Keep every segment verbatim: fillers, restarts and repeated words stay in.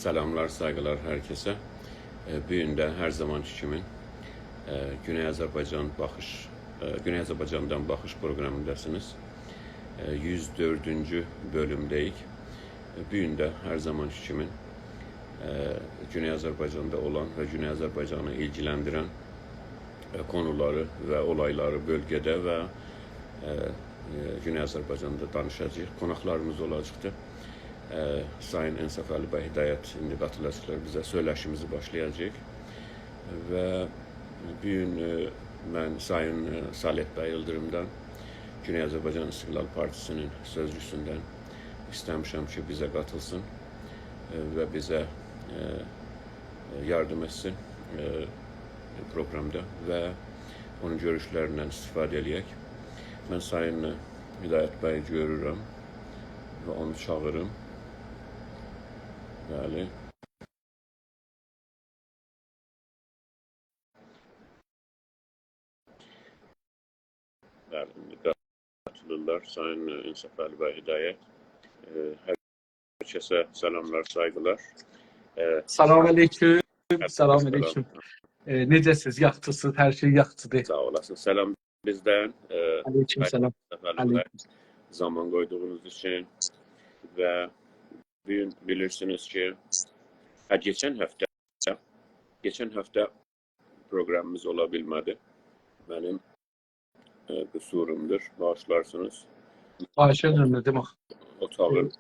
سلاملار، سایغیلار هر کسه. ائ، بو گون ده هر زامانکی کیمی، ائ، گونئی آذربایجان باخیش، ائ، گونئی آذربایجاندان باخیش پروقرامینداسینیز. ائ، یوز دؤردونجو بؤلومده‌ییک. ائ، بو گون ده هر زامانکی کیمی، ائ، گونئی آذربایجاندا اولان و گونئی آذربایجانی ایلگیلندیرن، ائ، قونولاری و اولایلاری بؤلگه‌ده و، ائ، ائ، گونئی آذربایجاندا دانیشاجاغیق. قوناقلاریمیز اولاجاقدیر. ائ، سایین انصافعلی بی هدایت ایندی قاتیلاجاقلار بیزه. سؤیله‌شیمیزی باشلایاجاغیق. و بو گون، ائ، من سایین، ائ، صالح بی ایلدیریمدان، گونئی آذربایجان استقلال پارتیسی‌نین سؤزجوسوندن ایسته‌میشم کی، بیزه قاتیلسین، ائ، و بیزه، ائ، ائ، یاردیم ائتسین، ائ، پروقرامدا و اونون گؤروشلریندن استفاده ائله‌یک. من سایین هدایت بیی گؤرورم و اونو چاغیریم. بلی. بلی، ایندی قاتیلیرلار. سایین، ائ، انصافعلی بی هدایت. ائ، هر کسه سلاملار، سایغیلار. ائ، سلام علیکم. علیکم سلام. سلام علیکم. ائ، نئجه‌سیز؟ یاخشیسینیز؟ هر شئی یاخشیدیر. ساغ اولاسین. سلام بیزدن، ائ، علیکم سلام. سایین انصافعلی بی، علیکم. زامان قویدوغونوز اوچون و بو گون بیلیرسینیز کی، هه، کئچن هفته، کئچن هفته پروقرامیمیز اولا بیلمه‌دی. منیم، ائ، قصورومدور، باغیشلارسینیز. خواهش ائدیرم، نه دئمک. اوتاغین، ائ،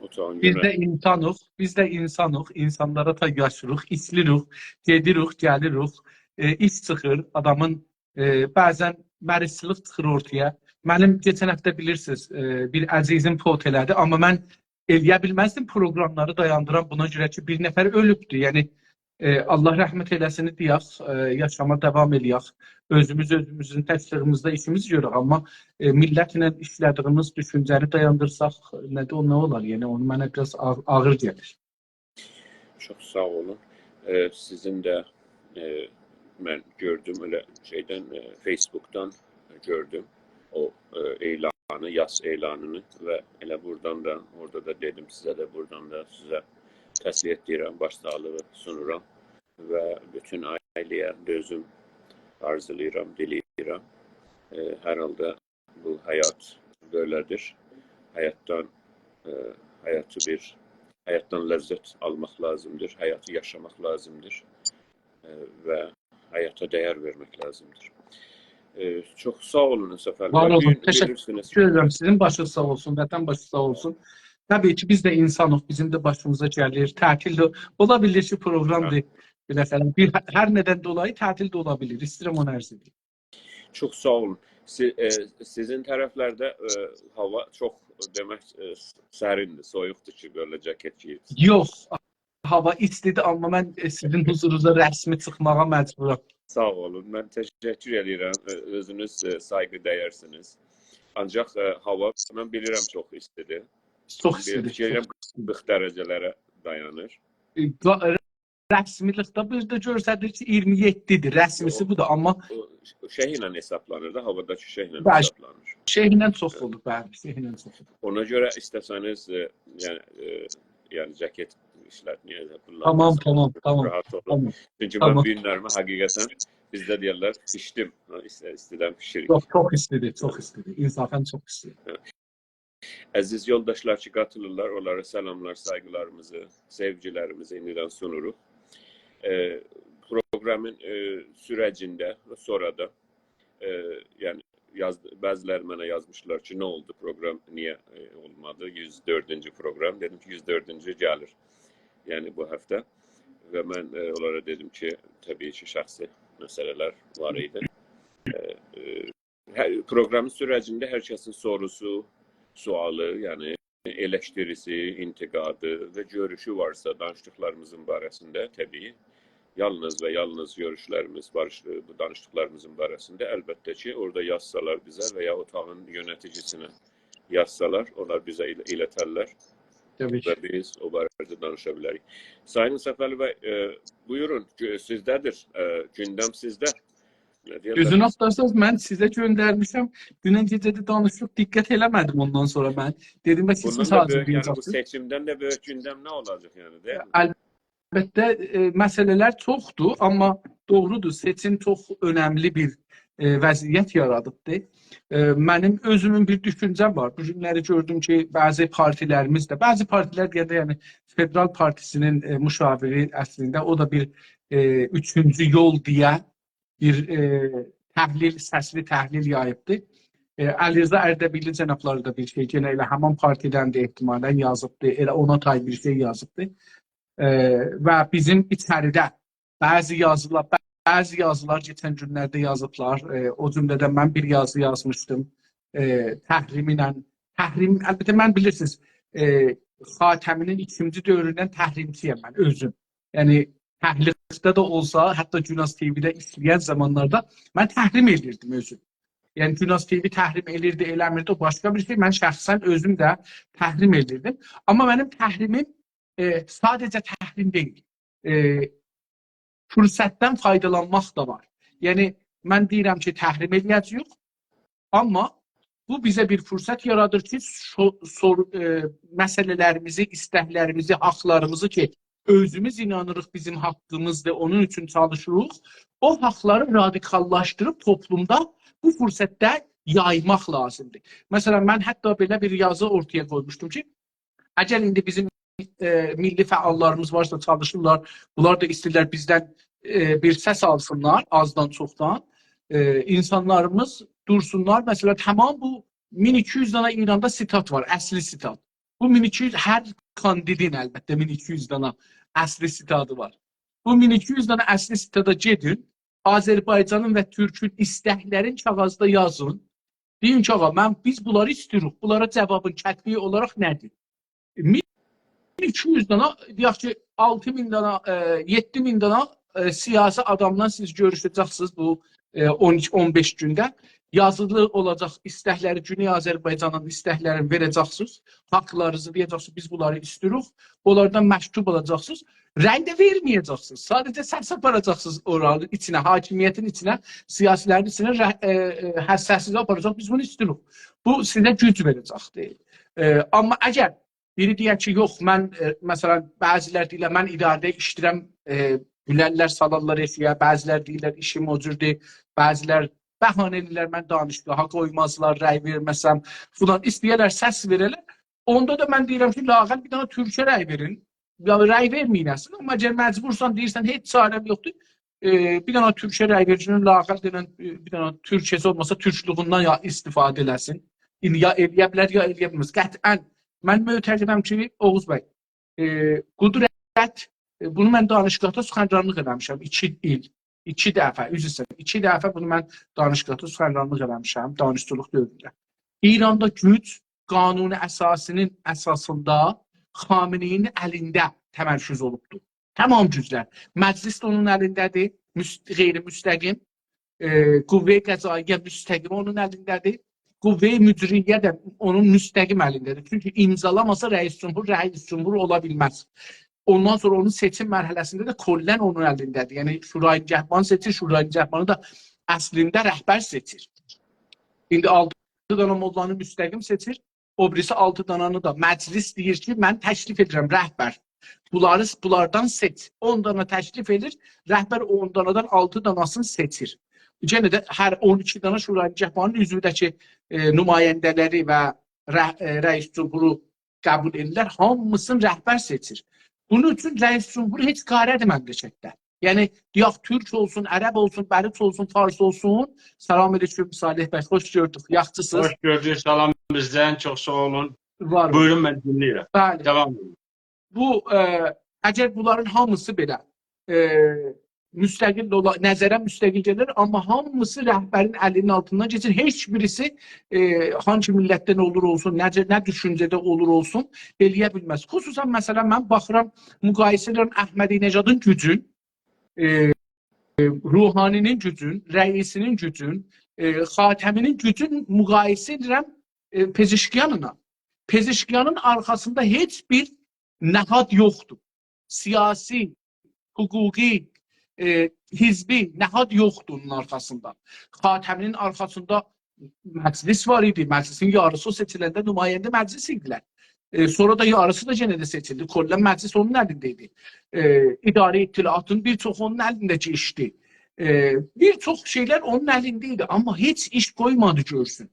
اوتاغین بیز ده یؤنه- اینسانیق، بیز ده اینسانیق، اینسانلارا تای یاشیریق، ایستیریک، گئدیریک، گلیریک، ائ، ایش چیخیر، آدامین، ائ، بعضا مریضچیلیق چیخیر اورتایا. منیم کئچن هفته بیلیرسینیز، ائ، بیر عزیزیم فوت ائله‌دی، آمما من ائلیه بیلمزدیم پروقراملاری دایاندیرام، بونا گؤره کی، بیر نفر اؤلوبدور. یعنی، ائ، الله رحمت ائله‌سین دئیک، ائ، یاشاما داوام ائله‌یک. اؤزوموز اؤزوموزون تکلیغیمیزده ایشیمیزی گؤرک، آمما، ائ، میللتله ایشله‌دیگیمیز دوشونجه‌نی دایاندیرساق، نه ده او نه اولار؟ یعنی، اونو منه بیر آز آغ-، آغیر گلیر. چوخ ساغ اولون. ائ، سیزین ده، ائ، من گؤردوم، ائله شئیدن، ائ، فیس‌بوکدان گؤردوم او، ائ، اعلانی، یاس اعلانینی و ائله بورادان دا، اورادا دا دئدیم سیزه ده، بورادان دا سیزه تسلیت دئییرم، باش‌ساغلیغی سونورام و بوتون عائله‌یه دؤزوم آرزولاییرام، دیله‌ییرم. ائ، هر حالدا بو حیات بئله‌دیر. حیاتدان، ائ، حیاتی بیر، حیاتدان لذت آلماق لازیمدیر، حیاتی یاشاماق لازیمدیر، ائ، و حیاتا دَیَر وئرمک لازیمدیر. ائ، چوخ ساغ اولون، انصافعلی بی. وار اولون، بو گون تشکر بیلیرسینیز کی، ائدیرم. سیزین باشینیز ساغ اولسون، وطن باشی ساغ اولسون. طبیعی کی، بیز ده اینسانیق، بیزیم ده باشیمیزا گلیر، تعطیل ده اولا بیلیر کی، پروقرامدیر. هه. بالاخره، بیر، هر ندن دولایی تعطیل ده اولا بیلیر. ایسته‌ییرم اونو عرض ائدیم. چوخ ساغ اولون. سی-، ائ، سیزین طرفلرده، ائ، هاوا چوخ، دئمک، ائ، سریندیر، سویوقدور کی، بئله جاکت گئییبسینیز. یوخ، هاوا ایستیدیر، آمما من، ائ، سیزین حضورونوزا رسمی چیخماغا مجبورام. ساغ اولون، من تشکر ائدیرم. ائ، اؤزونوز، ائ، سایغی دَیرسینیز. آنجاق، ائ، هاوا، من بیلیرم، چوخ ایستیدیر. چوخ ایستیدیر، بیر فیکیر ائدیرم، چوخ ایستیدیر. قیرخ درجه‌لره دایانیر. ائ، دا-، رسمی‌لیکده بیر ده گؤستریر کی، اییرمی یئددی‌دیر. رسمی‌سی بودور، آمما او، او شئی ایله حسابلانیر دا، هاواداکی شئی ایله، بلی، حسابلانیر. شئی ایله چوخ اولور، بلی، شئی ایله چوخ اولور. اونا گؤره ایسته‌سه‌نیز، ائ، یعنی، ائ، یعنی جاکت ایشلتمه‌یه‌سینیز، بونلار تامام، تامام، تامام، راحت اولور. تامام. چونکی من، تامام، بو گونلریمی حقیقتاً، بیزده دئیرلر، پیشدیم. ها، ایسته-، ایستیدن پیشیریک. یوخ، چوخ ایستیدیر، چوخ ایستیدیر. انصافاً چوخ ایستیدیر. هه. عزیز یولداشلار کی، قاتیلیرلار، اونلارا سلاملار، سایغیلاریمیزی، سئوگیلریمیزی ایندیدن سونوروق. ائ، پروقرامین، ائ، سوره‌جینده و سونرا دا، ائ، یعنی، یاز-، بعضی‌لری منه یازمیشلار کی، نه اولدو، پروقرام نییه، ائ، اولمادی؟ یوز دؤردونجو پروقرام. دئدیم کی، یوز دؤردونجو گلیر. یعنی، بو هفته. و من، ائ، اونلارا دئدیم کی، طبیعی کی، شخصی مسئله‌لر وار ایدی. ائ، ائ، هر، پروقرامین سوره‌جینده هر کسین سوروسو، سؤالی، یعنی ائلشتیریسی، انتقادی و گؤروشو وارسا دانیشدیقلاریمیزین باره‌سینده، طبیعی، یالنیز و یالنیز گؤروشلریمیز، باریش-، بو دانیشدیقلاریمیزین باره‌سینده، البته کی، اورادا یازسالار بیزه و یا اوتاغین یؤنتیجی‌سینه یازسالار، اونلار بیزه ایل-، ایلترلر. طبیعی کی. و بیز او باره‌ده دانیشا بیلریک. سایین انصافعلی بی، ائ، بویورون، گو-، سیزده‌دیر، ائ، گوندم سیزده. نه دئییرلر؟ دوزونو آختارساز، من سیزه گؤندرمیشم. دونن گئجه ده دانیشیب، دقت ائله‌مه‌دیم اوندان سونرا من. دئدیم، «بس سیز بوندان دا بئیوک، یعنی بو حاضیرلایاجاقسینیز.» سئچیمدن ده بؤیوک گوندم نه اولاجاق، یعنی، دئییل؟ البته، ائ، مسئله‌لر چوخدور، آمما دوغرودور، سئچیم چوخ اؤنملی بیر، ائ، وضعیت یارادیبدیر. ائ، منیم اؤزومون بیر دوشونجه‌م وار. بو گونلری گؤردوم کی، بعضی پارتیلریمیز ده، بعضی پارتیلر دئینده، یعنی، فدرال پارتیسی‌نین، ائ، مشاوری اصلینده، او دا بیر، ائ، اوچونجو یول دئیه بیر، ائ، تحلیل، سسلی تحلیل یاییبدی. ائ، علیرضا اردبیلی جنابلاری دا بیر شئی، یئنه ائله همان پارتیدندیر، احتمالاً یازیبدی، ائله اونا تای بیر شئی یازیبدی. ائ، و بیزیم ایچریده بعضی یازیلار، بعضی یازیلار کئچن گونلرده یازیبلار. ائ، او جمله‌دن من بیر یازی یازمیشدیم. ائ، تحریم ایله، تحریم، البته من، بیلیرسینیز، ائ، خاتمی‌نین ایکینجی دؤوروندن تحریمچی‌یم من اؤزوم. یعنی، تحلیلده ده اولسا، حتی گوناز تی‌وی‌ده ایشله‌ین زامانلاردا من تحریم ائله‌ییردیم اؤزوم. یعنی، گوناز تی‌وی تحریم ائله‌ییردی، ائله‌میردی، او باشقا بیر شئی. من شخصاً اؤزوم ده تحریم ائله‌ییردیم. آمما منیم تحریمیم، ائ، ساده‌جه تحریم دئییل. ائ، فرصتدن فایدالانماق دا وار. یعنی، من دئییرم کی، تحریم ائله‌یه‌جه‌ییک، آمما بو بیزه بیر فرصت یارادیر کی، سو-، سور-، ائ، مسئله‌لریمیزی، ایستکلریمیزی، حاقلاریمیزی کی، اؤزوموز اینانیریق بیزیم حاققیمیزدیر، اونون اوچون چالیشیریق، او حاقلاری رادیکاللاشدیریب توپلومدا بو فرصتده یایماق لازیمدیر. مثلاً، من حتی بئله بیر یازی اورتایا قویموشدوم کی، اگر ایندی بیزیم، ائ، میللی فعاللاریمیز وارسا، چالیشیرلار، بونلار دا ایسته‌ییرلر بیزدن، ائ، بیر سس آلسینلار، آزدان چوخدان. ائ، اینسانلاریمیز دورسونلار، مثلاً، تمام بو مین ایکی یوز دانا ایراندا سیتات وار، اصلی سیتات. بو مین ایکی یوز، هر کاندیدین، البته، مین ایکی یوز دانا اصلی سیتاتی وار. بو مین ایکی یوز دانا اصلی سیتاتا گئدین، آذربایجانین و تورکون ایستکلرین کاغاذدا یازین. دئیین کی، آغا، من، بیز بونلاری ایسته‌ییریک. بونلارا جاوابین کتبی اولاراق نه‌دیر؟ مین ایکی یوز دانا، دئیک کی، آلتی مین دانا، ائ، یئددی مین دانا، ائ، سیاسی آداملا سیز گؤروشه‌جکسینیز بو، ائ، اون اوچ، اون بئش گونده. یازیلی اولاجاق ایستکلری، گونئی آذربایجانین ایستکلرینی وئره‌جکسینیز. حاقلارینیزی دئیه‌جکسینیز، بیز بونلاری ایسته‌ییریک. اونلاردان مکتوب آلاجاقسینیز. رأی ده وئرمه‌یه‌جکسینیز. ساده‌جه سس آپاراجاقسینیز اورانین ایچینه، حاکمیتین ایچینه، سیاسیلرین ایچینه رأ-، ائ، ائ، حساسیتی آپاراجاق. بیز بونو ایسته‌ییریک. بو سیزه گوج وئره‌جکدیر. ائ، آمما اگر بیری دئیر کی، یوخ، من، ائ، مثلاً، بعضیلر دئییرلر، من اداره‌ده ایشله‌ییرم، ائ، بیلرلر، سالارلار ائشییه، بعضیلر دئییرلر، ایشیم او جوردور، بعضیلر بهانه ائدیرلر، من دانشگاها قویمازلار، رأی وئرمه‌سم، فلان، ایسته‌ییرلر سس وئره‌لر. اوندا دا من دئییرم کی، لااقل بیر دنه تورکه رأی وئرین. یا رأی وئرمه‌یین اصلاً، آمما اگر مجبورسان، دئییرسن، هئچ چاره‌م یوخدور، ائ، بیر دنه تورکه رأی وئر کی، لااقل دئنن، ائ، بیر دنه تورکه‌سی اولماسا، تورکلویوندن یا استفاده ائله‌سین. ایندی یا ائله‌یه بیلر، یا ائله‌یه بیلمز. قطعاً من معتقدم کی، اوغوز بی، ائ، قدرت، ائ، بونو من دانشگاهدا سخنرانلیق ائله‌میشم، ایکی ایل، ایکی دفعه، عذر ایسته‌ییرم، ایکی دفعه بونو من دانشگاهدا سخنرانلیق ائله‌میشم، دانشجولوق دؤورونده. ایراندا گوج قانون اساسی‌نین اساسیندا خامنه‌ای‌نین الینده تمرکز اولوبدور. تمام گوجلر. مجلس ده اونون الینده‌دیر، مس-، غیر مستقیم. ائ، قوه قضاییه مستقیم اونون الینده‌دیر. قوه مجریه ده اونون مستقیم الینده‌دیر. چونکی امضالاماسا رئیس جمهور، رئیس جمهور اولا بیلمز. اوندان سونرا اونون سئچیم مرحله‌سینده ده کلاً اونون الینده‌دیر. یعنی شورای نگهبان سئچیر، شورای نگهبانی دا اصلینده رهبر سئچیر. ایندی آلتی دانا موللانی مستقیم سئچیر، او بیریسی آلتی دانانی دا مجلس دئییر کی، من تکلیف ائدیرم، رهبر. بونلاری، بونلاردان سئچ. اون دانا تکلیف ائدیر، رهبر او اون دانادان آلتی داناسینی سئچیر. یئنه ده هر اون ایکی دانا شورای نگهبانین عضوو ده کی، ائ، نماینده‌لری و ره-، ائ، رئیس جمهورو قبول ائدیرلر، هامیسینی رهبر سئچیر. بونون اوچون رئیس جمهور هئچ کاره‌دیر مملکتده. یعنی، دئیک، تورک اولسون، عرب اولسون، بلوچ اولسون، فارس اولسون. سلام علیکم، صالح بی، خوش گؤردوک، یاخشیسینیز؟ خوش گؤردوک، سلام بیزدن، چوخ ساغ اولون. وار اولون. بویورون، من دینله‌ییرم. بلی. داوام ائدین. بو، ائ، اگر بونلارین هامیسی بئله، ائ، مستقل اولا، نظره مستقل گلیر، آمما هامیسی رهبرین الینین آلتیندان کئچیر. هئچ بیریسی، ائ، هانگی میللتدن اولور اولسون، نه، نه دوشونجه‌ده اولور اولسون، ائله‌یه بیلمز. خصوصاً، مثلاً، من باخیرام، مقایسه ائدیرم احمدی‌نژادین گوجون، ائ، روحانی‌نین گوجون، رئیسی‌نین گوجون، ائ، خاتمی‌نین گوجون مقایسه ائدیرم، ائ، پزشکیانلا. پزشکیانین آرخاسیندا هئچ بیر نهاد یوخدور. سیاسی، حقوقی، ائ، حزبی، نهاد یوخدور اونون آرخاسیندا. خاتمی‌نین آرخاسیندا مجلس وار ایدی. مجلسین یاریسی او سئچیلنده نماینده مجلس ایدیلر. ائ، سونرا دا یاریسی دا یئنه ده سئچیلدی. کلاً مجلس اونون الینده ایدی. ائ، اداره اطلاعاتین بیر چوخو اونون الینده کئچدی. ائ، بیر چوخ شئیلر اونون الینده ایدی. آمما هئچ ایش قویمادی گؤرسون.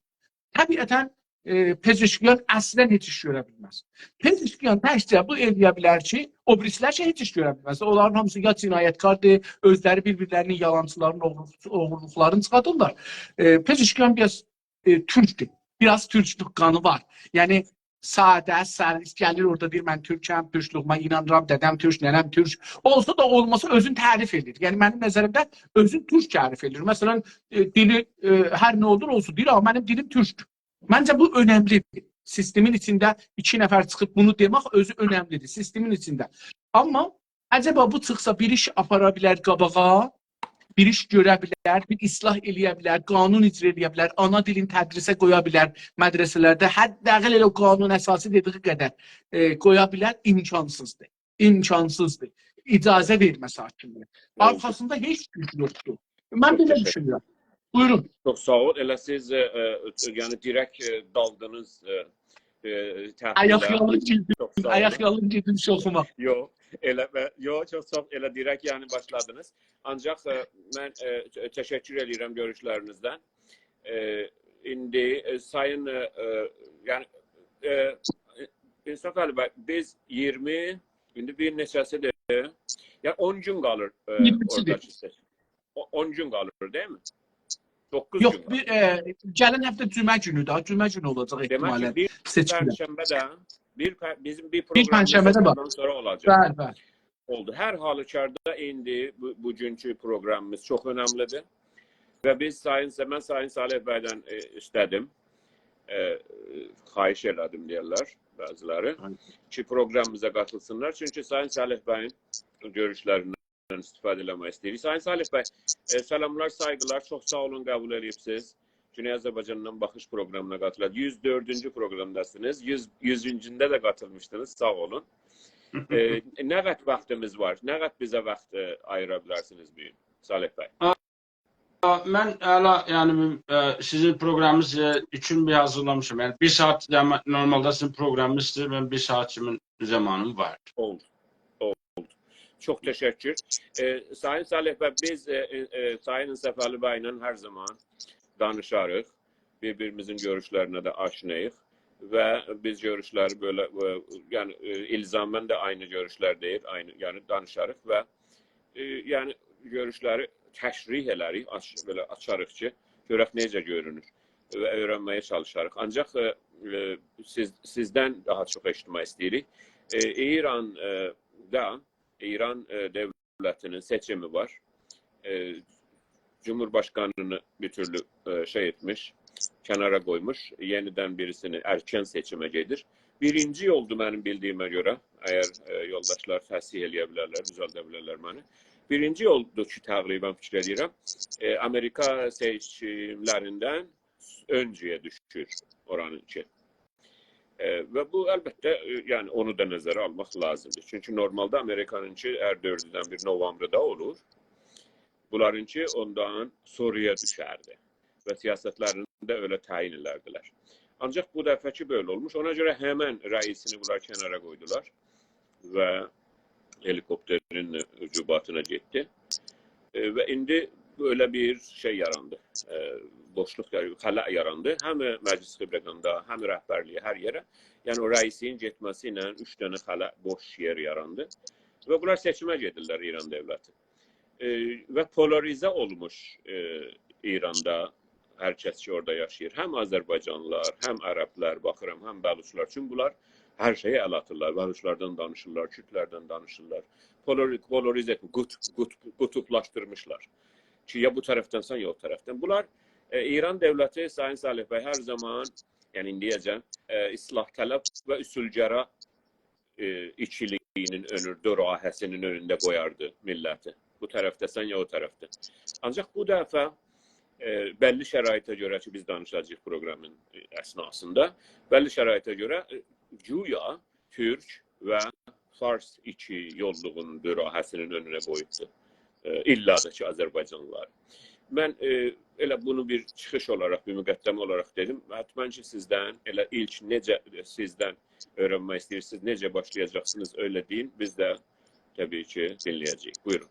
طبیعتاً، ائ، پزشکیان اصلاً هئچ ایش گؤره بیلمز. پزشکیان تکجه بو ائلیه بیلر کی، او بیریسیلر کی هئچ ایش گؤره بیلمز. اونلارین هامیسی یا جنایتکاردیر، اؤزلری بیر-بیرلرینین یالانچیلارین، اوغرو-، اوغورلوقلارینی چیخادیرلار. ائ، پزشکیان بیر آز، ائ، تورکدور. بیر آز تورکلوک قانی وار. یعنی، ساده، سلیس گلیر اورادا دئییر: «من تورکم، تورکلوغوما اینانیرام، دده‌م تورک، ننه‌م تورک.» اولسا دا اولماسا اؤزونو تعریف ائدیر. یعنی، منیم نظریمده اؤزونو تورک تعریف ائدیر. مثلاً، ائ، دیلی، ائ، هر نه اولور اولسون، دئییر: «آ، منیم دیلیم تورکدور.» منجه بو اؤنملی‌دیر. سیستمین ایچینده ایکی نفر چیخیب بونو دئمک اؤزو اؤنملی‌دیر سیستمین ایچینده. آمما عجبا بو چیخسا بیر ایش آپارا بیلر قاباغا، بیر ایش گؤره بیلر، بیر اصلاح ائلیه بیلر، قانون اجرا ائلیه بیلر، آنا دیلین تدریسه قویا بیلر مدرسه‌لرده، حداقل ائله او قانون اساسی دئدیگی قدر، ائ، قویا بیلر، امکانسیزدیر. امکانسیزدیر. اجازه وئرمه‌سه حاکمیت. دوغرو. آرخاسیندا هئچ گوج یوخدور. من چوخ بئله تشکر دوشونورم. بویورون. چوخ ساغ اول. ائله سیز، ائ، ائ، یعنی دیرک، ائ، دالدینیز، ائ، ائ، تحلیله. آیاق‌یالین گیردیم. چوخ ساغ اولون. آیاق‌یالین گیردیم شوخوما. یوخ، ائله، ائ، یوخ، چوخ ساغ اول. ائله دیرک، یعنی، باشلادینیز. آنجاق، ائ، من، ائ، ت-، تشکر ائدیرم گؤروشلرینیزدن. ائ، ایندی، ائ، سایین، ائ، ائ، یعنی، ائ، انصافعلی بی، بیز اییرمی، ایندی بیر نئچه‌سی‌دیر؟ یعنی اون گون قالیر، ائ، اییرمی‌سی‌دیر. اوراداکی سئچ-، او-، اون گون قالیر، دئییلمی؟ دوققوز گون قالیر. یوخ، بیر، ائ، گلن هفته جمعه گونو ده، جمعه گونو اولاجاق احتمالاً سئچکیلر. دئمک کی، بیر پنجشنبه ده، بیر په-، بیزیم بیر پروگرامیمیز ده بوندان سونرا اولاجاق. بیر پنجشنبه ده وار. بلی، بلی. اولدو. هر حالوکاردا ایندی بو، بوگونکو پروگرامیمیز چوخ اؤنملی‌دیر. و بیز سایین، من سایین صالح بیدن، ائ، ایسته‌دیم. ائ، خواهش ائله‌دیم دئیرلر بعضی‌لری. بلی. کی، پروگرامیمیزا قاتیلسینلار. چونکی سایین صالح بیین گؤروشلریندن استفاده ائله‌مک ایسته‌ییریک. سایین صالح بی، ائ، سلاملار، سایغیلار. چوخ ساغ اولون، قبول ائله‌ییبسیز. گونئی آذربایجاندان باخیش پروگرامینا قاتیلار. یوز دؤردونجو پروگرامداسینیز. یوز، یوزونجونده ده قاتیلمیشدینیز. ساغ اولون. ائ، نه قدر واختیمیز وار؟ نه قدر بیزه واخت، ائ، آییرا بیلرسینیز بو گون، صالح بی؟ آ، آ، من هله، یعنی، ائ، سیزین پروگرامینیز، ائ، اوچون بیر حاضیرلامیشام. یعنی، بیر ساعات، یعنی، نورمالدا سیزین پروگرامینیزدیر، من بیر ساعات کیمین زامانیم واردیر. اولدو. اولدو. چوخ تشکر. ائ، سایین صالح بی، بیز، ائ، ائ، ائ، سایین انصافعلی بی‌له هر زامان دانیشاریق. بیر-بیریمیزین گؤروشلرینه ده آشناییق و بیز گؤروشلری بئله، ائ، یعنی، ائ، الزاماً ده عینی گؤروشلر دئییل، عینی، یعنی دانیشاریق و، ائ، یعنی گؤروشلری تشریح ائلریک، آچ-، بئله آچاریق کی، گؤرک نئجه گؤرونور و اؤیرنمه‌یه چالیشاریق. آنجاق، ائ، ائ، سیز، سیزدن داها چوخ ائشیتمک ایسته‌ییریک. ائ، ایران، ائ، دا، ایران، ائ، دؤولتی‌نین سئچیمی وار. ائ، جمهورباشقانینی بیر تورلو، ائ، شئی ائتمیش، کنارا قویموش، یئنیدن بیریسینی، ارکن سئچیمه گئدیر. بیرینجی یولدور منیم بیلدیییمه گؤره، اگر، ائ، یولداشلار تصحیح ائلیه بیلرلر، دوزلده بیلرلر منی. بیرینجی یولدور کی، تقریباً فیکیر ائدیرم، ائ، آمریکا سئچیملریندن اؤنجه‌یه دوشور اورانینکی. ائ، و بو، البته، ائ، یعنی اونو دا نظره آلماق لازیمدیر. چونکی نورمالدا آمریکانینکی هر دؤردودن بیر نوامبرده اولور. بونلارینکی اوندان سونرایا دوشردی. و سیاستلرینی ده ائله تعیین ائلردیلر. آنجاق بو دفعه‌کی بئله اولموش. اونا گؤره همن رئیسینی بونلار کنارا قویدولار. و هلیکوپترین جوباتینا گئتدی. ائ، و ایندی بئله بیر شئی یاراندی. ائ، بوشلوق یار-، خلا یاراندی. هم مجلس خبرگاندا، هم رهبرلییه، هر یئره. یعنی او رئیسین گئتمه‌سی ایله اوچ دنه خلا، بوش یئر یاراندی. و بونلار سئچیمه گئدیرلر، ایران دؤولتی. ائ، و پولاریزه اولموش، ائ، ایراندا هر کس کی، اورادا یاشاییر. هم آذربایجانلیلار، هم عربلر، باخیرام، هم بلوچلار. چونکی بونلار هر شئیه ال آتیرلار. بلوچلاردان دانیشیرلار، کوردلردن دانیشیرلار. پولاری-، پولاریزه ائتمه، قوت-، قوت-، قوتوبلاشدیرمیشلار. کی، یا بو طرفدنسن، یا او طرفدن. بونلار، ائ، ایران دؤولتی، سایین صالح بی، هر زامان، یعنی ایندییه‌جن، ائ، اصلاح‌طلب و اصولگرا، ائ، ایکیلیگینین اؤنور-، دوراهه‌سینین اؤنونده قویاردی میللتی. بو طرفده‌سن، یا او طرفده. آنجاق بو دفعه، ائ، بللی شرایطه گؤره کی، بیز دانیشاجاغیق پروگرامین، ائ، اثناسیندا، بللی شرایطه گؤره، ائ، گویا تورک و فارس ایکی یوللوغون دوراهه‌سینین اؤنونه قویوبدور. ائ، ایللا دا کی، آذربایجانلیلار. من، ائ، ائله بونو بیر چیخیش اولاراق، بیر مقدمه اولاراق دئدیم. حتماً کی، سیزدن، ائله ایلک نئجه، ائ، سیزدن اؤیرنمک ایسته‌ییرسینیز، نئجه باشلایاجاقسینیز، ائله دئیین. بیز ده، طبیعی کی، دینله‌یه‌جه‌ییک. بویورون.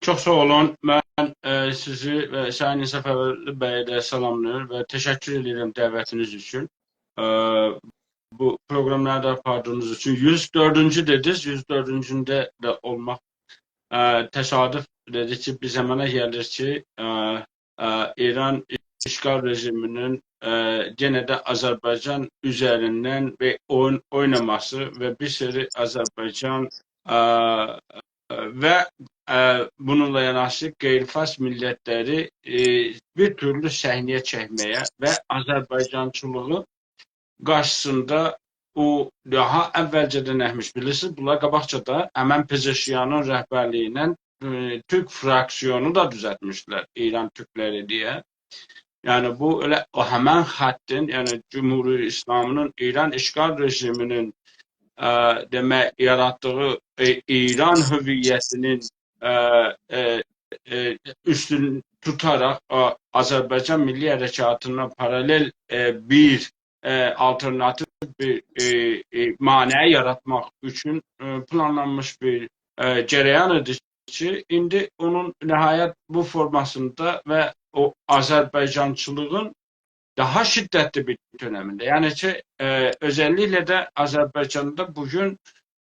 چوخ ساغ اولون. من، ائ، سیزی و سایین صفوی بیی ده سلاملاییر و تشکر ائدیرم دعوتینیز اوچون. ائ، بو پروقراملاری دا آپاردیغینیز اوچون. یوز دؤردونجو دئدینیز، یوز دؤردونجونده ده اولماق، ائ، تصادف دئدی کی، بیر زامانا گلیر کی، ائ، ائ، ایران اشغال رژیمی‌نین، ائ، یئنه ده آذربایجان اوزریندن بیر اویون اویناماسی و بیر سری آذربایجان، ائ، و، ائ، بونونلا یاناشی غیرفارس میللتلری، ائ، بیر تورلو صحنه‌یه چکمه‌یه و آذربایجانچیلیغی قارشیسیندا او داها اولجه‌دن ائتمیش، بیلیرسینیز، بونلار قاباقجا دا همن پزشکیانین رهبرلیگی ایله، ائ، تورک فراکسیونو دا دوزلتمیشدیلر، ایران تورکلری دئیه. یعنی، بو ائله او همن خطین، یعنی، جمهوری اسلامی‌نین ایران اشغال رژیمی‌نین، ائ، دئمک، یاراتدیغی، ائ، ایران هویتی‌نین، ائ، ائ، ائ، اوستون توتاراق، ائ، آذربایجان میللی حرکاتینا پارالل، ائ، بیر، ائ، آلترناتیو بیر، ائ، ائ، مانع یاراتماق اوچون، ائ، پلانلانمیش بیر، ائ، جریان ایدی کی، ایندی اونون نهایت بو فورماسیندا و او آذربایجانچیلیغین داها شدتلی بیر دؤنمینده. یعنی کی، ائ، اؤزللیکله ده آذربایجاندا بو گون،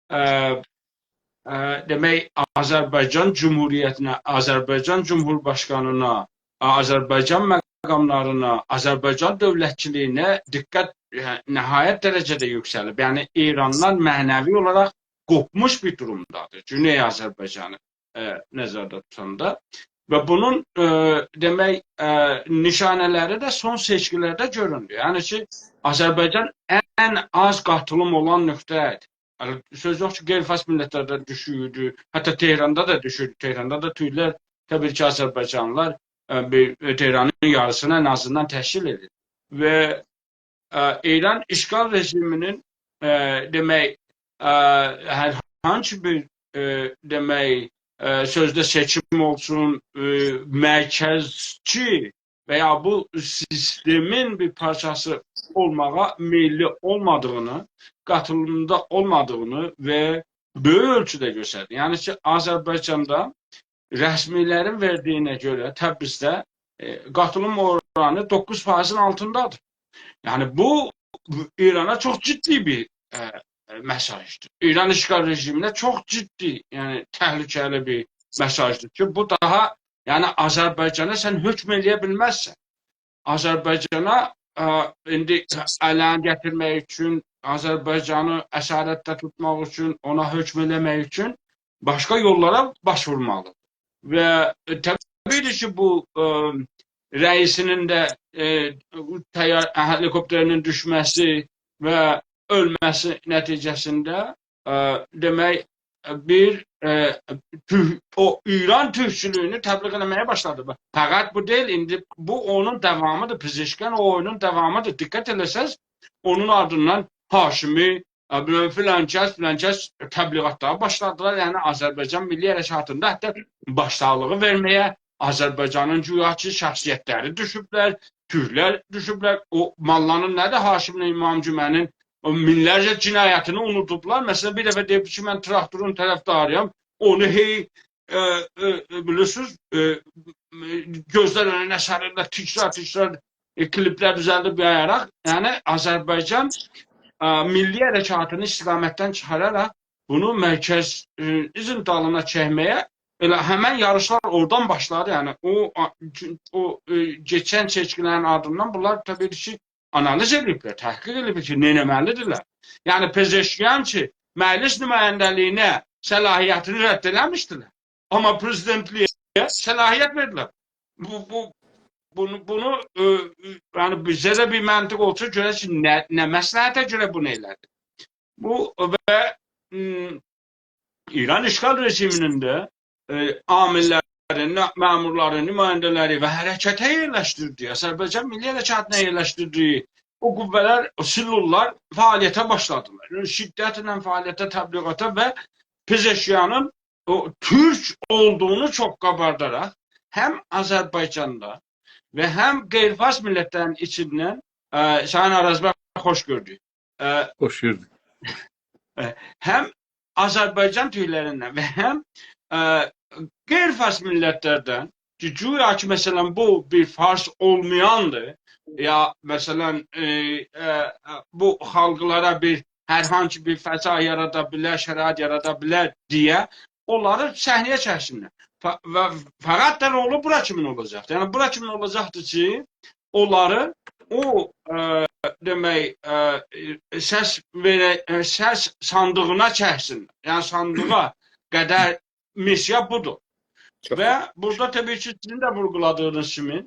ائ، ائ، دئمک، آذربایجان جمهوریتینه، آذربایجان جمهورباشقانینا، آذربایجان مقاملارینا، آذربایجان دؤولتچیلیگینه دقت، ائ، نهایت درجه‌ده یوکسلیب. یعنی، ایراندان معنوی اولاراق قوپموش بیر دورومدادیر گونئی آذربایجانی، ائ، نظرده توتاندا. و بونون، ائ، دئمک، ائ، نشانه‌لری ده سون سئچکیلرده گؤروندو. یعنی کی، آذربایجان ان آز قاتیلیم اولان نقطه ایدی. یعنی، سؤز یوخ کی، غیرفارس میللتلردن دوشوردو. حتی تهراندا دا دوشوردو. تهراندا دا تورکلر، طبیعی کی، آذربایجانلیلار، ائ، بیر، ائ، تهرانین یاریسینی ان آزیندان تشکیل ائدیر. و، ائ، ایران اشغال رژیمی‌نین، ائ، دئمک، ائ، هر هانسی بیر، ائ، دئمک، ائ، سؤزده سئچیم اولسون، ائ، مرکزچی و یا بو سیستمین بیر پارچاسی اولماغا میللی اولمادیغینی، قاتیلیمدا اولمادیغینی و بؤیوک اؤلچوده گؤستردی. یعنی کی، آذربایجاندا رسمی‌لرین وئردیگینه گؤره تبریزده، ائ، قاتیلیم اورانی دوققوز فایزین آلتیندادیر. یعنی، بو، بو ایرانا چوخ جدی بیر، ائ، ائ، مئساژدیر. ایران اشغال رژیمینه چوخ جدی، یعنی تهلکه‌لی بیر مئساژدیر کی، بو داها، یعنی آذربایجانا سن حکم ائله‌یه بیلمزسن. آذربایجانا، ائ، ایندی الین گتیرمک اوچون، آذربایجانی اسارتده توتماق اوچون، اونا حکم ائله‌مک اوچون باشقا یوللارا باش وورمالی. و، ائ، طبیعی کی، بو، ائ، رئیسی‌نین ده، ائ، طیار-، هلیکوپتری‌نین دوشمه‌سی و اؤلمه‌سی نتیجه‌سینده، ائ، دئمک، بیر، ائ، تور-، او ایران تورکچولویونو تبلیغ ائله‌مه‌یه باشلادی. باخ، فقط بو دئییل، ایندی بو اونون داوامیدیر، پزشکیان او اویونون داوامیدیر. دقت ائله‌سز، اونون آردیندان هاشمی، ائ، بیلمم، فلان کس، فلان کس تبلیغاتلارا باشلادیلار. یعنی، آذربایجان میللی حرکاتیندا حتی باشلاقلیغی وئرمه‌یه، آذربایجانین گویا کی، شخصیتلری دوشوبلر، تورکلر دوشوبلر. او ماللانین نه‌دیر، هاشم‌له امام جمعه‌نین او مینلرجه جنایتینی اونودوبلار. مثلا، بیر دفعه دئییب کی، من تراکتورون طرفداری‌یام، اونو هئی، ائ، ائ، ائ، بیلیرسینیز، ائ، ائ، گؤزلر اؤنونه سریرلر، تکرار، تکرار، ائ، کلیپلر دوزلدیب یایاراق، یعنی آذربایجان، ائ، میللی حرکاتینی استقامتدن چیخاراراق بونو مرکز، ائ، ایزین دالینا چکمه‌یه ائله همن یاریشلار اورادان باشلادی. یعنی او، آ، چون-، او، ائ، کئچن سئچکیلرین آردیندان بونلار طبیعی کی، آنالیز ائدیبلر، تحقیق ائدیبلر کی، نه ائتمه‌لیدیرلر. یعنی پزشکیان کی، مجلس نماینده‌لیگینه صلاحیتینی رد ائله‌میشدیلر. آمما پرزیدنتلیگه صلاحیت وئردیلر. بو، بو، بونو، بونو، ائ، ائ، یعنی بیزه ده بیر منطق اولسا گؤرک کی، نه، نه مصلحته گؤره بونو ائله‌دی. بو و، م، ایران اشغال رژیمی‌نین ده، ائ، عامل‌لری، نا-، مأمورلاری، نماینده‌لری و حرکته یئرلشدیردیگی، آذربایجان میللی حرکاتینا یئرلشدیردیگی او قوه‌لر، او سلول‌لار فعالیته باشلادیلار. یعنی شدتله فعالیته، تبلیغاتا و پزشکیانین او تورک اولدوغونو چوخ قابارداراق هم آذربایجاندا و هم غیر فارس میللتلرین ایچیندن، ائ، سایین آراز بی، خوش گؤردوک. ائ، خوش گؤردوک. ائ، هم آذربایجان تورکلریندن و هم، ائ، غیر فارس میللتلردن کی، گویا کی، مثلا، بو بیر فارس اولمایاندیر، یا، مثلا، ائ، ائ، بو خالقلارا بیر، هر هانسی بیر فضا یارادا بیلر، شرایط یارادا بیلر دئیه اونلاری صحنه‌یه چکسینلر. ف-، و فقط ده رولو بورا کیمین اولاجاقدیر. یعنی، بورا کیمین اولاجاقدیر کی، اونلاری او، ائ، دئمک، ائ، سس وئره-، ائ، سس صاندیغینا چکسین. یعنی صاندیغا قدر میسیا بودور. چوخ و گؤزل. بورادا طبیعی کی، سیزین ده وورغولادیغینیز کیمی،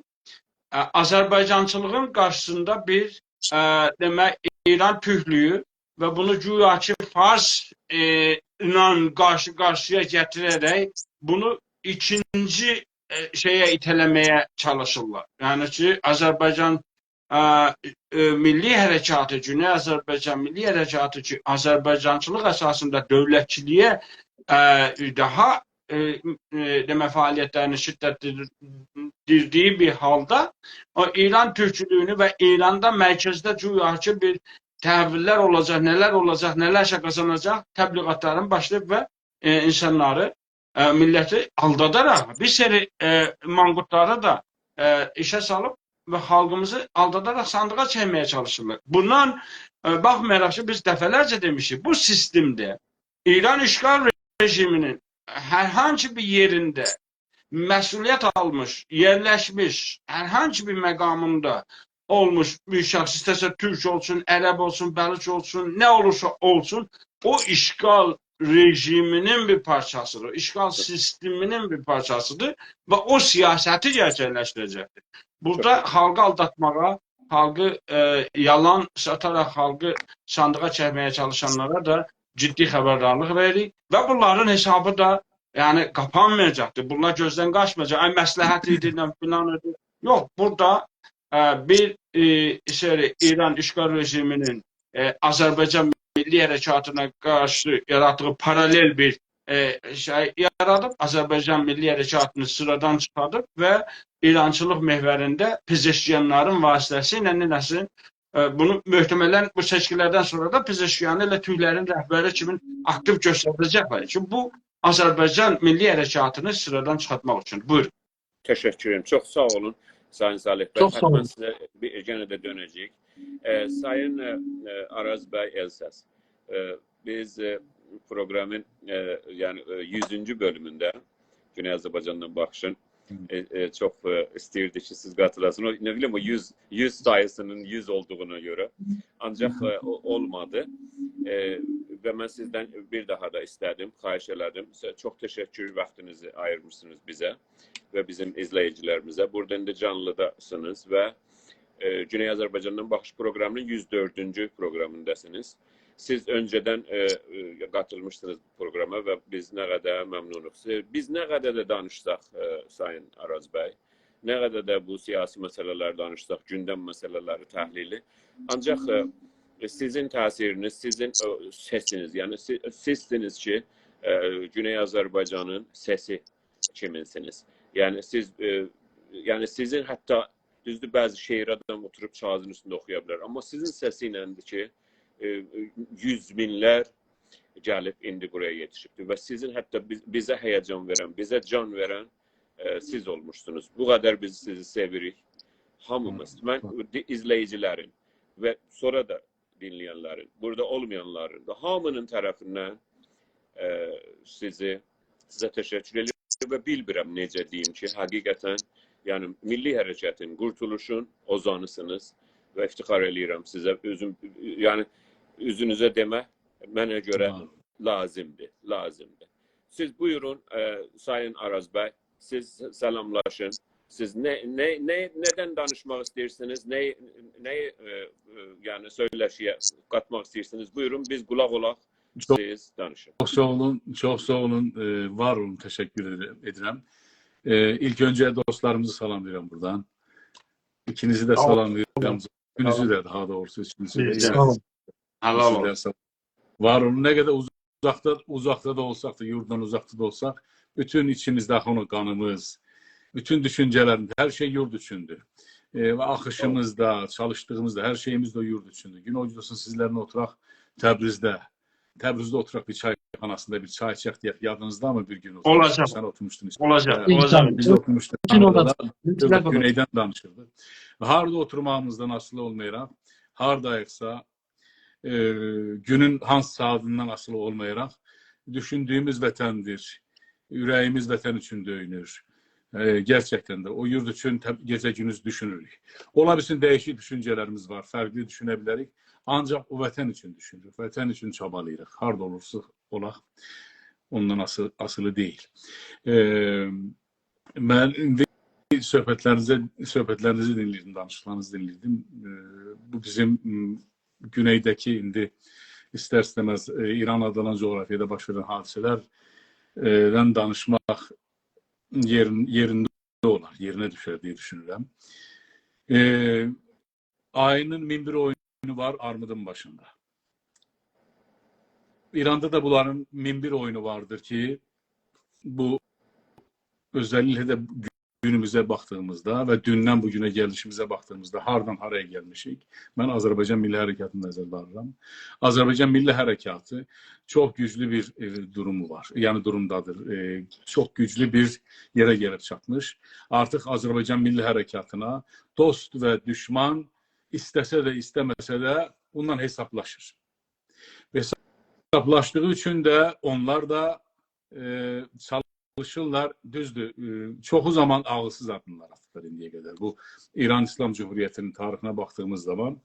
ائ، آذربایجانچیلیغین قارشیسیندا بیر، ائ، دئمک، ایران تورکلویو و بونو گویا کی، فارس، ائ، ایله قارشی-قارشییا گتیره‌رک بونو ایکینجی، ائ، شئیه ایته‌له‌مه‌یه چالیشیرلار. یعنی کی، آذربایجان، ائ، ائ، میللی حرکاتی، گونئی آذربایجان میللی حرکاتی کی، آذربایجانچیلیق اساسیندا دؤولتچیلییه، ائ، داها، ائ، ائ، دئمک، فعالیتلرینی شدتلندیردیگی بیر حالدا او ایران تورکچولویونو و ایراندا مرکزده گویا کی، بیر تحوللر اولاجاق، نه‌لر اولاجاق، نه‌لرسه قازاناجاق تبلیغاتلارین باشلاییب و، ائ، اینسانلاری، ائ، میللتی آلداداراق، بیر سری، ائ، مانقورتلاری دا، ائ، ایشه سالیب و خالقیمیزی آلداداراق صاندیغا چکمه‌یه چالیشیرلار. بوندان، ائ، باخمایاراق کی، بیز دفعه‌لرجه دئمیشیک، بو سیستمده ایران اشغال رژیمینین هر هانسی بیر یئرینده مسئولیت آلمیش، یئرلشمیش، هر هانسی بیر مقامیندا اولموش بیر شخص، ایسته‌سه تورک اولسون، عرب اولسون، بلوچ اولسون، نه اولورسا اولسون، او اشغال رژیمینین بیر پارچاسیدیر، اشغال سیستمینین بیر پارچاسیدیر و او سیاستی گئرچکلشدیره‌جکدیر. بورادا خالقی آلداتماغا، خالقی، ائ، یالان ساتاراق خالقی صاندیغا چکمه‌یه چالیشانلارا دا جدی خبردارلیق وئریریک و بونلارین حسابی دا، یعنی، قاپانمایاجاقدیر. بونلار گؤزدن قاچمایاجاق. آی، مصلحت ایدی، نه فلان ایدی. یوخ، بورادا، ائ، بیر، ائ، سری ایران اشغال رژیمینین، ائ، آذربایجان میللی حرکاتینا قارشی یاراتدیغی پارالل بیر، ائ، شئی یارادیب، آذربایجان میللی حرکاتینی سیرادان چیخاردیب و ایرانچیلیق محورینده پزشکیانلارین واسطه‌سیله نئینه‌سین، ائ، بونو محتملا بو سئچکیلردن سونرا دا پزشکیانی ائله تورکلرین رهبری کیمی آکتیو گؤستره‌جکلر. چونکی بو آذربایجان میللی حرکاتینی سیرادان چیخارتماق اوچون. بویورون. تشکر ائدیرم. چوخ ساغ اولون، سایین صالح بی. چوخ ساغ اولون. حتما سیزه بیر، یئنه ده دؤنه‌جه‌ییک. ائ، سایین، ائ، ائ، آراز بی ائلسس. ائ، بیز، ائ، پروقرامین، ائ، یعنی، ائ، یوزونجو بؤلومونده گونئی آذربایجاندان باخیشین، هی. ائ، ائ، چوخ، ائ، ایسته‌ییردی کی، سیز قاتیلاسین. او، نه بیلیم، او یوز، یوز ساییسینین یوز اولدوغونا گؤره. آنجاق، هی هی. ائ، او، اولمادی. ائ، و من سیزدن بیر داها دا ایسته‌دیم، خواهش ائله‌دیم. سیزه چوخ تشکر، واختینیزی آییرمیشسینیز بیزه و بیزیم ایزله‌ییجیلریمیزه. بورادا ایندی جانلیداسینیز و، ائ، گونئی آذربایجاندان باخیش پروقرامینین یوز دؤردونجو پروقرامینداسینیز. سیز اؤنجه‌دن، ائ، ائ، قاتیلمیشسینیز بو پروقراما و بیز نه قدر ممنونوق. ائ، بیز نه قدر ده دانیشساق، ائ، سایین آراز بی، نه قدر ده بو سیاسی مسئله‌لری دانیشساق، گوندم مسئله‌لری تحلیلی، آنجاق، ائ، سیزین تأثیرینیز، سیزین، ائ، سسینیز، یعنی سی-، سیزسینیز کی، ائ، گونئی آذربایجانین سسی کیمیسینیز. یعنی سیز، ائ، یعنی سیزین حتی، دوزدور، بعضی شعری آدام اوتوروب کاغیذین اوستونده اوخویا بیلر، آمما سیزین سسی ایله‌دیر کی، ائ، یوز مینلر گلیب ایندی بورایا یئتیشیبدیر و سیزین حتی بیز-، بیزه هیجان وئرن، بیزه جان وئرن، ائ، سیز اولموشسونوز. بو قدر بیز سیزی سئویریک. هامیمیز، من دی-، ایزله‌ییجیلرین و سونرا دا دینله‌ینلرین، بورادا اولمایانلارین دا هامی‌نین طرفیندن، ائ، سیزی، سیزه تشکر ائدیرم و بیلمیرم نئجه دئییم کی، حقیقتاً، یعنی، میللی حرکتین، قورتولوشون اوزانیسینیز و افتخار ائله‌ییرم سیزه. اؤزوم، یعنی، اوزونوزه دئمک منه گؤره، واو، لازیمدیر، لازیمدیر. سیز بویورون، ائ، سایین آراز بی، سیز سلاملاشین. سیز نه، نه، نه، نه‌دن دانیشماق ایسته‌ییرسینیز؟ نه، نه، ائ، ائ، یعنی سؤیله‌شییه قاتماق ایسته‌ییرسینیز؟ بویورون، بیز قولاق اولاق، چوخ، سیز دانیشین. چوخ ساغ اولون، چوخ ساغ اولون، ائ، وار اولون، تشکر ائدیرم، ائدیرم. ائ، ایلک اؤنجه دوستلاریمیزی سلاملاییرام بورادان. ایکینیزی ده، ساغ اولون، سلاملاییرام. اوچونوزو ده، داها دوغروسو، اوچونوزو ده. سیز ده. ساغ اولون. حالال اولسون. سیز ده ساغ اولون. وار اولون. نه قدر اوزون اوزاقدا، اوزاقدا دا اولساق دا، یورددان اوزاقدا دا اولساق، بوتون ایچیمیزده آخان او قانیمیز، بوتون دوشونجه‌لریمیز، هر شئی یورد اوچوندور. ائ، و آخیشیمیز دا، چالیشدیغیمیز دا، هر شئییمیز ده او یورد اوچوندور. گون او گون اولسون سیزلرله اوتوراق تبریزده. تبریزده اوتوراق بیر چایخاناسیندا بیر چای ایچک دئیک. یادینیزدامی بیر گون اوتوروب؟ اولاجاق. سن اوتورموشدون ایشته. اولاجاق، هه، اولاجاق. بیز اوتورموشدوق. گون اورادا اولاجاق. گون اولاجاق. گونئیدن دانیشیردیق. هارادا اوتورماغیمیزدان آسیلی اولمایاراق، هارداییقسا، ائ، گونون هانسی ساعاتیندان آسیلی اولمایاراق، دوشوندویوموز وطندیر. اوره‌ییمیز وطن اوچون دؤیونور. ائ، گئرچکدن ده او یورد اوچون تب-، گئجه گوندوز دوشونوروک. اولا بیلسین، دییشیک دوشونجه‌لریمیز وار، فرقلی دوشونه بیلریک. آنجاق او وطن اوچون دوشونوروک، وطن اوچون چابالاییریق. هاردا اولورسا اولاق، اوندان آسی-، آسیلی دئییل. ائ، من ایندی صحبتلرینیزی، صحبتلرینیزی دینله‌ییردیم، دانیشیقلارینیزی دینله‌ییردیم. ائ، بو بیزیم، م، گونئیده‌کی ایندی ایستر-ایسته‌مز، ائ، ایران آدلانان جغرافیادا باش وئرن حادثه‌لردن دانیشماق یئرین-، یئرینده اولار، یئرینه دوشر دئیه دوشونورم. ائ، آیی‌نین مین بیر اویونو وار آرمودون باشیندا. ایراندا دا بونلارین مین بیر اویونو واردیر کی، بو اؤزللیکله ده گونوموزه باخدیغیمیزدا و دوندن بو گونه گلیشیمیزه باخدیغیمیزدا هاردان هارایا گلمیشیک؟ من آذربایجان میللی حرکاتینی نظرده آلیرام. آذربایجان میللی حرکاتی چوخ گوجلو بیر، ائ، دورومو وار. یعنی دورومدادیر. ائ، چوخ گوجلو بیر یئره گلیب چاتمیش. آرتیق آذربایجان میللی حرکاتینا دوست و دوشمان ایسته‌سه ده، ایسته‌مه‌سه ده بونونلا حسابلاشیر. حسابلاشدیغی اوچون ده اونلار دا، ائ، چالیشیرلار. دوزدور، ائ، چوخو زامان عاغیلسیز آددیملار آتیرلار ایندییه قدر. بو ایران ایسلام جمهوریتی‌نین تاریخینه باخدیغیمیز زامان،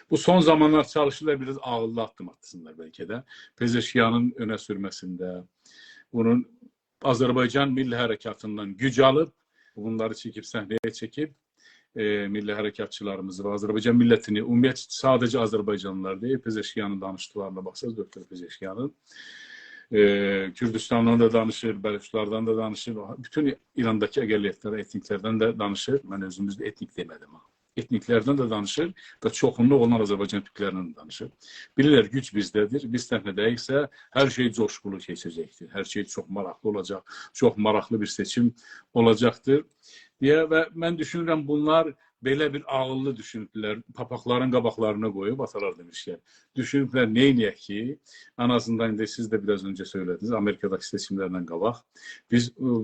بو سون زامانلار چالیشیرلار بیر آز عاغیللی آددیم آتسینلار بلکه ده. پزشکیانین اؤنه سورمه‌سینده، بونون آذربایجان میللی حرکاتیندان گوج آلیب، بونلاری چکیب، صحنه‌یه چکیب، ائ، میللی حرکاتچیلاریمیزی و آذربایجان میللتینی، عمومیتله ساده‌جه آذربایجانلیلار دئییل، پزشکیانین دانیشیقلارینا باخساز، دکتر پزشکیانین، ائ، کوردوستاندان دا دانیشیر، بلوچلاردان دا دانیشیر، بوتون ایرانداکی اقلیت‌لر، ائتنیک‌لردن ده دانیشیر. من اؤزوموز ده ائتنیک دئمه‌دیم ها. ائتنیک‌لردن ده دانیشیر و چوخونلوق اولان آذربایجان تورکلریندن ده دانیشیر. بیلیرلر، گوج بیزده‌دیر، بیز صحنه‌ده ایکسه، هر شئی جوشقولو کئچه‌جکدیر، هر شئی چوخ ماراقلی اولاجاق، چوخ ماراقلی بیر سئچیم اولاجاقدیر دئیه. و من دوشونورم، بونلار بئله بیر عاغیللی دوشونوبلر، پاپاقلارین قاباقلارینا قویوب، آتالار دئمیشکن، دوشونوبلر، نئینیه‌ک کی، ان آزیندان ایندی سیز ده بیر آز اؤنجه سؤیله‌دینیز، آمریکاداکی سئچیملرله قاباق بیز، ائ،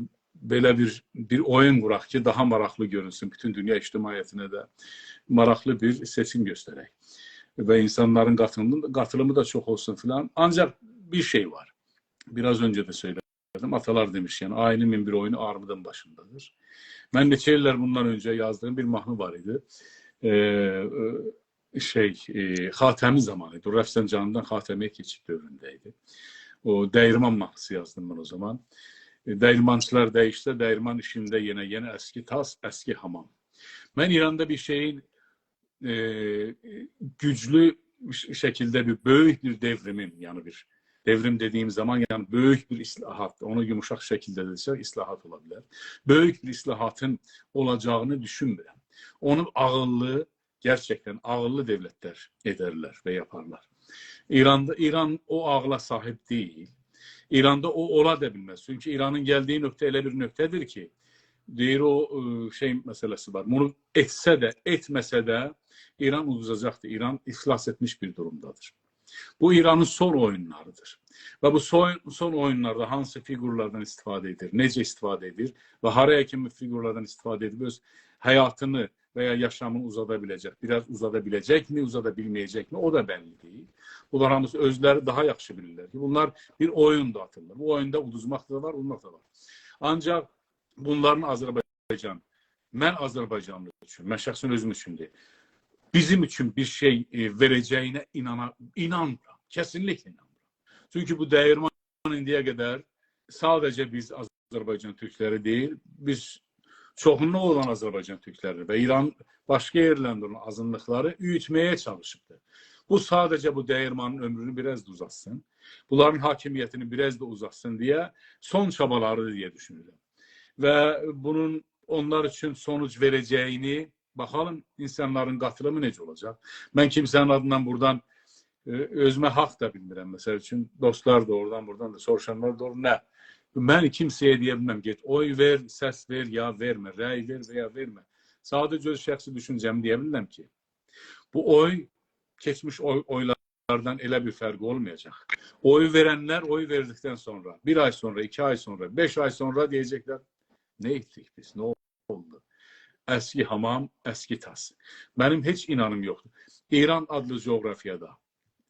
بئله بیر، بیر اویون قوراق کی، داها ماراقلی گؤرونسون، بوتون دونیا اجتماعیتینه ده ماراقلی بیر سئچیم گؤسترک و اینسانلارین قاتیلیمی، قاتیلیمی دا چوخ اولسون فلان. آنجاق بیر شئی وار. بیر آز اؤنجه ده سؤیله‌دیم. آتالار دئمیشکن، آیی‌نین مین بیر اویونو آرمودون باشیندادیر. من نئچه ایللر بوندان اؤنجه یازدیغیم بیر ماهنی وار ایدی. ائ، ائ، شئی، ائ، خاتمی زامانی ایدی. رفسنجانی‌دان خاتمی‌یه کئچید دؤورونده ایدی. او دییرمان ماهنیسی یازدیم من او زامان. ائ، دییرمانچیلار دییشسه، دییرمان ایشینده یئنه، یئنه اسکی تاس، اسکی حامام. من ایراندا بیر شئیین، ائ، گوجلو ش-، شکیلده بیر، بؤیوک بیر دئوریمین، یعنی بیر دئوریم دئدیییم زامان، یعنی بؤیوک بیر اصلاحات، اونو یوموشاق شکیلده دئسک، اصلاحات اولا بیلر. بؤیوک بیر اصلاحاتین اولاجاغینی دوشونمورم. اونو عاغیللی، گئرچکدن عاغیللی دؤولت‌لر ائدرلر و یاپارلار. ایراندا، ایران او عاغلا صاحیب دئییل. ایراندا او اولا دا بیلمز. چونکی ایرانین گلدیگی نقطه ائله بیر نقطه‌دیر کی، دئییر، او، ائ، شئی مسئله‌سی وار. بونو ائتسه ده، ائتمه‌سه ده ایران اودوزاجاقدیر. ایران افلاس ائتمیش بیر دورومدادیر. بو ایرانین سون اویونلاریدیر. و بو سون، سون اویونلاردا هانسی فیگورلاردان استفاده ائدیر، نئجه استفاده ائدیر و هارایا کیمی فیگورلاردان استفاده ائدیب اؤز حیاتینی و یا یاشامینی اوزادا بیله‌جک، بیر آز اوزادا بیله‌جک‌می، اوزادا بیلمه‌یه‌جک‌می، او دا بللی دئییل. بونلار هامیسی اؤزلری داها یاخشی بیلیرلر کی، بونلار بیر اویوندو آتیرلار. بو اویوندا اودوزماق دا وار، اودماق دا وار. آنجاق بونلارین آذربایجان، من آذربایجانلی اوچون، من شخصاً اؤزوم اوچون دئییل، بیزیم اوچون بیر شئی، ائ، وئره‌جه‌یینه اینانا-، اینانمیرام. کسینلیکله اینانمیرام. چونکی بو دییرمان ایندییه قدر ساده‌جه بیز آذربایجان تورکلری دئییل، بیز چوخونلوق اولان آذربایجان تورکلری و ایران باشقا یئرلرینده اولان آزینلیقلاری اویوتمه‌یه چالیشیبدیر. بو ساده‌جه بو دییرمانین عؤمرونو بیر آز دا اوزاتسین، بونلارین حاکمیتینی بیر آز دا اوزاتسین دئیه سون چابالاریدیر دئیه دوشونورم. و بونون اونلار اوچون سونوج وئره‌جه‌یینی باخالیم، اینسانلارین قاتیلیمی نئجه اولاجاق. من کیمسه‌نین آدیندان بورادان اؤ-، اؤزومه حاق دا بیلمیرم. مثل اوچون، دوستلار دا اورادان، بورادان دا سوروشانلار دا اولور. نه؟ من کیمسه‌یه دئیه بیلمم: «گئت اوی وئر، سس وئر یا وئرمه، رأی وئر و یا وئرمه.» ساده‌جه اؤز شخصی دوشونجه‌می دئیه بیلیرم کی، بو اوی کئچمیش اوی، اویلاردان ائله بیر فرقی اولمایاجاق. اویو وئرنلر اویو وئردیکدن سونرا، بیر آی سونرا، ایکی آی سونرا، بئش آی سونرا دئیه‌جکلر: «نه ائتدیک بیز؟ نه اولدو؟ اسکی حامام، اسکی تاس.» منیم هئچ اینانیم یوخدور. ایران آدلی جغرافیادا،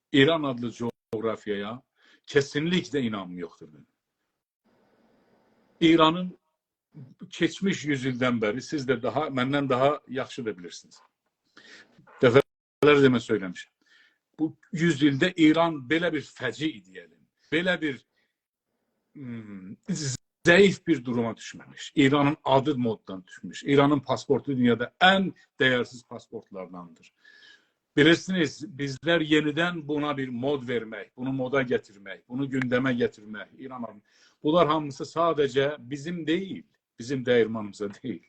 ایران آدلی جغرافیایا کسینلیکله اینانیم یوخدور منیم. ایرانین کئچمیش یوز ایلدن بری، سیز ده داها، مندن داها یاخشی دا بیلیرسینیز. دفعه‌لرجه من سؤیله‌میشم. بو یوز ایلده ایران بئله بیر فجیع دئیه‌لیم، بئله بیر، م، ضعیف بیر دوروما دوشمه‌میش. ایرانین آدی موددان دوشموش. ایرانین پاسپورتو دونیادا ان ده‌یرسیز پاسپورتلارداندیر. بیلیرسینیز، بیزلر یئنیدن بونا بیر مود وئرمک، بونو مودا گتیرمک، بونو گوندمه گتیرمک، ایران آدینی، بونلار هامیسی ساده‌جه بیزیم دئییل، بیزیم دییرمانیمیزا دئییل.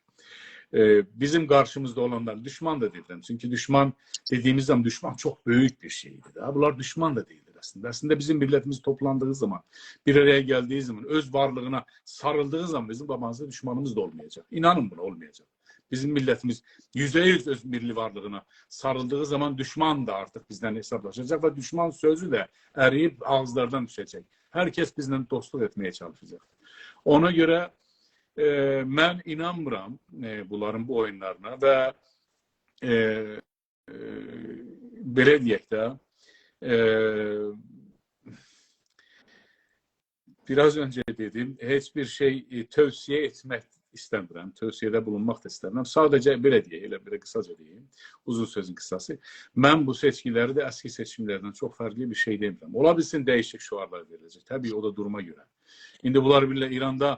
ائ، بیزیم قارشیمیزدا اولانلار، دوشمان دا دئییرم. چونکی دوشمان دئدیییمیز زامان دوشمان چوخ بؤیوک بیر شئیدیر ده. بونلار دوشمان دا دئییلدیر اصلینده. اصلینده بیزیم میللتیمیز توپلاندیغی زامان، بیر آرایا گلدیگی زامان، اؤز وارلیغینا ساریلدیغی زامان بیزیم قاباغیمیزدا دوشمانیمیز دا اولمایاجاق. اینانین بونا، اولمایاجاق. بیزیم میللتیمیز یوزده یوز اؤز میللی وارلیغینا ساریلدیغی زامان دوشمان دا آرتیق بیزدن حسابلاشاجاق و دوشمان سؤزو ده اریییب آغیزلاردان دوشه‌جک. هر کس بیزله دوستلوق ائتمه‌یه چالیشاجاق. اونا گؤره، ائ، من اینانمیرام، ائ، بونلارین بو اویونلارینا و، ائ، ائ، بئله دئیک ده، ائ، بیر آز اؤنجه دئدیم، هئچ بیر شئی، ائ، توصیه ائتمک ایسته‌میرم، توصیه‌ده بولونماق دا ایسته‌میرم. ساده‌جه بئله دئیک، ائله بئله قیساجا دئییم، اوزون سؤزون قیساسی. من بو سئچکیلری ده اسکی سئچکیملردن چوخ فرقلی بیر شئی دئمیرم. اولا بیلسین، دییشیک شعارلار وئریله‌جک. طبیعی، او دا دوروما گؤره. ایندی بونلار بیلیرلر، ایراندا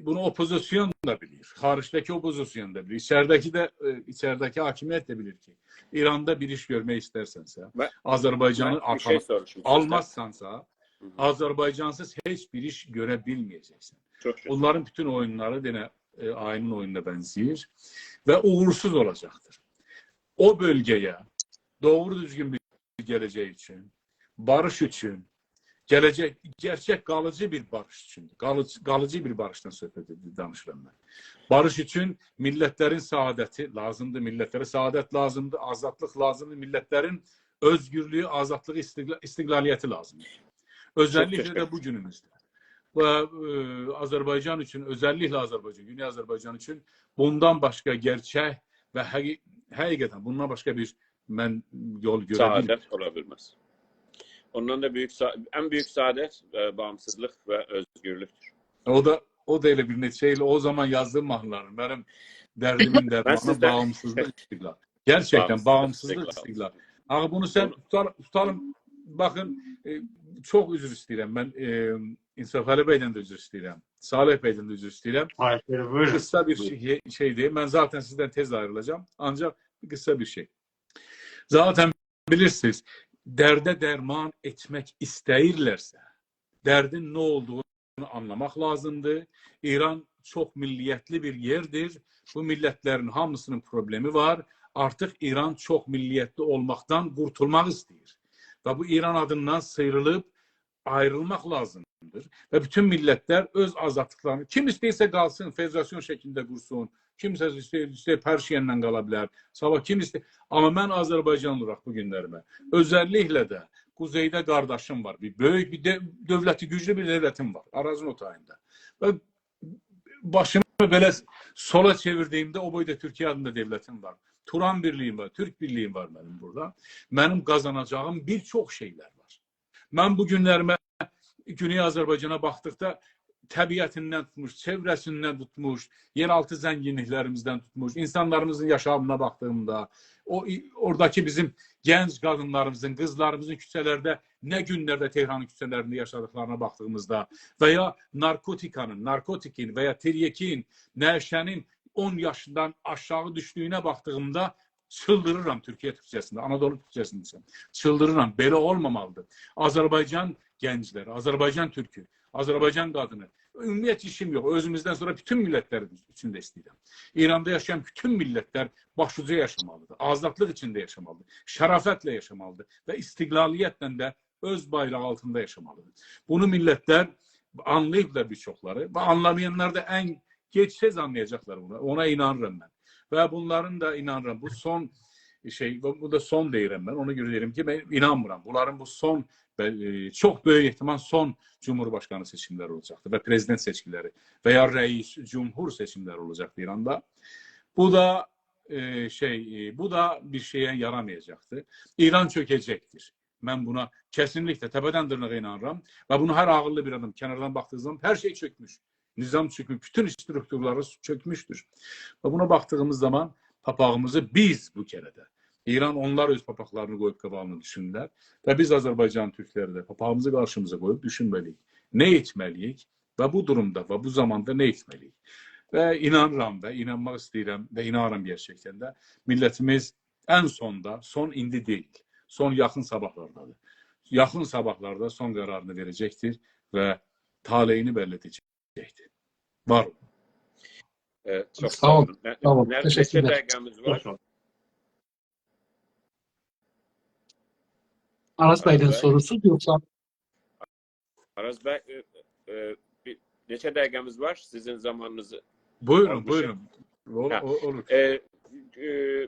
بونو اوپوزیسیون دا بیلیر، خاریجده‌کی اوپوزیسیون دا بیلیر، ایچریده‌کی ده، ائ، ایچریده‌کی حاکمیت ده بیلیر کی، ایراندا بیر ایش گؤرمک ایسترسنسه، و آذربایجانی من بیر شئی آرخانا سوروشوم سیزدن. آلمازسانسا، هی هی. آذربایجانسیز هئچ بیر ایش گؤره بیلمه‌یه‌جکسن. چوخ گؤزل. اونلارین بوتون اویونلاری دئنه، ائ، آیینین اویونونا بنزه‌ییر و اوغورسوز اولاجاقدیر. او بؤلگه‌یه دوغرو دوزگون بیر گله‌جک اوچون، باریش اوچون، گله‌جک، گئرچک قالیجی بیر باریش اوچون، قالیج-، قالیجی بیر باریشدان صحبت ائدیر، دانیشیرام من. باریش اوچون میللتلرین سعادتی لازیمدیر، میللتلره سعادت لازیمدیر، آزادلیق لازیمدیر، میللتلرین اؤزگورلویو، آزادلیغی، استقلا-، استقلالیتی لازیمدیر. اؤزللیکله ده بو گونوموزده. و، ائ، آذربایجان اوچون، اؤزللیکله آذربایجان، گونئی آذربایجان اوچون بوندان باشقا گئرچک و حقی-، حقیقتاً بوندان باشقا بیر من یول گؤره بیلمیرم. سعادت اولا بیلمز. اوندان دا بؤیوک سع-، ان بؤیوک سعادت، ائ، باغیمسیزلیق و اؤزگورلوکدور. او دا، او دا ائله بیر نئچه ایل، او زامان یازدیغیم ماهنیلارین، منیم دردیمین درمانی، سیزدن باغیمسیزلیق، استقلال. گئرچکدن باغیمسیزلیق، باغیمسیزلیق، استقلال. استقلال. آخی بونو سن، بونو توتار-، توتالیم، باخین، ائ، چوخ عذر ایسته‌ییرم. من، ائ، انصافعلی بیدن ده عذر ایسته‌ییرم. صالح بیدن ده عذر ایسته‌ییرم. هاییر، بویورون. قیسا بیر شئی، شئی دئییم. من ذاتاً سیزدن تئز آیریلاجاغام. آنجاق قیسا بیر شئی. ذاتاً بیلیرسینیز، درده درمان ائتمک ایسته‌ییرلرسه، دردین نه اولدوغونو آنلاماق لازیمدیر. ایران چوخ میللیتلی بیر یئردیر. بو میللتلرین هامیسینین پروبلئمی وار. آرتیق ایران چوخ میللیتلی اولماقدان قورتولماق ایسته‌ییر. و بو ایران آدیندان سییریلیب آیریلماق لازیمدیر. و بوتون میللتلر اؤز آزادلیقلارینی، کیم ایسته‌ییرسه قالسین، فدراسیون شکلینده قورسون، کیمسه ایسته‌ییر، ایسته‌ییر پرشیندن قالا بیلر. صاباح کیم ایسته‌ییر؟ آمما من آذربایجانلی اولاراق بو گونلریمه، اؤزللیکله ده قوزئیده قارداشیم وار. بیر بؤیوک بیر دؤ-، دؤولتی، گوجلو بیر دؤولتیم وار. آرازین او تاییندا. و باشیمی بئله سولا چئویردیییمده او بویدا تورکیه آدیندا دؤولتیم وار. توران بیرلیگیم وار، تورک بیرلیگیم وار منیم بورادا. منیم قازاناجاغیم بیر چوخ شئیلر وار. من بو گونلریمه گونئی آذربایجانا باخدیقدا طبیعتیندن توتموش، چئوره‌سیندن توتموش، یئرآلتی زنگینلیکلریمیزدن توتموش، اینسانلاریمیزین یاشامینا باخدیغیمدا، او، اوراداکی بیزیم گنج قادینلاریمیزین، قیزلاریمیزین کوچه‌لرده، نه گونلرده تهرانین کوچه‌لرینده یاشادیقلارینا باخدیغیمیزدا و یا نارکوتیکانین، نارکوتیکین و یا تریاکین، نشه‌نین اون یاشیندان آشاغی دوشدویونه باخدیغیمدا چیلدیریرام تورکیه تورکجه‌سینده، آنادولو تورکجه‌سینده. چیلدیریرام، بئله اولمامالیدیر. آذربایجان گنجلری، آذربایجان تورکو، آذربایجان قادینی، عمومیت ایشیم یوخ. اؤزوموزدن سونرا بوتون میللتلر اوچون ده ایسته‌ییرم. ایراندا یاشایان بوتون میللتلر باشی‌اوجا یاشامالیدیر. آزادلیق ایچینده یاشامالیدیر. شرافتله یاشامالیدیر و استقلالیتله ده اؤز بایراغی آلتیندا یاشامالیدیر. بونو میللتلر آنلاییبلار بیر چوخلاری و آنلامایانلار دا ان گئج تئز آنلایاجاقلار بونو. اونا اینانیرام من. و بونلارین دا اینانیرام. بو سون شئی، بو، بو دا سون دئییرم من. اونا گؤره دئییرم کی، من اینانمیرام. بونلارین بو سون و، ائ، چوخ بؤیوک احتمال سون جمهورباشقانی سئچیملری اولاجاقدیر و پرزیدنت سئچکیلری و یا رئیس جمهور سئچیملری اولاجاقدیر ایراندا. بو دا، ائ، شئی، ائ، بو دا بیر شئیه یارامایاجاقدیر. ایران چؤکه‌جکدیر. من بونا کسینلیکله تپه‌دن دیرناغا اینانیرام و بونو هر عاغیللی بیر آدام کناردان باخدیغی زامان هر شئی چؤکموش. نظام چؤکموش، بوتون استروکتورلاری چؤکموشدور. و بونا باخدیغیمیز زامان پاپاغیمیزی بیز بو کره ده، ایران اونلار اؤز پاپاقلارینی قویوب قاباغینا دوشونورلر و بیز آذربایجان تورکلری ده پاپاغیمیزی قارشیمیزا قویوب دوشونمه‌لی‌ییک. نه ائتمه‌لی‌ییک و بو دورومدا و بو زاماندا نه ائتمه‌لی‌ییک؟ و اینانیرام و اینانماق ایسته‌ییرم و اینانیرام گئرچکدن ده میللتیمیز ان سوندا، سون ایندی دئییل، سون یاخین صاباحلاردادیر. یاخین صاباحلاردا سون قرارینی وئره‌جکدیر و طالعینی بللی ائده‌جکدیر. وار اولون. ائ، چوخ ساغ اولون. نه، ساغ اولون. نه، نئچه تشکر. دقیقه‌میز وار؟ چوخ ساغ اولون. آراز بیدن آراز بی. سوروسوز یوخسا؟ آراز بی، ائ، ائ، بیر نئچه دقیقه‌میز وار، سیزین زامانینیزی بویورون، آلمیشام. بویورون. اول-، هه. او-، اولور. ائ، ائ،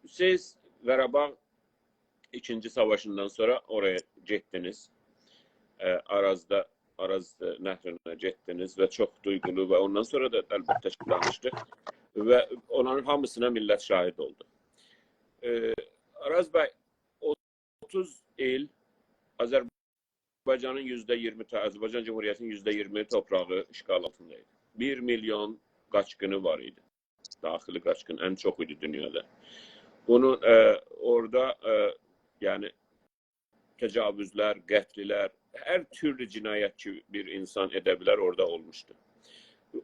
سیز قاراباغ ایکینجی ساواشیندان سونرا اورایا گئتدینیز. ائ، آرازدا، آراز نهرینه گئتدینیز و چوخ دویغولو و اوندان سونرا دا البته کی، دانیشدیق. و اونلارین هامیسینا میللت شاهید اولدو. ائ، آراز بی، اوتوز ایل آذربایجانین یوزده اییرمی تو-، آذربایجان جمهوریتی‌نین یوزده اییرمی توپراغی اشغال آلتیندا ایدی. بیر میلیون قاچقینی وار ایدی. داخلی قاچقین ان چوخ ایدی دونیادا. بونون، ائ، اورادا، ائ، یعنی تجاوزلر، قتل‌لر، هر تورلو جنایت کی، بیر اینسان ائده بیلر، اورادا اولموشدو.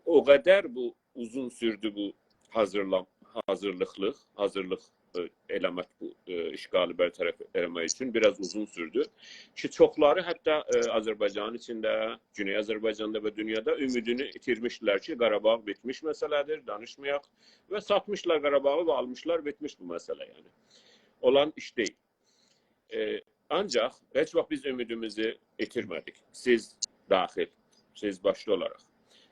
او قدر بو اوزون سوردو بو حاضیرلا-، حاضیرلیقلیق، حاضیرلیق، ائ، ائله‌مک بو، ائ، اشغالی برطرف ائله‌مک اوچون بیر آز اوزون سوردو کی، چوخلاری حتی، ائ، آذربایجانین ایچینده، گونئی آذربایجاندا و دونیادا امیدینی ایتیرمیشدیلر کی، قاراباغ بیتمیش مسئله‌دیر، دانیشمایاق و ساتمیشلار قاراباغی و آلمیشلار، بیتمیش بو مسئله، یعنی. اولان ایش دئییل. ائ، آنجاق هئچ واخت بیز امیدیمیزی ایتیرمه‌دیک. سیز داخیل، سیز باشدا اولاراق،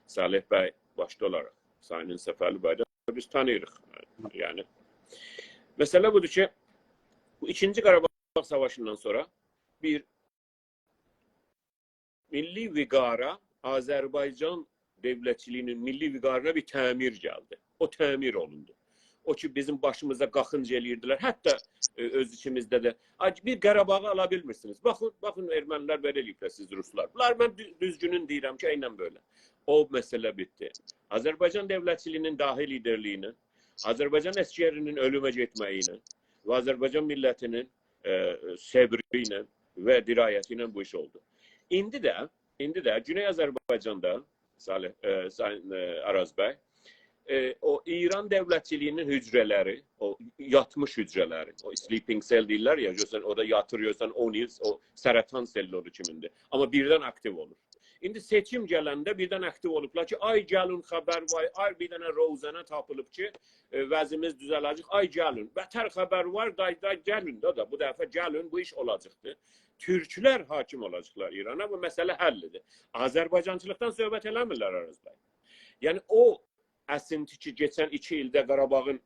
صالح بی باشدا اولاراق، سایین صفرلی بی ده بیز تانیییریق. یعنی، مسئله بودور کی، بو ایکینجی قاراباغ ساواشیندان سونرا بیر میللی وقارا، آذربایجان دؤولتچیلیگی‌نین میللی وقارینا بیر تعمیر گلدی. او تعمیر اولوندو. او کی، بیزیم باشیمیزا قالخینج ائله‌ییردیلر. حتی، ائ، اؤز ایچیمیزده ده، «آی، بیر قاراباغی آلا بیلمیرسینیز. باخین، باخین، ارمنی‌لر بئله ائله‌ییبلر سیزی، روسلار.» بونلار، من دو-، دوزگونون دئییرم کی، ائله بئله. او مسئله بیتدی. آذربایجان دؤولتچیلیگی‌نین داهی لیدرلیگینین، آذربایجان عسگری‌نین اؤلومه گئتمه‌یی ایله و آذربایجان میللتی‌نین، ائ، صبری ایله و درایتی ایله بو ایش اولدو. ایندی ده، ایندی ده گونئی آذربایجاندا، صالح، ائ، سایین، ائ، آراز بی، ائ، او ایران دؤولتچیلیگی‌نین حجره‌لری، او یاتمیش حجره‌لری، او sleeping cell دئییرلر یا، گؤرسن اورادا یاتیر، گؤرسن اون ایل، او سرطان سلولو کیمیندیر. آمما بیردن آکتیو اولور. ایندی سئچیم گلنده بیردن آکتیو اولوبلار کی، «آی گلین خبر وار، آی بیر دنه روزنه تاپیلیب کی، ائ، وضعیمیز دوزه‌له‌جک، آی گلین، بتر خبر وار، دای، دای گلین ده، ده، بو دفعه گلین، بو ایش اولاجاقدیر.» تورکلر حاکم اولاجاقلار ایرانا، بو مسئله حل‌دیر. آذربایجانچیلیقدان صحبت ائله‌میرلر، آراز بی. یعنی، او اسینتی کی، کئچن ایکی ایلده قاراباغین،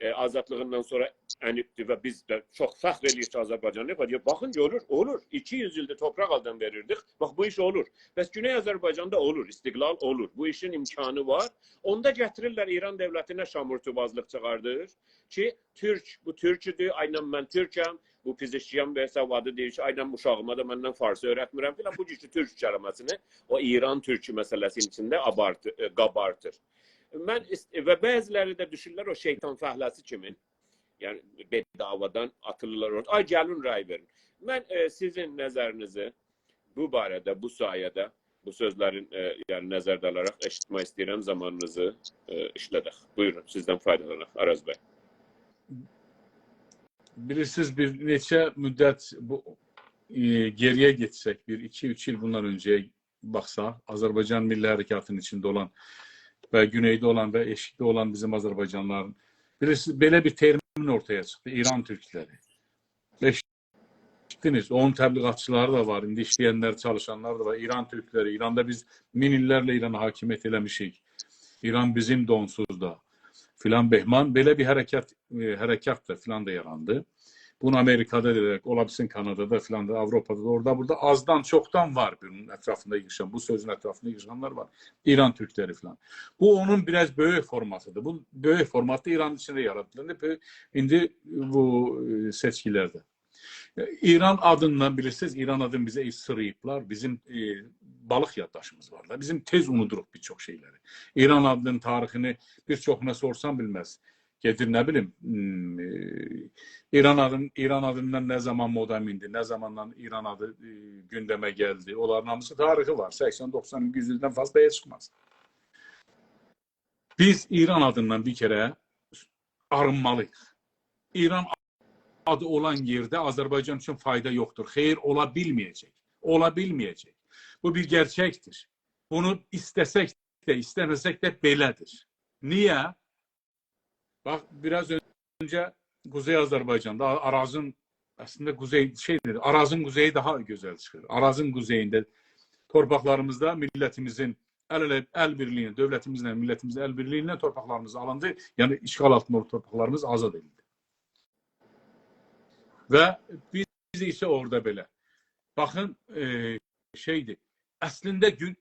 ائ، آزادلیغیندان سونرا انیبدیر و بیز ده چوخ فخر ائله‌ییریک کی، آذربایجانلی‌ییق. دئییر، باخین، گؤرور، اولور. ایکی یوز ایلدیر توپراق آلدان وئریردیک. باخ، بو ایش اولور. بس گونئی آذربایجاندا اولور، استقلال اولور. بو ایشین امکانی وار. اوندا گتیریرلر ایران دؤولتینه شامورتوبازلیق چیخاردیر کی، تورک، بو تورکودور، عیناً من تورکم، بو پزشکیان و سوادی دئییر کی، عیناً اوشاغیما دا مندن فارسی اؤیرتمیرم فلان. بو جور کی، تورک کلمه‌سینی او ایران تورکو مسئله‌سینین ایچینده آبارتی-، ائ، قابارتیر. من ایست-، و بعضی‌لری ده دوشورلر او شیطان فعله‌سی کیمی، یعنی بداوادان آتیلیرلار اورادا. «آی گلین رأی وئرین.» من، ائ، سیزین نظرینیزی بو باره‌ده، بو سایه‌ده، بو سؤزلرین، ائ، یعنی نظرده آلاراق ائشیتمک ایسته‌ییرم، زامانینیزی، ائ، ایشله‌دک. بویورون، سیزدن فایدالاناق، آراز بی. بیلیرسینیز، بیر نئچه مدت بو، ائ، گئری‌یه گئتسک، بیر ایکی، اوچ ایل بوندان اؤنجه‌یه باخساق، آذربایجان میللی حرکاتینین ایچینده اولان و گونئیده اولان و ائشیکده اولان بیزیم آذربایجانلیلارین، بیلیرسینیز، بئله بیر ترمین اورتایا چیخدی، ایران تورکلری. ائشیتدینیز، اونون تبلیغاتچیلاری دا وار، ایندی ایشله‌ینلر، چالیشانلار دا وار. ایران تورکلری، ایراندا بیز مین ایللرله ایرانا حاکمیت ائله‌میشیک. ایران بیزیم، اونسوز دا، فلان بهمان. بئله بیر حرکت، ائ، حرکت ده فلان دا یاراندی. بونو آمریکادا دا، اولا بیلسین کانادادا فلان دا، آوروپادا دا، اورادا بورادا آزدان چوخدان وار بونون اطرافیندا ییغیشان، بو سؤزون اطرافیندا ییغیشانلار وار. ایران تورکلری فلان. بو اونون بیر آز بؤیوک فورماتیدیر. بو بؤیوک فورماتدا ایران ایچینده یارادیلار. ایندی بؤ-، ایندی بو، ائ، سئچکیلرده. ایران آدیندان، بیلیرسینیز، ایران آدینی بیزه سیراییبلار. بیزیم، ائ، بالیق یادداشیمیز وار دا. بیزیم تئز اونودوروق بیر چوخ شئیلری. ایران آدینین تاریخینی بیر چوخونا سورسام بیلمز. گئدیر، نه بیلیم، هوم، ائ، ایران آدین-، ایران آدیندان نه زامان مودا میندی، نه زاماندان ایران آدی، ائ، گوندمه گلدی. اونلارین هامیسی تاریخی وار. سکسن، دوخسان، یوز ایلدن فاز بئله چیخماز. بیز ایران آدیندان بیر کره آرینمالی‌ییق. ایران آدی اولان یئرده آذربایجان اوچون فایدا یوخدور. خئیر، اولا بیلمه‌یه‌جک. اولا بیلمه‌یه‌جک. بو بیر گئرچکدیر. بونو ایسته‌سک ده، ایسته‌مه‌سک ده بئله‌دیر. نییه؟ باخ، بیر آز اؤنجه قوزئی آذربایجاندا، آرازین، اصلینده قوزئی شئیدیر، آرازین قوزئیی داها گؤزل چیخیر. آرازین قوزئیینده تورپاقلاریمیزدا میللتیمیزین ال اله، ال بیرلیگی ایله، دؤولتیمیزله، میللتیمیزین ال بیرلیگی ایله تورپاقلاریمیز آلیندی. یعنی اشغال آلتیندا اولان تورپاقلاریمیز آزاد ائدیلدی. و بیز ایسه اورادا بئله. باخین، ائ، شئیدیر. اصلینده گون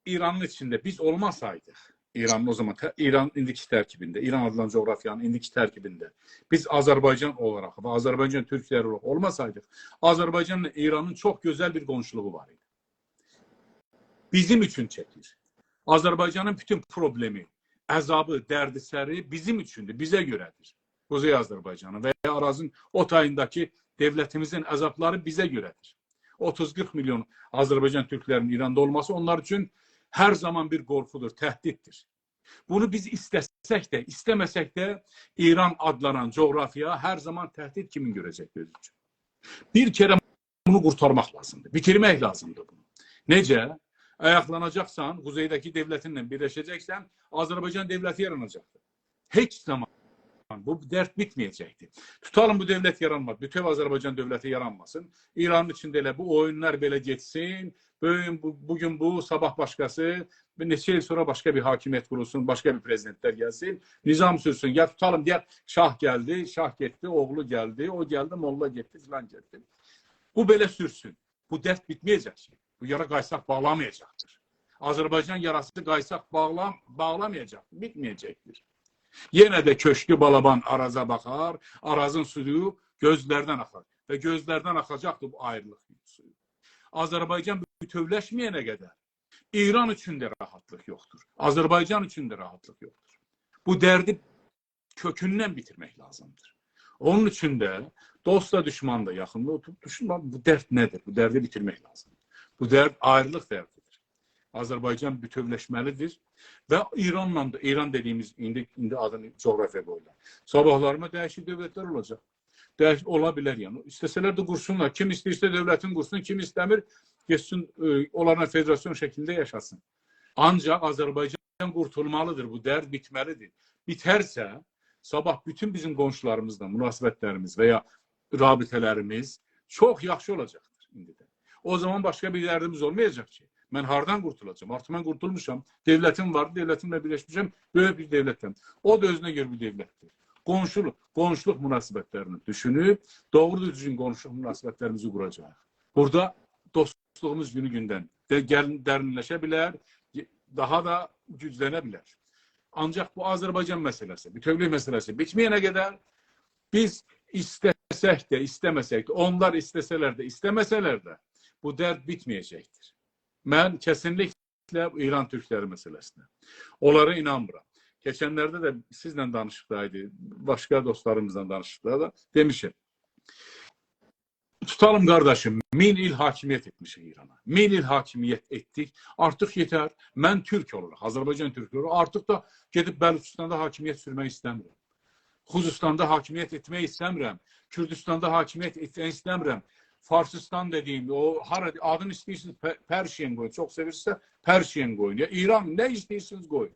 ایرانین ایچینده بیز اولماسایدیق، ایرانین او زامان ته-، ایران ایندیکی ترکیبینده، ایران آدلانان جغرافیانین ایندیکی ترکیبینده بیز آذربایجان اولاراق و آذربایجان تورکلری اولاراق اولماسایدیق، آذربایجانلا ایرانین چوخ گؤزل بیر قونشولوغو وار ایدی. بیزیم اوچون چکیر. آذربایجانین بوتون پروبلئمی، عذابی، دردسری بیزیم اوچوندور، بیزه گؤره‌دیر. قوزئی آذربایجانین و یا آرازین او تایینداکی دؤولتیمیزین عذابلاری بیزه گؤره‌دیر. اوتوز قیرخ میلیون آذربایجان تورکلرینین ایراندا اولماسی اونلار اوچون هر زامان بیر قورخودور، تهدیددیر. بونو بیز ایسته‌سک ده، ایسته‌مه‌سک ده ایران آدلانان جغرافیا هر زامان تهدید کیمی گؤره‌جک اؤزو اوچون. بیر کره بونو قورتارماق لازیمدیر. بیتیرمک لازیمدیر بونو. نئجه؟ آیاقلاناجاقسان، قوزئیده‌کی دؤولتینله بیرلشه‌جکسن، آذربایجان دؤولتی یاراناجاقدیر. هئچ زامان بو درد بیتمه‌یه‌جکدیر. توتالیم بو دؤولت یارانمادی. بوتؤو آذربایجان دؤولتی یارانماسین. ایرانین ایچینده ائله بو اویونلار بئله گئتسین. بوگون بو، بوگون بو، صاباح باشقاسی، بیر نئچه ایل سونرا باشقا بیر حاکمیت قورولسون، باشقا بیر پرزیدنتلر گلسین، نظام سورسون. یا توتالیم، دئیک، شاه گلدی، شاه گئتدی، اوغلو گلدی، او گلدی، موللا گئتدی، فلان گئتدی. بو بئله سورسون. بو درد بیتمه‌یه‌جک کی. بو یارا قایساق باغلامایاجاقدیر. آذربایجان یاراسی قایساق باغلا-، باغلامایاجاق، بیتمه‌یه‌جکدیر. یئنه ده کؤشکو بالابان آرازا باخار، آرازین سویو گؤزلردن آخار و گؤزلردن آخاجاقدیر بو آیریلیق سویو. آذربایجان بوتؤولشمه‌ینه قدر ایران اوچون ده راحاتلیق یوخدور. آذربایجان اوچون ده راحاتلیق یوخدور. بو دردی کؤکوندن بیتیرمک لازیمدیر. اونون اوچون ده دوستلا، دوشمانلا یاخیندا اوتوروب دوشونمک، بو درد نه‌دیر؟ بو دردی بیتیرمک لازیمدیر. بو درد آیریلیق دردیدیر. آذربایجان بوتؤولشمه‌لیدیر و ایرانلا دا، ایران دئدیییمیز ایندی، ایندی آدینی جغرافیا قویورلار. صاباحلارینا دییشیک دؤولتلر اولاجاق. دییش-، اولا بیلر، یعنی. ایسته‌سه‌لر ده قورسونلار. کیم ایسته‌ییرسه دؤولتین قورسون، کیم ایسته‌میر، گئتسین، ائ، اونلارلا فدراسیون شکلینده یاشاسین. آنجاق آذربایجان قورتولمالیدیر، بو درد بیتمه‌لیدیر. بیترسه، صاباح بوتون بیزیم قونشولاریمیزلا مناسبتلریمیز و یا رابطه‌لریمیز چوخ یاخشی اولاجاقدیر ایندیدن. او زامان باشقا بیر دردیمیز اولمایاجاق کی. من هاردان قورتولاجاغام؟ آرتیق من قورتولموشام. دؤولتیم واردی، دؤولتیمله بیرلشمیشم، بؤیوک بیر دؤولتدن. او دا اؤزونه گؤره بیر دؤولتدیر. قونشولوق، قونشولوق مناسبتلرینی دوشونوب، دوغرو دوزگون قونشولوق مناسبتلریمیزی قوراجاغیق. بورادا دوستلوغوموز گونو گوندن ده گل-، درینلشه بیلر، داها دا گوجلنه بیلر. آنجاق بو آذربایجان مسئله‌سی، بوتؤولوک مسئله‌سی بیتمه‌ینه قدر بیز ایسته‌سک ده، ایسته‌مه‌سک ده، اونلار ایسته‌سه‌لر ده، ایسته‌مه‌سه‌لر ده بو درد بیتمه‌یه‌جکدیر. من کسینلیکله ایران تورکلری مسئله‌سینه، اونلارا اینانمیرام. کئچنلرده ده سیزله دانیشیقدایدی، باشقا دوستلاریمیزلا دانیشیقدا دا دئمیشم. توتالیم، قارداشیم، مین ایل حاکمیت ائتمیشیک ایرانا. مین ایل حاکمیت ائتدیک. آرتیق یئتر. من تورک اولاراق، آذربایجان تورکو اولاراق، آرتیق دا گئدیب بلوچستاندا حاکمیت سورمک ایسته‌میرم. خوزستاندا حاکمیت ائتمک ایسته‌میرم. کوردوستاندا حاکمیت ائتمک ایسته‌میرم. فارسیستان دئدیییم، او هارا آدینی ایسته‌ییرسینیز، پ-، پرشین قویون، چوخ سئویرسینیزسه پرشین قویون. یا ایران، نه ایسته‌ییرسینیز قویون.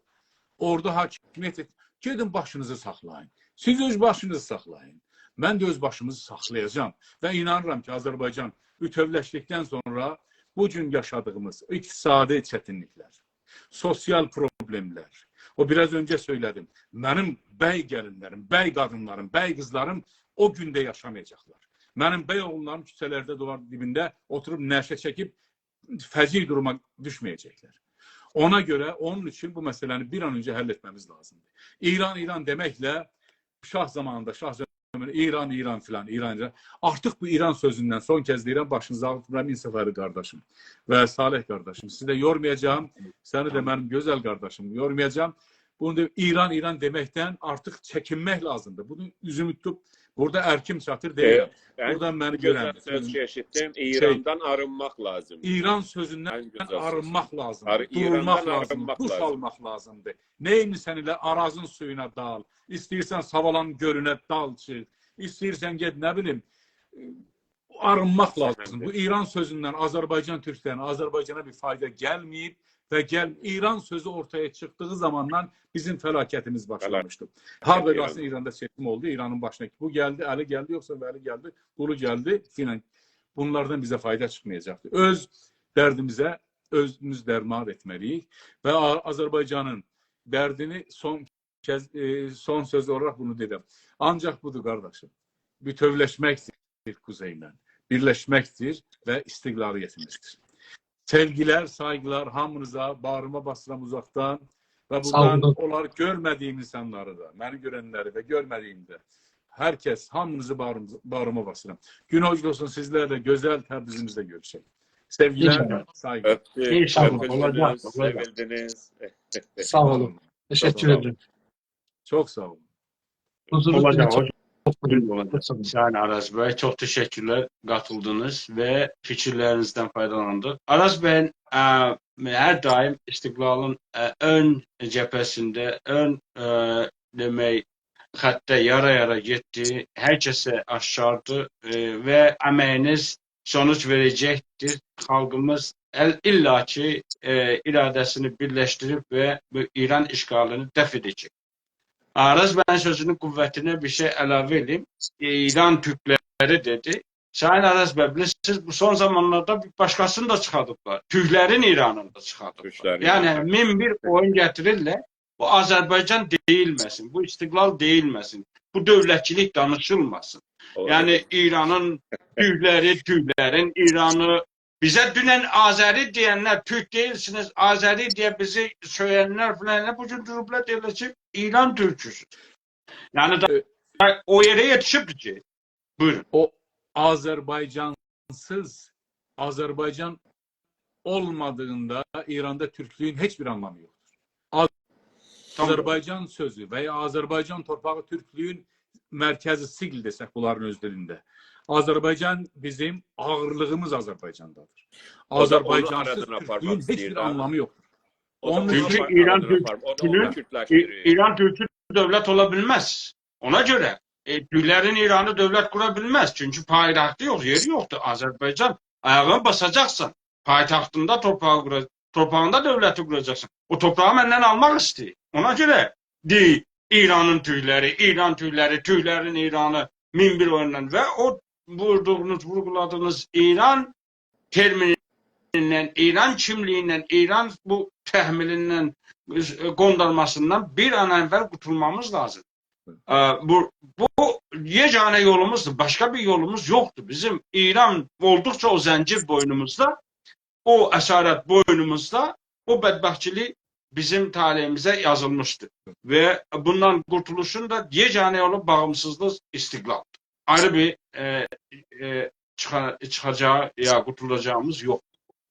اورادا حاکمیت ائت-، گئدین باشینیزی ساخلایین. سیز اؤز باشینیزی ساخلایین. من ده اؤز باشیمیزی ساخلایاجاغام. و اینانیرام کی، آذربایجان بوتؤولشدیکدن سونرا بو گون یاشادیغیمیز اقتصادی چتینلیکلر، سوسیال پروبلئملر. او بیر آز اؤنجه سؤیله‌دیم. منیم بی گلینلریم، بی قادینلاریم، بی قیزلاریم او گونده یاشامایاجاقلار. منیم بی اوغوللاریم کوچه‌لرده، دیوار دیبینده اوتوروب نشأه چکیب فجیع دوروما دوشمه‌یه‌جکلر. اونا گؤره، اونون اوچون بو مسئله‌نی بیر آن اؤنجه حل ائتمه‌میز لازیمدیر. ایران، ایران دئمکله شاه زامانیندا، شاه زامانیندا ایران، ایران فلان، ایران، ایران. آرتیق بو ایران سؤزوندن، سون کز دئییرم، باشینیزی آغریتمیرام، انصاف علی قارداشیم و صالح قارداشیم. سیزی ده یورمایاجاغام، سنی ده منیم گؤزل قارداشیم، یورمایاجاغام. بونو دا ایران، ایران دئمکدن آرتیق چکینمک لازیمدیر. بونون اوزونو توتوب، بورادا ارکیم چاتیر دئییرم. ائ، من بورادا منی گؤزل گؤرن سؤز ائشیتدیم. شئی، ایراندان آرینماق لازیمدیر. ایران سؤزوندن آرینماق لازیمدیر. آر-، ایراندان دوروماق لازیمدیر. آرینماق لازیم. دوش آلماق لازیمدیر. نئینیرسن ائله، آرازین سویونا دال. ایسته‌ییرسن ساوالان گؤلونه دال چیخ. ایسته‌ییرسن گئت، نه بیلیم، آرینماق لازیم. بو ایران سؤزوندن آذربایجان تورکلرینه، آذربایجانا بیر فایدا گلمه‌ییب و گل-، ایران سؤزو اورتایا چیخدیغی زاماندان بیزیم فلاکتیمیز باشلامیشدی. هاردا قالسین، ایراندا سئچیم اولدو، ایرانین باشینا بو گلدی، علی گلدی، یوخسا ولی گلدی، قولو گلدی فلان. بونلاردان بیزه فایدا چیخمایاجاقدیر. اؤز دردیمیزه اؤزوموز درمان ائتمه‌لی‌ییک و آ-، آذربایجانین دردینی سون کز، ائ، سون سؤز اولاراق بونو دئدیم. آنجاق بودور، قارداشیم. بوتؤولشمکدیر قوزئیله، بیرلشمکدیر و استقلالیتیمیزدیر. سئوگیلر، سایغیلار هامینیزا، باغریما باسیرام اوزاقدان و بورادان اونلاری گؤرمه‌دیییم اینسانلاری دا، منی گؤرنلری و گؤرمه‌دیییم ده، هر کس، هامینیزی باغریم-، باغریما باسیرام. گون اوجور اولسون، سیزلرله گؤزل تبریزیمیزده گؤروشک. سئوگیلر، سایغیلار. انشاءالله. اؤپتوک، انشاءالله. اؤپولدونوز، اولاجاق، اولاجاق. سئویلدینیز. ساغ اولون. تشکر ائدیرم. چوخ ساغ اولون. حضورونوز اوچون چوخ، چوخ ساغ اولون. سایین آراز بی، چوخ تشکرلر، قاتیلدینیز و فیکیرلرینیزدن فایدالاندیق. آراز بی، ا، هر دایم استقلالین، ا، اؤن جبهه‌سینده، اؤن، ا، دئمک، خطده یارا-یارا گئتدی، هر کسه آشکاردیر، ا، و امه‌یینیز سونوج وئره‌جکدیر. خالقیمیز ال-، ایللا کی، ا، اراده‌سینی بیرلشدیریب و بو ایران اشغالینی دفع ائده‌جک. آراز بیین سؤزونون قوتینه بیر شئی علاوه ائله‌ییم. ایران تورکلری دئدی. سایین آراز بی، بیلیرسینیز، بو سون زامانلاردا بیر باشقاسینی دا چیخاردیبلار. تورکلرین ایرانینی دا چیخاردیبلار. تورکلرین ایرانینی. یعنی، مین بیر اویون گتیریرلر. بو آذربایجان دئییلمه‌سین، بو استقلال دئییلمه‌سین، بو دؤولتچیلیک دانیشیلماسین. او، یعنی، ائوت. ایرانین تورکلری، تورکلرین ایرانی، بیزه دونن آذری دئینلر، تورک دئییلسینیز، آذری دئیه بیزی سؤیه‌نلر فلان، بو گون دوروبلار دئییرلر کی، ایران تورکوسوز. یعنی، دا، ائ، او یئره یئتیشیبدیر کی، بویورون. او آذربایجانسیز، آذربایجان اولمادیغیندا ایراندا تورکلویون هئچ بیر آنلامی یوخدور. آذ-، تامام. آذربایجان سؤزو و یا آذربایجان تورپاغی تورکلویون مرکزی ثقل دئسک بونلارین اؤز دیلینده. آذربایجان بیزیم آغیرلیغیمیز آذربایجاندادیر. او دا اونو آزربایجانسیز آرادان آپارماق تورکلویون هئچ بیر ایسته‌ییر، ها؟ آنلامی یوخدور. او دا اونون اونو اوچون آپار-، آغیرلیغینی آپار-، او دا اونو اونو تورکلشدیریر. ایران تورکو دؤولت اولا بیلمز. اونا گؤره، ائ، تورکلرین ایرانی دؤولت قورا بیلمز. چونکی پایتختی یوخ، یئری یوخدور. آذربایجان آیاغینی باساجاقسان، پایتختیندا تورپاغی قورا-، تورپاغیندا دؤولتی قوراجاقسان. او تورپاغی مندن آلماق ایسته‌ییر. اونا گؤره دئییر، ایرانین تورکلری، ایران تورکلری، تورکلرین ایرانی، مین بیر اویوندان. و او ووردوغونوز، وورغولادیغینیز ایران ترمینیندن، ایران کیملیگیندن، ایران بو تحمیلیندن، قوندارماسیندان بیر آن اول قورتولمامیز لازیم. ا، بو، بو یگانه یولوموزدور. باشقا بیر یولوموز یوخدور. بیزیم ایران اولدوقجا او زنجیر بوینوموزدا، او اسارت بوینوموزدا، او بدبختچیلیک بیزیم طالعیمیزه یازیلمیشدیر. و بوندان قورتولوشون دا یگانه یولو باغیمسیزلیق، استقلالدیر. آیری بیر، ائ، ائ، چیخا-، چیخاجاق یا قورتولاجاغیمیز یوخدور.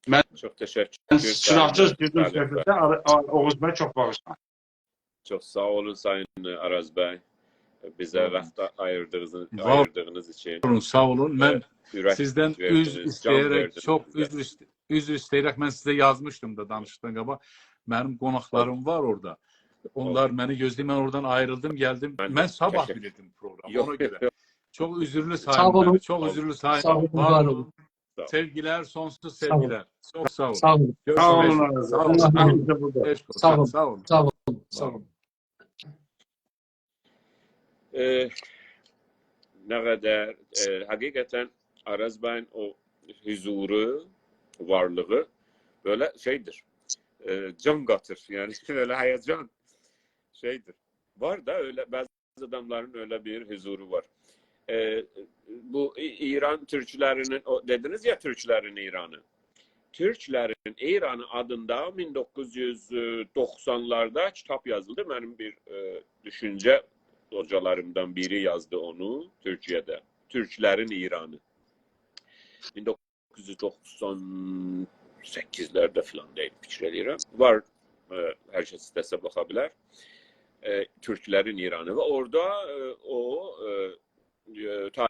من، چوخ تشکر، من سیراحسیز گیردیم سؤهبته، آ-، آ-، اوغوز بی، چوخ باغیشلایین. چوخ ساغ اولون، سایین آراز بی. بیزه واخت آییردیغینیز، وار اولون، آییردیغینیز اوچون. ساغ اولون. ائ، من اورک سیزدن عذر وئردینیز، جان ایسته‌یه‌رک، وئردینیز چوخ بیزه. عذر ایست-، عذر ایسته‌یه‌رک، من سیزه یازمیشدیم دا دانیشیقدان قاباق. منیم قوناقلاریم وار اورادا. اونلار اولدو. منی گؤزله‌ییر، من اورادان آیریلدیم، گلدیم. من من ده صاباح تشکر بیلیردیم پروقرامی، یوخ، اونا گؤره. یوخ. Çok üzürlü sayın Bey. Çok üzürlü sayın. Sağ olun, var olun. Sevgiler, sonsuz sevgiler. Çok sağ olun. Sağ olun. Görüşmek üzere. Sağ olun. Sağ olun. Aramızda burada. Eşk olsun. Sağ olun. Sağ olun. Sağ olun. Sağ olun. ائ، نه قدر، ائ، حقیقتاً آراز بیین او حضورو، وارلیغی بئله شئیدیر، ائ، جان قاتیر. یعنی بئله هیجان شئیدیر. وار دا ائله بعضی آداملارین ائله بیر حضورو وار. ائ، بو ای-، ایران تورکلرینین، او دئدینیز یا، تورکلرین ایرانی. تورکلرین ایرانی آدیندا مین دوققوز یوز دوخسانلاردا کیتاب یازیلدی. منیم بیر، ائ، دوشونجه هوجالاریمدان بیری یازدی اونو تورکیه‌ده. تورکلرین ایرانی. مین دوققوز یوز دوخسان سککیزلرده فلان دئییل، فیکیر ائله‌ییرم. وار، ائ، هر کس ایسته‌سه باخا بیلر. ائ، تورکلرین ایرانی و اورادا، ائ، او، ائ، ائ،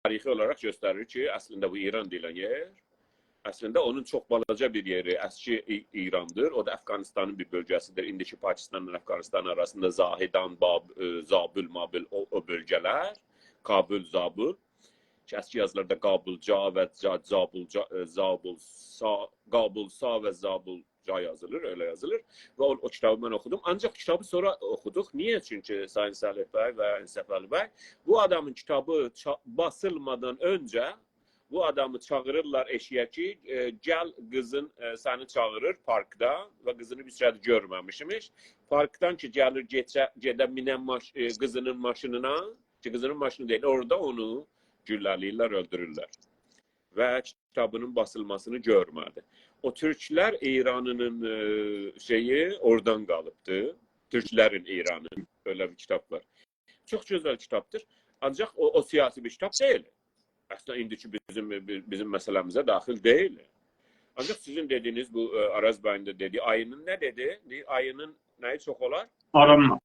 تاریخی اولاراق گؤستریر کی، اصلینده بو ایران دئییلن یئر، اصلینده اونون چوخ بالاجا بیر یئری اسکی ای-، ایراندیر. او دا افغانستانین بیر بؤلگه‌سیدیر. ایندیکی پاکستانلا افغانستان آراسیندا زاهدان، باب-، ائ، زابل، مابل، او، او بؤلگه‌لر، کابل، زابل. کی، اسکی یازیلاردا قابلجا و جا-، زابلجا، ائ، زابلسا، قابلسا و زابلجا یازیلیر، ائله یازیلیر. و او، او کیتابی من اوخودوم. آنجاق کیتابی سونرا اوخودوق. نییه؟ چونکی سایین صالح بی و انصافعلی بی، بو آدامین کیتابی چا-، باسیلمادان اؤنجه بو آدامی چاغیریرلار ائشییه کی، ائ، گل قیزین، ائ، سنی چاغیریر پارکدا و قیزینی بیز هله گؤرمه‌میشیمیش. پارکدان کی، گلیر گئچه، گئده مینه ماش-، ائ، قیزینین ماشینینا، کی، قیزینین ماشینی دئییل، اورادا اونو گولله‌له‌ییرلر، اؤلدورورلر. و کیتابینین باسیلماسینی گؤرمه‌دی. او تورکلر ایرانی‌نین، ائ، شئیی اورادان قالیبدی. تورکلرین ایرانی، بئله بیر کیتاب وار. چوخ گؤزل کیتابدیر. آنجاق او، او سیاسی بیر کیتاب دئییل. اصلینده ایندیکی بیزیم، بی-، بیزیم مسئله‌میزه داخیل دئییل. آنجاق سیزین دئدیگینیز بو، ائ، آراز بیین ده دئدیگی آیی‌نین نه دئدی؟ دئییر، آیی‌نین نه‌یی چوخ اولار؟ آراملا.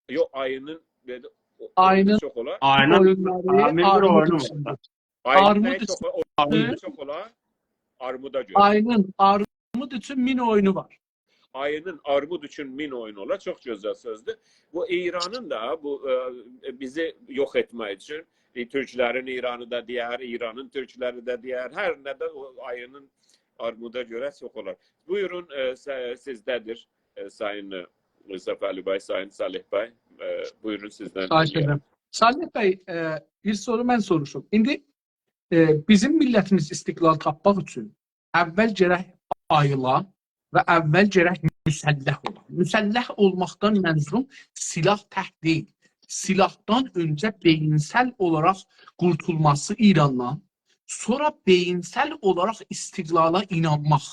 یوخ، آیی‌نین دئدی، او-، آیی‌نین اویونو چوخ اولار. آیی‌نین، اویونلاری، آیی‌نین بیر آرمود اویونو وار اوچون. دا. آیی‌نین آرمود نه‌یی اوچون. چوخ اولار؟ اویونو آرمود. چوخ اولار. آرمودا گؤره. آیی‌نین آرمود اوچون مین اویونو وار. آیی‌نین آرمود اوچون مین اویونو اولار. چوخ گؤزل سؤزدور. بو ایرانین دا، بو، ائ، بیزی یوخ ائتمک اوچون، ائ، تورکلرین ایرانی دا دئیر، ایرانین تورکلری ده دئیر، هر نه ده او آیی‌نین آرمودا گؤره چوخ اولار. بویورون، ائ، سه-، سیزده‌دیر، ائ، سایین، ائ، انصافعلی بی، سایین صالح بی، ائ، بویورون سیزدن دینله‌یک. خواهش ائدیرم. صالح بی، ائ، بیر سورو من سوروشوم. ایندی ائ، بیزیم میللتیمیز استقلال تاپماق اوچون اول گرک آییلا و اول گرک مسلح اولا. مسلح اولماقدان منظوروم سلاح تک دئییل. سلاحدان اؤنجه بئیینسل اولاراق قورتولماسی ایراندان، سونرا بئیینسل اولاراق استقلالا اینانماق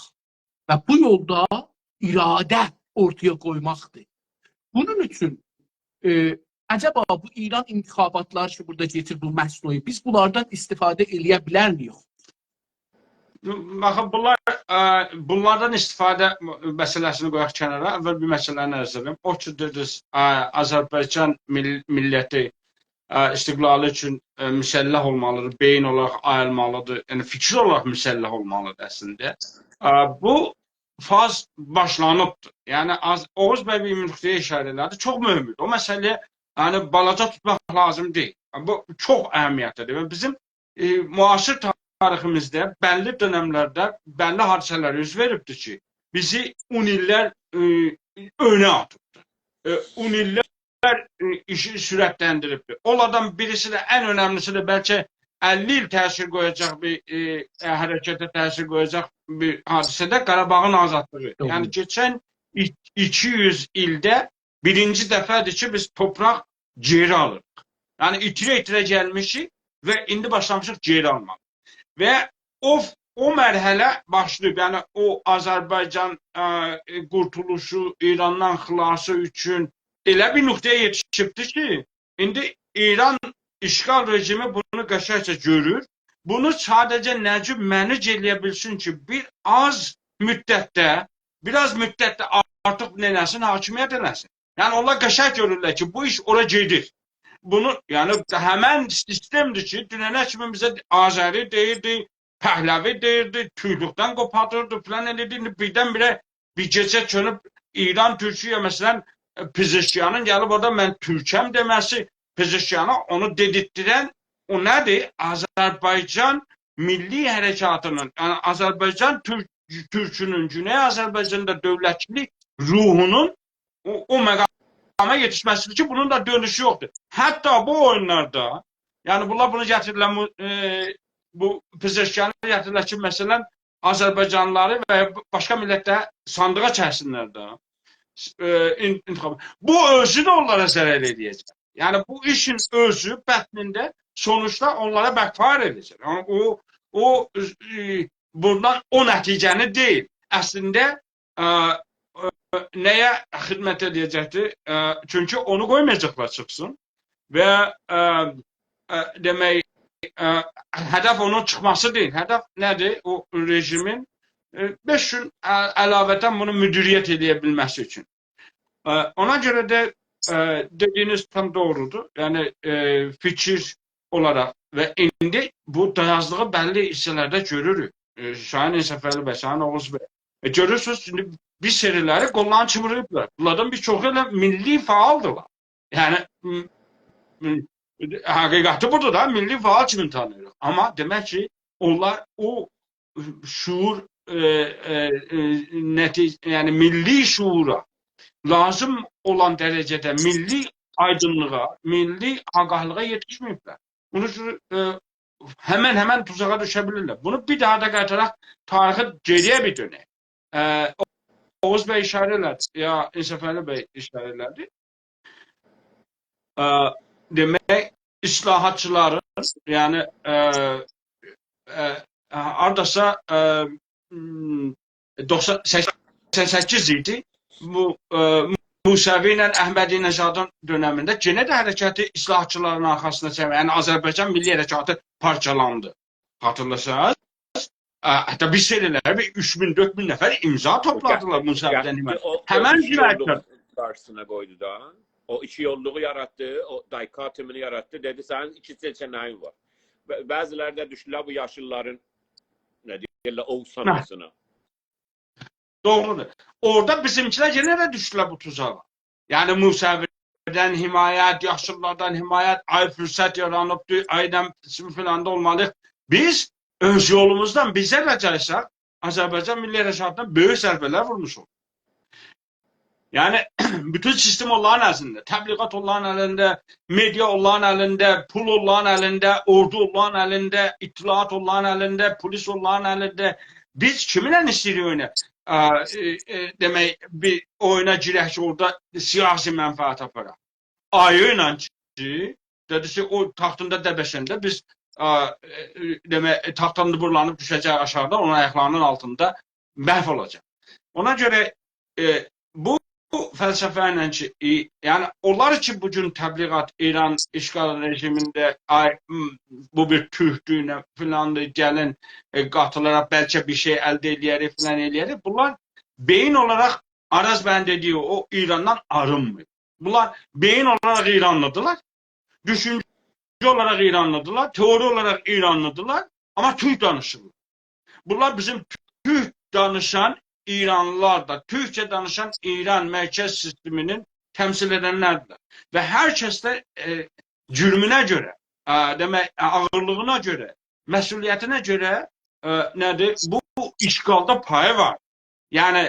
و بو یولدا اراده اورتایا قویماقدیر. بونون اوچون، ائ، عجبا بو ایران انتخاباتلاری کی، بورادا کئچیر بو مصنوعی، بیز بونلاردان استفاده ائله‌یه بیلرمیک؟ باخین، بونلار، ائ، بونلاردان استفاده مسئله‌سینی قویاق کنارا، اول بیر مسئله‌نی عرض ائدیم. او کی، دئدینیز، ائ، آذربایجان میل-، میللتی ائ، استقلالی اوچون، ائ، مسلح اولمالیدیر، بئیین اولاراق آییلمالیدیر، یعنی فیکیر اولاراق مسلح اولمالیدیر اصلینده. ائ، بو فاز باشلانیبدیر. یعنی، آز-، اوغوز بی بیر نقطه‌یه اشاره ائله‌دی، چوخ مهمدور. او مسئله‌یه، یعنی، بالاجا توتماق لازیم دئییل. یعنی، بو چوخ اهمیتلیدیر و بیزیم، ائ، معاصر تاریخیمیزده بللی دؤنملرده بللی حادثه‌لر اوز وئریبدیر کی، بیزی اون ایللر، ائ، اؤنه آتیبدیر. ائ، اون ایللر، ائ، ایشی سرعتلندیریبدیر. اونلاردان بیریسی ده، ان اؤنملیسی ده بلکه اللی ایل تأثیر قویاجاق بیر، ائ، ائ، حرکته تأثیر قویاجاق بیر حادثه ده قاراباغین آزادلیغی. دوغرو. یعنی، کئچن ای-، ایکی یوز ایلده بیرینجی دفعه‌دیر کی، بیز تورپاق گئری آلیریق. یعنی، ایتیره-ایتیره گلمیشیک و ایندی باشلامیشیق گئری آلماغا. و او، او مرحله باشلاییب. یعنی، او آذربایجان، ائ، قورتولوشو، ایراندان خلاصی اوچون ائله بیر نقطه‌یه یئتیشیبدیر کی، ایندی ایران اشغال رژیمی بونو قشنگجه گؤرور. بونو ساده‌جه نه جور منیج ائله‌یه بیلسین کی، بیر آز مدتده، بیر آز مدتده آرتیق ننه‌سینی حاکمیت ائله‌سین. یعنی، اونلار قشنگ گؤرورلر کی، بو ایش اورا گئدیر. بونو، یعنی، همن سیستمدیر کی، دوننه کیمی بیزه آذری دئییردی، پهلوی دئییردی، تورکلوکدن قوپاردیردی، فلان ائدیردی. ایندی بیردن-بیره بیر گئجه چؤنوب ایران تورکویه، مثلا، پزشکیانین گلیب اورادا «من تورکم» دئمه‌سی، پزشکیانا اونو دئدیرتدیرن او نه‌دیر؟ آذربایجان میللی حرکاتینین، یعنی آذربایجان تورک، تورکونون گونئی آذربایجاندا دؤولتچیلیک روحونون او، او مقاما یئتیشمه‌سیدیر کی، بونون دا دؤنوشو یوخدور. حتی بو اویونلاردا، یعنی بونلار بونو گتیریرلر، بو، ائ، بو پزشکیانی گتیریرلر کی، مثلا، آذربایجانلیلاری و باشقا میللتلری صاندیغا چکسینلر ده. ائ، ان-، انتخاب. بو اؤزو ده اونلارا ضرر ائله‌یه‌جک. یعنی بو ایشین اؤزو بطنینده سونوجدا اونلارا backfire ائده‌جک. یعنی او، او، ائ، بوندان او نتیجه‌نی دئییل. اصلینده، ائ، ائ، نه‌یه خدمت ائده‌جکدیر؟ ائ، چونکی اونو قویمایاجاقلار چیخسین. و، ائ، ائ، دئمک، ائ، هدف اونون چیخماسی دئییل. هدف نه‌دیر؟ او رژیمین، ائ، بئش گون ع-، علاوه‌دن بونو مدیریت ائله‌یه بیلمه‌سی اوچون. ائ، اونا گؤره ده، ائ، دئدیگینیز تام دوغرودور. یعنی، ائ، فیکیر اولاراق و ایندی بو دایازلیغی بللی حیصه‌لرده گؤروروک. ائ، سایین انصافعلی بی، سایین اوغوز بی. ائ، گؤرورسونوز، ایندی بیر سری‌لری قوللارینی چیمیریبلار. بونلاردان بیر چوخو ائله میللی فعالدیرلار. یعنی، م-، م-، حقیقتی بودور دا، میللی فعال کیمی تانیییریق. آمما دئمک کی، اونلار او شعور، ائ، ائ، ائ، نتیج-، یعنی میللی شعورا، لازیم اولان درجه‌ده میللی آیدینلیغا، میللی آگاهلیغا یئتیشمه‌ییبلر. بونون اوچون، ائ، همن، همن توزاغا دوشه بیلیرلر. بونو بیر داها دا قایتاراق تاریخی گئری‌یه بیر دؤنک. ائ، اوغوز بی ایشاره ائله‌دی، یا انصافعلی بی ایشاره ائله‌دی. ائ، دئمک، اصلاحاتچیلارین، یعنی، ائ، ائ، هارداسا، ائ، م، دوخسان، سکسن سککیز ایدی. بو، ائ، موسوی ایله احمدی‌نژادین دؤنمینده یئنه ده حرکتی اصلاحاتچیلارین آرخاسینا چکمک، یعنی آذربایجان میللی حرکاتی پارچالاندی. خاطیرلاساز، ا، حتی بیر سری‌لر، بیر اوچ مین، دؤرد مین نفر امضا توپلادیلار موسوی‌دن حمایت. او، او همن ایکی یوللوغون جنایتکار قارشیسینا قویدو دا. او ایکی یوللوغو یاراتدی، او دایکوتومینی یاراتدی. دئدی، سنین ایکی سئچه‌نه‌یین وار. ب-، بعضی‌لری ده دوشدولر بو یاشیللارین، نه دئییرلر، اووسانماسینا. دوغرودور. اورادا بیزیمکیلر یئنه ده دوشدولر بو توزاغا. یعنی موسوی‌دن حمایت، یاشیللاردان حمایت، آی فرصت یارانیبدیر، آی نه فلان دا اولمالی‌ییق. بیز اؤز یولوموزدان، بیزه ده گلسه، آذربایجان میللی حرکاتینا بؤیوک ضربه‌لر وورموشوق. یعنی، بوتون سیستم اونلارین الینده، تبلیغات اونلارین الینده، مئدیا اونلارین الینده، پول اونلارین الینده، اوردو اونلارین الینده، اطلاعات اونلارین الینده، پلیس اونلارین الینده. بیز کیمینله ایسته‌ییریک اوینا، ا، ائ، ائ، دئمک، بیر اویونا گیرک کی، اورادا سیاسی منفعت آپاراق؟ آیی ایله کی، دئدی کی، او تاختیندا دبشنده بیز، ا، ائ، ائ، دئمک، ائ، تاختان بورلانیب دوشه‌جک آشاغیدا، اونون آیاقلاری‌نین آلتیندا محو اولاجاق. اونا گؤره، ائ، بو، بو فلسفه ایله کی، ای، یعنی اونلار کی، بو گون تبلیغات ایران اشغال رژیمینده، آی، م، بو بیر تورکدور، نه فلاندیر، گلین، ائ، قاتیلاراق بلکه بیر شئی الده ائله‌یه‌ریک، فلان ائله‌یه‌ریک. بونلار بئیین اولاراق، آراز بیین دئدیگی او ایراندان آرینمیر. بونلار بئیین اولاراق ایرانلی‌دیرلار، دوشونجه اولاراق ایرانلی‌دیرلار، تئوری اولاراق ایرانلی‌دیرلار، آمما تورک دانیشیرلار. بونلار بیزیم تورک دانیشان ایرانلیلار دا، تورکجه دانیشان ایران مرکز سیستمینین تمثیل ائدنلردیرلر. و هر کس ده، ائ، جرمونه گؤره، ا، دئمک، ا، آغیرلیغینا گؤره، مسئولیتینه گؤره، ا، نه‌دیر؟ بو، بو اشغالدا پایی وار. یعنی،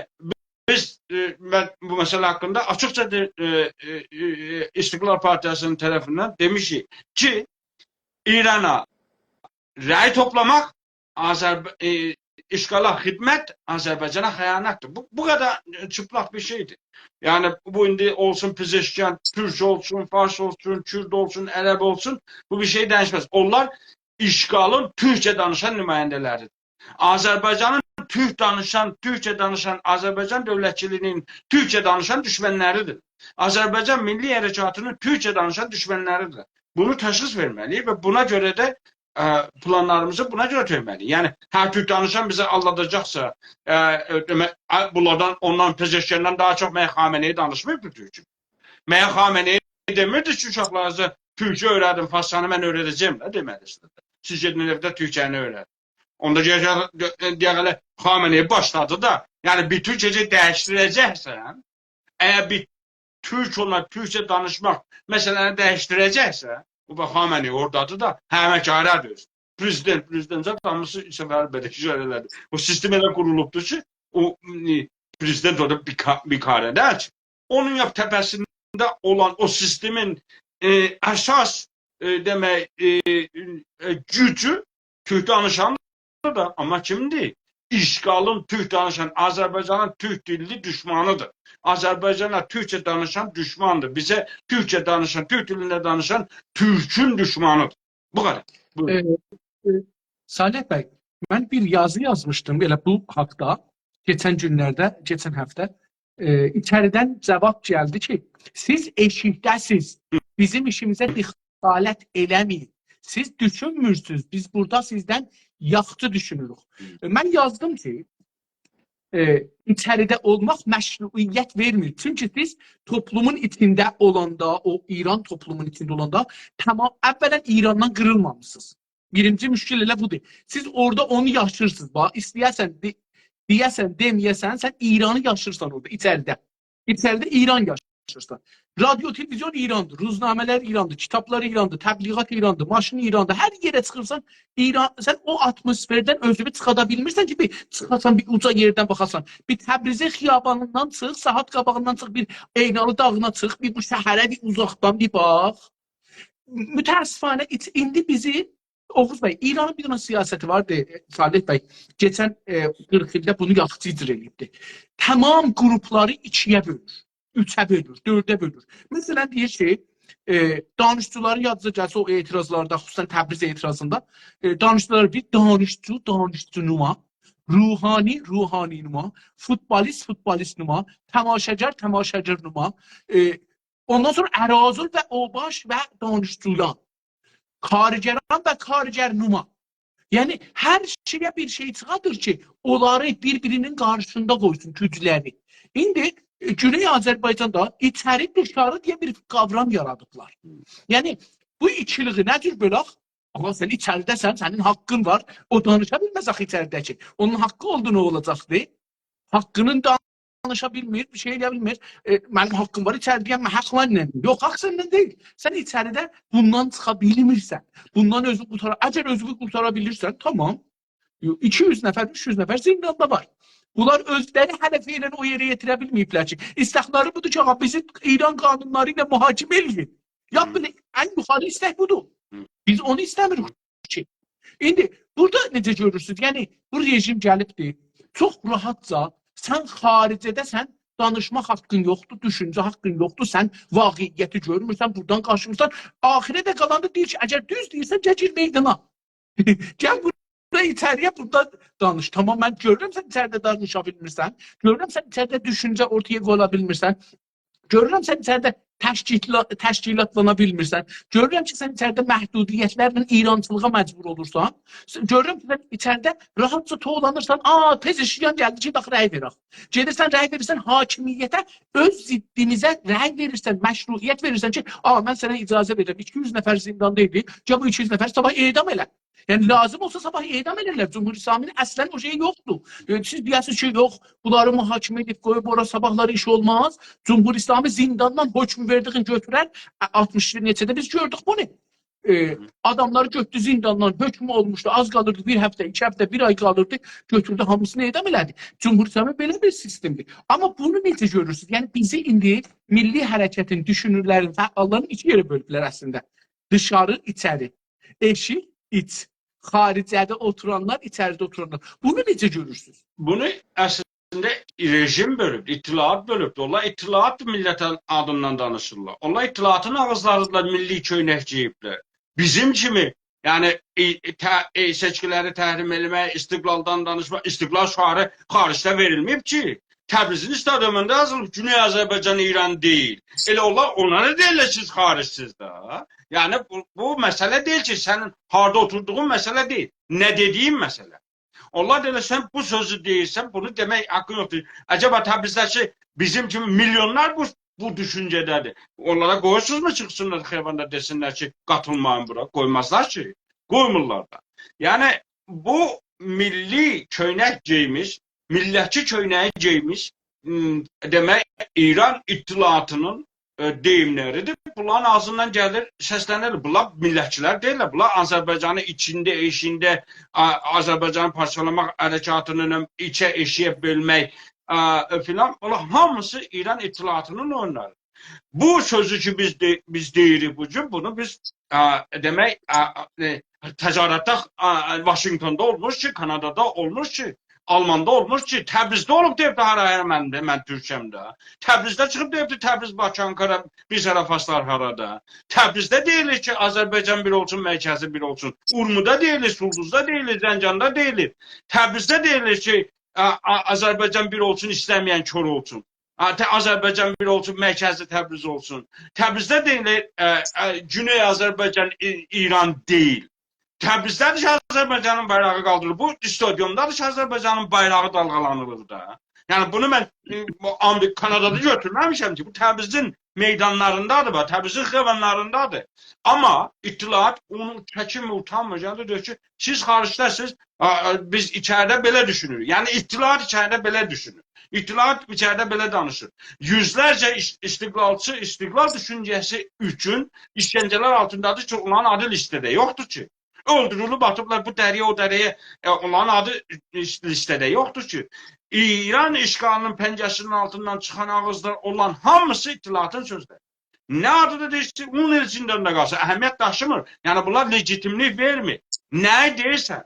بیز، ائ، من بو مسئله حاقیندا آچیقجا دئ-، ائ، ائ، ائ، استقلال پارتیاسی‌نین طرفیندن دئمیشیک کی، ایرانا رأی توپلاماق، آذرب-، ائ، اشغالا خدمت آذربایجانا خیانتدیر. بو، بو قدر چیپلاق بیر شئیدیر. یعنی، بو ایندی اولسون پزشکیان، تورک اولسون، فارس اولسون، کورد اولسون، عرب اولسون، بو بیر شئی دییشمز. اونلار اشغالین تورکجه دانیشان نماینده‌لریدیر. آذربایجانین تورک دانیشان، تورکجه دانیشان، آذربایجان دؤولتچیلیگینین تورکجه دانیشان دوشمنلریدیر. آذربایجان میللی حرکاتینین تورکجه دانیشان دوشمنلریدیر. بونو تشخیص وئرمه‌لی‌ییک و بونا گؤره ده، ا، پلانلاریمیزی بونا گؤره تؤکمه‌لی‌ییک. یعنی، هر تورک دانیشان بیزی آلداداجاقسا، ا، ا، دئمک، ا، بونلاردان، اوندان، پزشکیاندان داها چوخ مگر خامنه‌ای دانیشماییب بو تورکو؟ مگر خامنه‌ای دئمیردی کی، اوشاقلارینیزا تورکو اؤیره‌دین، فارسجانی من اؤیره‌ده‌جه‌یم ده، دئمه‌لی ایسته‌دی. سیز گئدین ائوده تورکجه‌نی اؤیره‌دین. اوندا گرک، دئیک ائله خامنه‌ای باشلادی دا. یعنی، بیر تورکجه دییشدیره‌جکسن، اگر بیر تورک اولا تورکجه دانیشماق مسئله‌نی دییشدیره‌جکسه، بو باخ، خامنه‌ای اورادادیر دا، همه‌کاره‌دیر. پرزیدنت، پرزیدنت زاد هامیسی سفر بئله ایشاره ائله‌دی. او سیستم ائله قورولوبدور کی، او، م، پرزیدنت اورادا بیکا-، بیکاره‌دیر. اونون یاپ تپه‌سینده اولان او سیستمین، ائ، اساس، ائ، دئمک، ائ، ائ، گوجو تورک دانیشان‌دیر دا، آمما کیمدیر؟ اشغالین تورک دانیشان، آذربایجانین تورک دیللی دوشمانی‌دیر. آذربایجانا تورکجه دانیشان دوشماندیر. بیزه تورکجه دانیشان، تورک دیلینده دانیشان تورکون دوشمانی‌دیر. بو قدر. بویورون. ائ، ائ، صالح بی، من بیر یازی یازمیشدیم ائله بو حاقدا. کئچن گونلرده، کئچن هفته، ائ، ایچریدن جاواب گلدی کی، «سیز ائشیکده‌سیز، بیزیم ایشیمیزه دخالت ائله‌مه‌یین. سیز دوشونمورسونوز، بیز بورادا سیزدن یاخشی دوشونوروک.» ائ، من یازدیم کی، ائ، ایچریده اولماق مشروعیت وئرمیر. چونکی سیز توپلومون ایچینده اولاندا، او ایران توپلومون ایچینده اولاندا، تمام، اولاً ایراندان قیریلمامیسینیز. بیرینجی مشکل ائله بودور. سیز اورادا اونو یاشیرسینیز. باخ، ایسته‌یه‌سن، دئ-، دئیه‌سن، دئمه‌یه‌سن، سن ایرانی یاشیرسان اورادا، ایچریده. ایچریده ایران یاشیرسان. رادیو، تلویزیون ایراندیر، روزنامه‌لر ایراندیر، کیتابلار ایراندیر، تبلیغات ایراندیر، ماشین ایراندیر. هر یئره چیخیرسان، ایران، سن او آتموسفردن اؤزونو چیخادا بیلمیرسن کی، بیر چیخاسان، بیر اوجا یئردن باخاسان. بیر تبریزین خیابانیندان چیخ، ساعات قاباغیندان چیخ، بیر عینالی داغینا چیخ، بیر بو شهره بیر اوزاقدان بیر باخ. متأسفانه ایت-، ایندی بیزی، اوغوز بی، ایرانین بیر دنه سیاستی واردی، صالح بی، کئچن، ائ، قیرخ ایلده بونو یاخشی اجرا ائله‌ییبدی. تمام گروپلاری ایکی‌یه بؤلور، اوچه بؤلور، دؤرده بؤلور. مثلا، دئییر کی، ائ، دانشجولاری یادینیزا گلسه، او اعتراضلاردا، خصوصا تبریز اعتراضیندا، ائ، دانشجولار بیر دانشجو، دانشجونما، روحانی، روحانینما، فوتبالیست، فوتبالیستنما، تماشاگر، تماشاگرنما، ائ، اوندان سونرا اراذل و اوباش و دانشجویان، کارگران و کارگرنما. یعنی، هر شئیه بیر شئی چیخادیر کی، اونلاری بیر-بیرینین قارشیسیندا قویسون، گوجلری. ایندی، ائ، گونئی آذربایجاندا ایچری، دیشاری دئیه بیر قاورام یارادیبلار. یعنی، بو ایکیلیگی نه جور بؤلک؟ آمما سن ایچریده‌سن، سنین حاققین وار. او دانیشا بیلمز آخی ایچریده کی. اونون حاققی اولدو، نه اولاجاقدی؟ حاققینین دانیشا بیلمیر، بیر شئی ائله‌یه بیلمیر. ائ، منیم حاققیم وار، ایچریده‌یم، من حاق مننن. یوخ، حاق سنن دئییل. سن ایچریده بوندان چیخا بیلمیرسن. بوندان اؤزونو قورتارا، اگر اؤزونو قورتارا بیلیرسن، تامام. یو-، ایکی یوز نفر، اوچ یوز نفر زینداندا وار. بونلار اؤزلری هله فعلا او یئره یئتیره بیلمه‌ییبلر کی، ایستکلری بودور کی، آغا، بیزی ایران قانونلاری ایله محاکمه ائله‌یین. یا، هی. بئله ان یوخاری ایستک بودور. هی. بیز اونو ایسته‌میریک کی. ایندی بورادا نئجه گؤرورسونوز؟ یعنی، بو رژیم گلیبدیر. چوخ راحتجا، سن خارجه‌ده‌سن، دانیشماق حاققین یوخدور، دوشونجه حاققین یوخدور، سن واقعیتی گؤرمورسن، بورادان قاچمیرسان. آخیره‌ده قالاندا دئییر کی، اگر دوز دئییرسن، گل گیر میدانا. گل بورا ایچری‌یه، بورادا دانیش. تامام، من گؤرورم سن ایچریده دانیشا بیلمیرسن. گؤرورم سن ایچریده دوشونجه اورتایا قویا بیلمیرسن. گؤرورم سن ایچریده تشکیلا-، تشکیلاتلانا بیلمیرسن. گؤرورم کی، سن ایچریده محدودیت‌لرله ایرانچیلیغا مجبور اولورسان. س-، گؤرورم کی، سن ایچریده راحتجا توولانیرسان. «آ، تئز اشیان گلدی، گئدک رأی وئرک.» گئدیرسن، رأی وئریرسن، حاکمیته، اؤز ضدینیزه رأی وئریرسن، مشروعیت وئریرسن کی، «آ، من سنه اجازه وئریرم.» ایکی یوز نفر زینداندا ایدی، گل بو ایکی یوز نفری صاباح اعدام ائله. یعنی، لازیم اولسا صاباح اعدام ائلرلر. جمهوری اسلامی‌نین اصلا او شئیی یوخدور. یعنی، سیز دئیه‌سینیز کی، یوخ، بونلاری محاکمه ائدیب قویوب اورا، صاباحلاری ایش اولماز. جمهوری اسلامی زینداندان حکم وئردیگین گؤتورر، ا، آلتمیش نئچه‌ده بیز گؤردوک بونو. ائ، هی. آداملاری گؤتوردو زینداندان، حکم اولموشدو، آز قالیردی، بیر هفته، ایکی هفته، بیر آی قالیردی، گؤتوردو هامیسینی اعدام ائله‌دی. جمهوری اسلامی بئله بیر سیستمدیر. آمما بونو نئجه گؤرورسونوز؟ یعنی، بیزی ایندی میللی حرکتین دوشونورلرین، فعاللارین ایکی یئره بؤلوبلر اصلینده. دیشاری، ایچری. ائشیک، ایچ. خارجه‌ده اوتورانلار، ایچریده اوتورانلار. بونو نئجه گؤرورسونوز؟ بونو اصلینده رژیم بؤلوب، اطلاعات بؤلوب. اونلار اطلاعات میللتین آدیندان دانیشیرلار. اونلار اطلاعاتین آغیزلاریدیرلار، میللی کؤینک گئییبلر. بیزیم کیمی، یعنی، ائ، ائ، ته-، ائ، سئچکیلری تحریم ائله‌مک، استقلالدان دانیشماق، استقلال شعاری خارجده وئریلمه‌ییب کی. تبریزین استادیوموندا یازیلیب، «گونئی آذربایجان ایران دئییل.» ائله اونلار، اونلارا دئییرلر، «سیز خارجسیز ده.» یعنی، بو، بو مسئله دئییل کی، سنین هاردا اوتوردوغون مسئله دئییل. نه دئدیگین مسئله. اونلار دئییرلر، سن بو سؤزو دئییرسن، بونو دئمک حاققین یوخدور. عجبا، تبریزده‌کی بیزیم کیمی میلیونلار بو، بو دوشونجه‌ده‌دیر. اونلارا قویورسونوزمو چیخسینلار خیاباندا دئسینلر کی، قاتیلمایین بورا؟ قویمازلار کی. قویمورلار دا. یعنی، بو میللی کؤینک گئیمیش، میللتچی کؤینه‌یی گئیمیش، م، دئمک، ایران ائ، دئییملریدیر. بونلارین آغزیندان گلیر، سسله‌نیر. بونلار میللتچیلر دئییللر. بونلار آذربایجانین ایچینده، ائشیگینده، آ-، آذربایجانی پارچالاماق حرکاتینی ایکی ائشیگه بؤلمک، آ، فلان. اونلار هامیسی ایران اطلاعاتینین اویونلاری. بو سؤزو کی، بیز دئ-، بیز دئییریک بو گون، بونو بیز، آ، دئمک، آ، آ، ائ، تظاهراتدا، آ، واشینگتوندا اولموش کی، کانادادا اولموش کی، آلماندا اولموش کی، تبریزده اولوب دئییب ده، هارا، هارا، من ده، من تورکم ده. تبریزده چیخیب دئییب ده، تبریز، باکی، آنکارا، بیر سیرا فارسلار هارادا. تبریزده دئییلیر کی، آذربایجان بیر اولسون، مرکزی بیر اولسون. اورمودا دئییلیر، سولدوزدا دئییلیر، زنجاندا دئییلیر. تبریزده دئییلیر کی، آ، آ، آذربایجان بیر اولسون، ایسته‌مه‌ین کور اولسون. آ، ته-، آذربایجان بیر اولسون، مرکزی تبریز اولسون. تبریزده دئییلیر، ائ، ائ، گونئی آذربایجان، ای-، ایران دئییل. تبریزده‌دیر کی، آذربایجانین بایراغی قالدیریلیر. بو استادیومدادیر کی، آذربایجانین بایراغی دالغالانیلیر دا. یعنی بونو من، ائ، بو آمریکا، کانادادا گؤتورمه‌میشم کی، بو تبریزین میدانلاریندادیر، باخ، تبریزین خیابانلاریندادیر. آمما اطلاعات اونو چکینمیر، اوتانمیر، گلیر دئییر کی، سیز خاریجده‌سینیز، آ، آ، بیز ایچریده بئله دوشونوروک. یعنی اطلاعات ایچریده بئله دوشونور. اطلاعات ایچریده بئله دانیشیر. یوزلرجه ایش-، استقلالچی، استقلال دوشونجه‌سی اوچون ایشگنجه‌لر آلتیندادیر کی، اونلارین آدی لیسته‌ده یوخدور کی. اؤلدورولوب آتیبلار بو دره‌یه، او دره‌یه، ائ، اونلارین آدی لیسته‌ده یوخدور کی. ایران اشغالینین پنجه‌سینین آلتیندان چیخان آغیزلار، اولارین هامیسی اطلاعاتین سؤزلری. نه آدی دا دئییرسن، اون ایل ایچینده ده قالسین، اهمیت داشیمیر. یعنی بونلار لگیتیملیک وئرمیر. نه‌یی دئییرسن،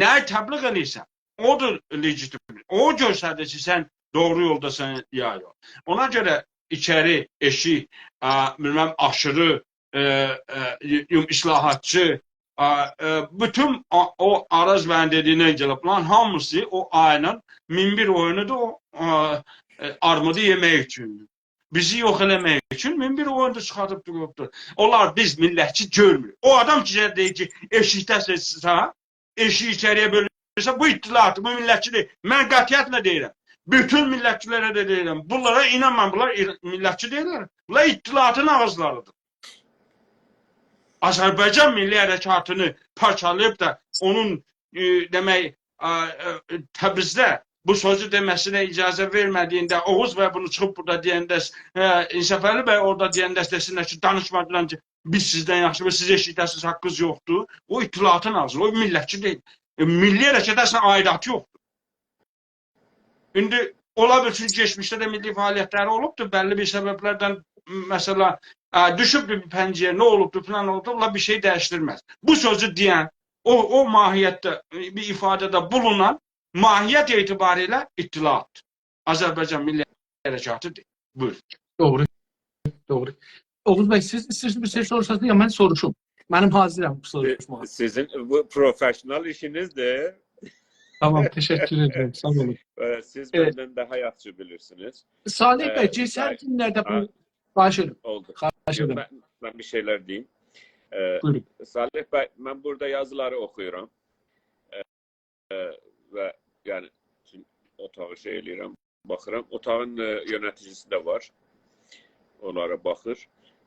نه‌یی تبلیغ ائله‌ییرسن، اودور لگیتیم. او گؤستریر کی، سن دوغرو یولداسان یا یوخ. اونا گؤره ایچری، ائشیک، آ، بیلمم، آشیری، ائ، ائ، یوم-، اصلاحاتچی، آ، ائ، بوتون او، او آراز بیین دئدیگینه گلیب، بونلارین هامیسی او آیینین مین بیر اویونودور، او، آ، ائ، آرمودو یئمک اوچون. بیزی یوخ ائله‌مک اوچون مین بیر اویون دا چیخاردیب دوروبدور. اونلار بیز میللتچی گؤرمور. او آدام کی، گلیر دئییر کی، ائشیکده سئچسه، ائشیگی ایچری‌یه بؤلورسه، بو اطلاعاتی، بو میللتچی دئییل. من قطعیتله دئییرم. بوتون میللتچی‌لره ده دئییرم. بونلارا اینانمایین، بونلار ائل-، میللتچی دئییللر. بونلار اطلاعاتین آغیزلاریدیر. آذربایجان میللی حرکاتینی پارچالاییب دا اونون، ائ، دئمک، آ، آ، تبریزده بو سؤزو دئمه‌سینه اجازه وئرمه‌دیگینده، اوغوز بی بونو چیخیب بورادا دئینده، ائ، انصافعلی بی اورادا دئینده دئسینلر کی، دانیشمادیلار کی، بیز سیزدن یاخشی، سیز ائشیکده‌سینیز، حاققینیز یوخدور. او اطلاعاتین آغزی، او میللتچی دئییل. ائ، میللی حرکته اصلینده عایداتی یوخدور. ایندی اولا بیلسین، کئچمیشده ده میللی فعالیتلری اولوبدور، بللی بیر سببلردن، مثلا، ا، دوشوبدور بیر پنجه‌یه، نه اولوبدور، فلان اولوبدور، اونلار بیر شئی دییشدیرمز. بو سؤزو دئین، او، او ماهیتده، بیر ایفاده‌ده بولونان ماهیت اعتباری ایله اطلاعات. آذربایجان میللی حرکاتی دئییل. بویورون. دوغرو. دوغرو. اوغوز بی، سیز ایسته‌ییرسینیز بیر شئی سوروشاسینیز، یا من سوروشوم؟ منیم حاضرم سوروشماغا. سیزین بو پروفشنال ایشینیزدیر. تامام، تشکر ائدیرم، ساغ اولون. ائ، سیز، ائ، مندن داها یاخشی بیلیرسینیز. صالح بی، ائ، کئچن گونلرده بو، ها، خواهش ائدیرم. اولدو. خواهش ائدیرم. یوخ، من، من بیر شئیلر دئییم. ائ، بویورون. صالح بی، من بورادا یازیلاری اوخویورام. ائ، و، یعنی، چون اوتاغی شئی ائله‌ییرم، باخیرام. اوتاغین، ائ، یؤنتیجیسی ده وار. اونلارا باخیر.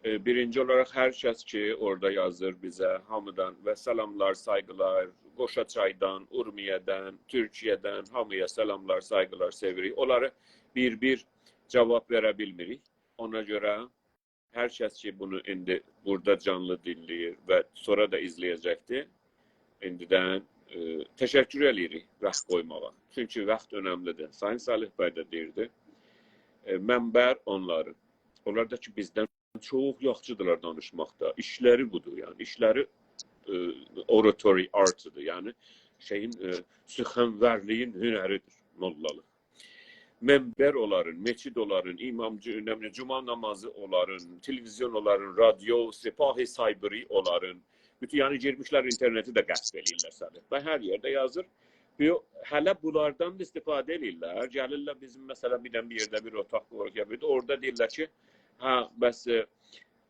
ائ، بیرینجی اولاراق هر کس کی، اورادا یازیر بیزه، هامیدان و سلاملار، سایغیلار، قوشاچایدان، اورمیه‌دن، تورکیه‌دن، هامییا سلاملار، سایغیلار، سئویریک. اونلاری بیر-بیر جاواب وئره بیلمیریک. اونا گؤره هر کس کی، بونو ایندی بورادا جانلی دینله‌ییر و سونرا دا ایزله‌یه‌جکدیر، ایندیدن، ائ، تشکر ائله‌ییریک واخت قویماغا. چونکی واخت اؤنملیدیر. سایین صالح بی ده دئییردی، ائ، منبر اونلارین. اونلار دا کی، بیزدن چوخ یاخشیدیرلار دانیشماقدا. ایشلری بودور، یعنی ایشلری، ائ، oratory art-دیر. یعنی شئیین، ائ، سخنورلیگین هنریدیر، موللالیق. منبر اونلارین، مسجد اونلارین، امامجی، نه بیلیم، جمعه نامازی اونلارین، تلویزیون اونلارین، رادیو، سپاه سایبری اونلارین. بوتون، یعنی، گیرمیشلر اینترنتی ده غصب ائله‌ییرلر سنی. و هر یئرده یازیر. بو، هله بونلاردان دا استفاده ائله‌ییرلر. گلیرلر بیزیم، مثلا، بیر دنه بیر یئرده بیر اوتاق قویور، یا بیر ده اورادا دئییرلر کی، هه، بس، ائ،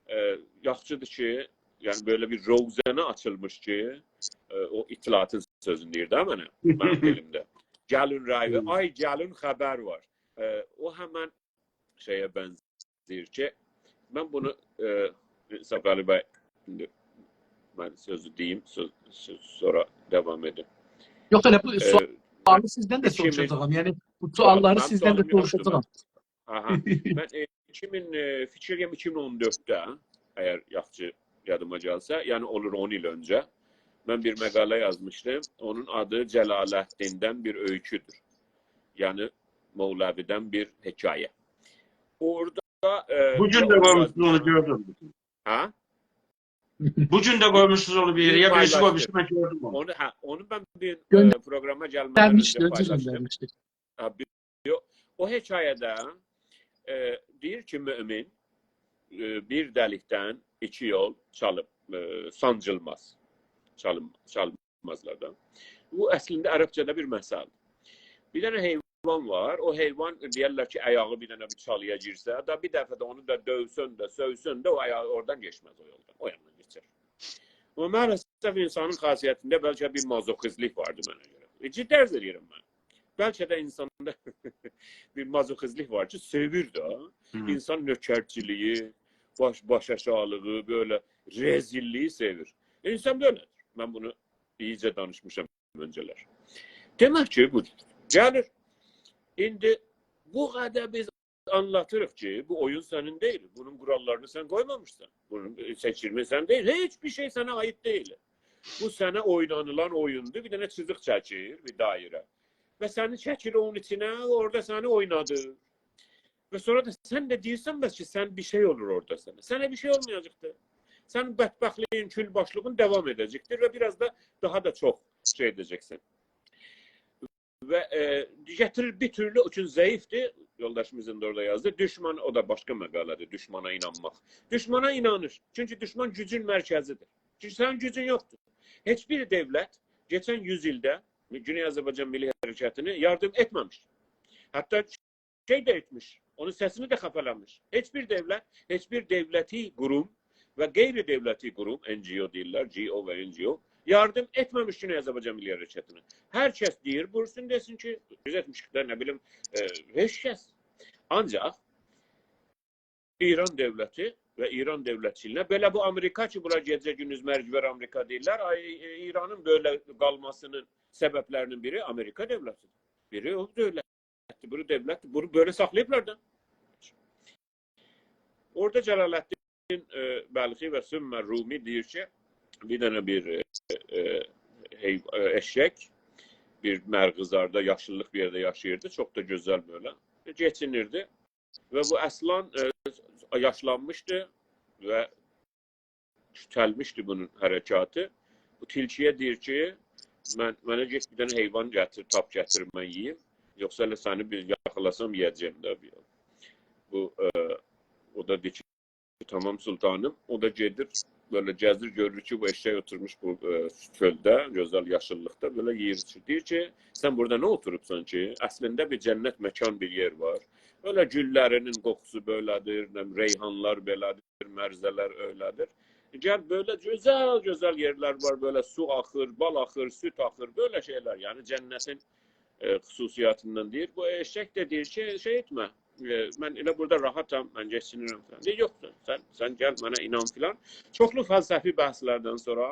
ائ، یاخشیدیر کی، یعنی، بئله بیر روزنه آچیلمیش کی، ائ، او اطلاعاتین سؤزونو دئییر ده منه، منیم دیلیمده. گلین رأی وئر-، هوم. آی، گلین خبر وار. ائ، او همن شئیه بنزه‌ییر کی، من بونو، ائ، صفالی بی، ایندی من سؤزو دئییم، سؤز، سؤز، سونرا داوام ائدیم. یوخ، ائله بو، ائ، سؤالی سیزدن ده، ایکی مین، سوروشاجاغام. یعنی، بو، یوخ، سؤاللاری منیم سیزدن ده سؤالیم یوخدور، سوروشاجاغام. من، آها، من، ائ، ایکی مین، ائ، فیکیر ائلیرم ایکی مین اون دؤردده، اگر یاخشی یادیما گلسه، یعنی اولور اون ایل اؤنجه، من بیر مقاله یازمیشدیم. اونون آدی جلالتدیندن بیر اؤیکودور. یعنی مولوی‌دن بیر حکایه. اورادا، ائ، بو گون یا ده اونو قویموشدونوز، یازمیشام. اونو گؤردوم. هه؟ بو گون ده قویموشدونوز اونو بیر یئره، یا بیریسی قویموشدو، من گؤردوم اونو. اونو، هه، اونو من بیر، گؤندر- ائ، پروقراما گلمه‌دن گؤندرمیشدی، اؤنجه اؤزو پایلاشدیم. گؤندرمیشدی. هه، بیر، یوخ. او حکایه‌ده، ائ، دئییر کی، مؤمن، ائ، بیر دلیکدن ایکی یول چالیب، ائ، سانجیلماز. چالین-، چالمازلار دا. بو اصلینده عربجه‌ده بیر مثلدیر. بیر دنه حیوان وار، او حیوان دئیرلر کی، آیاغی بیر دنه بیر چالییا گیرسه، دا بیر دفعه ده اونو دا دؤیسن ده، سؤیسن ده، او آیاغی اورادان گئچمز او یولدان، او یاندان گئچر. آمما مع‌الاسف اینسانین خاصیتینده بلکه بیر مازوخیستلیک واردی منه گؤره. ائ، جدی عرض ائدیرم من. بلکه ده اینساندا بیر مازوخیستلیک وار کی، سئویر ده. اینسان نؤکرچیلیگی، باش، باش آشاغیلیغی، بئله رزیللیگی سئویر. اینسان بئله‌دیر. من بونو اییجه دانیشمیشام اؤنجه‌لر. دئمک کی، بو گلیر. ایندی بو قدر بیز آنلاتیریق کی، بو اویون سنین دئییل. بونون قوراللارینی سن قویمامیشسان. بونون، ائ، سئچیمی سن دئییل. هئچ بیر شئی سنه عایید دئییل. بو سنه اوینانیلان اویوندور. بیر دنه چیزیق چکیر، بیر دایره. و سنی چکیر اونون ایچینه، اورادا سنی اوینادیر. و سونرا دا سن ده دئییرسن بس کی، سن بیر شئی اولور اورادا سنه. سنه بیر شئی اولمایاجاقدیر. سنین بدبختلیگین، کول‌باشلیغین داوام ائده‌جکدیر و بیر آز دا داها دا چوخ شئی ائده‌جکسن. و، ائ، گتیریر بیر تورلو، او اوچون ضعیفدیر. یولداشیمیز ایندی اورادا یازدی. دوشمان، او دا باشقا مقاله‌دیر، دوشمانا اینانماق. دوشمانا اینانیر. چونکی دوشمان گوجون مرکزیدیر. چونکی سنین گوجون یوخدور. هئچ بیر دؤولت کئچن یوز ایلده گونئی آذربایجان میللی حرکتینه یاردیم ائتمه‌میش. حتی شئی ده ائتمیش، اونون سسینی ده خفه‌له‌میش. هئچ بیر دؤولت، هئچ بیر دؤولتی قوروم و غیر دؤولتی قوروم، NGO دئییرلر، GO و NGO، یاردیم ائتمه‌میش گونئی آذربایجان میللی حرکتینه. هر کس دئییر، بویورسون دئسین کی، بیز ائتمیشیک ده، نه بیلیم، ائ، هئچ کس. آنجاق ایران دؤولتی و ایران دؤولتچیلیگینه، بئله بو آمریکا کی، بونلار گئجه گوندوز مرگ وئر آمریکا دئییرلر، آی، ائ، ایرانین بئله قالماسینین سببلری‌نین بیری آمریکا دؤولتیدیر. بیری او دؤولتدیر، بونو دؤولتدیر، بونو بئله ساخلاییبلار دا. اورادا جلالتدین، ائ، بلخی و ثم رومی دئییر کی، بیر دنه بیر، ائ، ائ، حیو-، ائ، ائششک بیر مرغزاردا، یاشیللیق بیر یئرده یاشاییردی، چوخ دا گؤزل بئله. کئچینیردی. و بو اصلان، ائ، یاشلانمیشدی و کوتلمیشدی بونون حرکاتی. بو تیلکی‌یه دئییر کی، من، منه گئت بیر دنه حیوان گتیر، تاپ گتیر، من یئییم. یوخسا ائله سنی بیر یاخالاسام، یئیه‌جه‌یم ده بیر. بو، ائ، او دا دئییر کی، «تامام سلطانیم.» او دا گئدیر، بئله گزیر، گؤرور کی، بو ائششک اوتورموش بو، ائ، چؤلده، گؤزل یاشیللیقدا، بئله یئییر، ایچیر. دئییر کی، «سن بورادا نه اوتوروبسان کی؟ اصلینده بیر جنت مکان بیر یئر وار. بئله گوللری‌نین قوخوسو بئله‌دیر، نه بیلیم، ریحانلار بئله‌دیر، مرزه‌لر اؤیله‌دیر. گل بئله گؤزل، گؤزل یئرلر وار، بئله سو آخیر، بال آخیر، سود آخیر، بئله شئیلر، یعنی جنتین، ائ، خصوصیتیندن.» دئییر. بو ائششک ده دئییر کی، «شئی ائتمه، ائ، من ائله بورادا راحاتام، من کئچینیرم» فلان. دئییر، «یوخدور، سن، سن گل منه اینان» فلان. چوخلو فلسفی بحثلردن سونرا،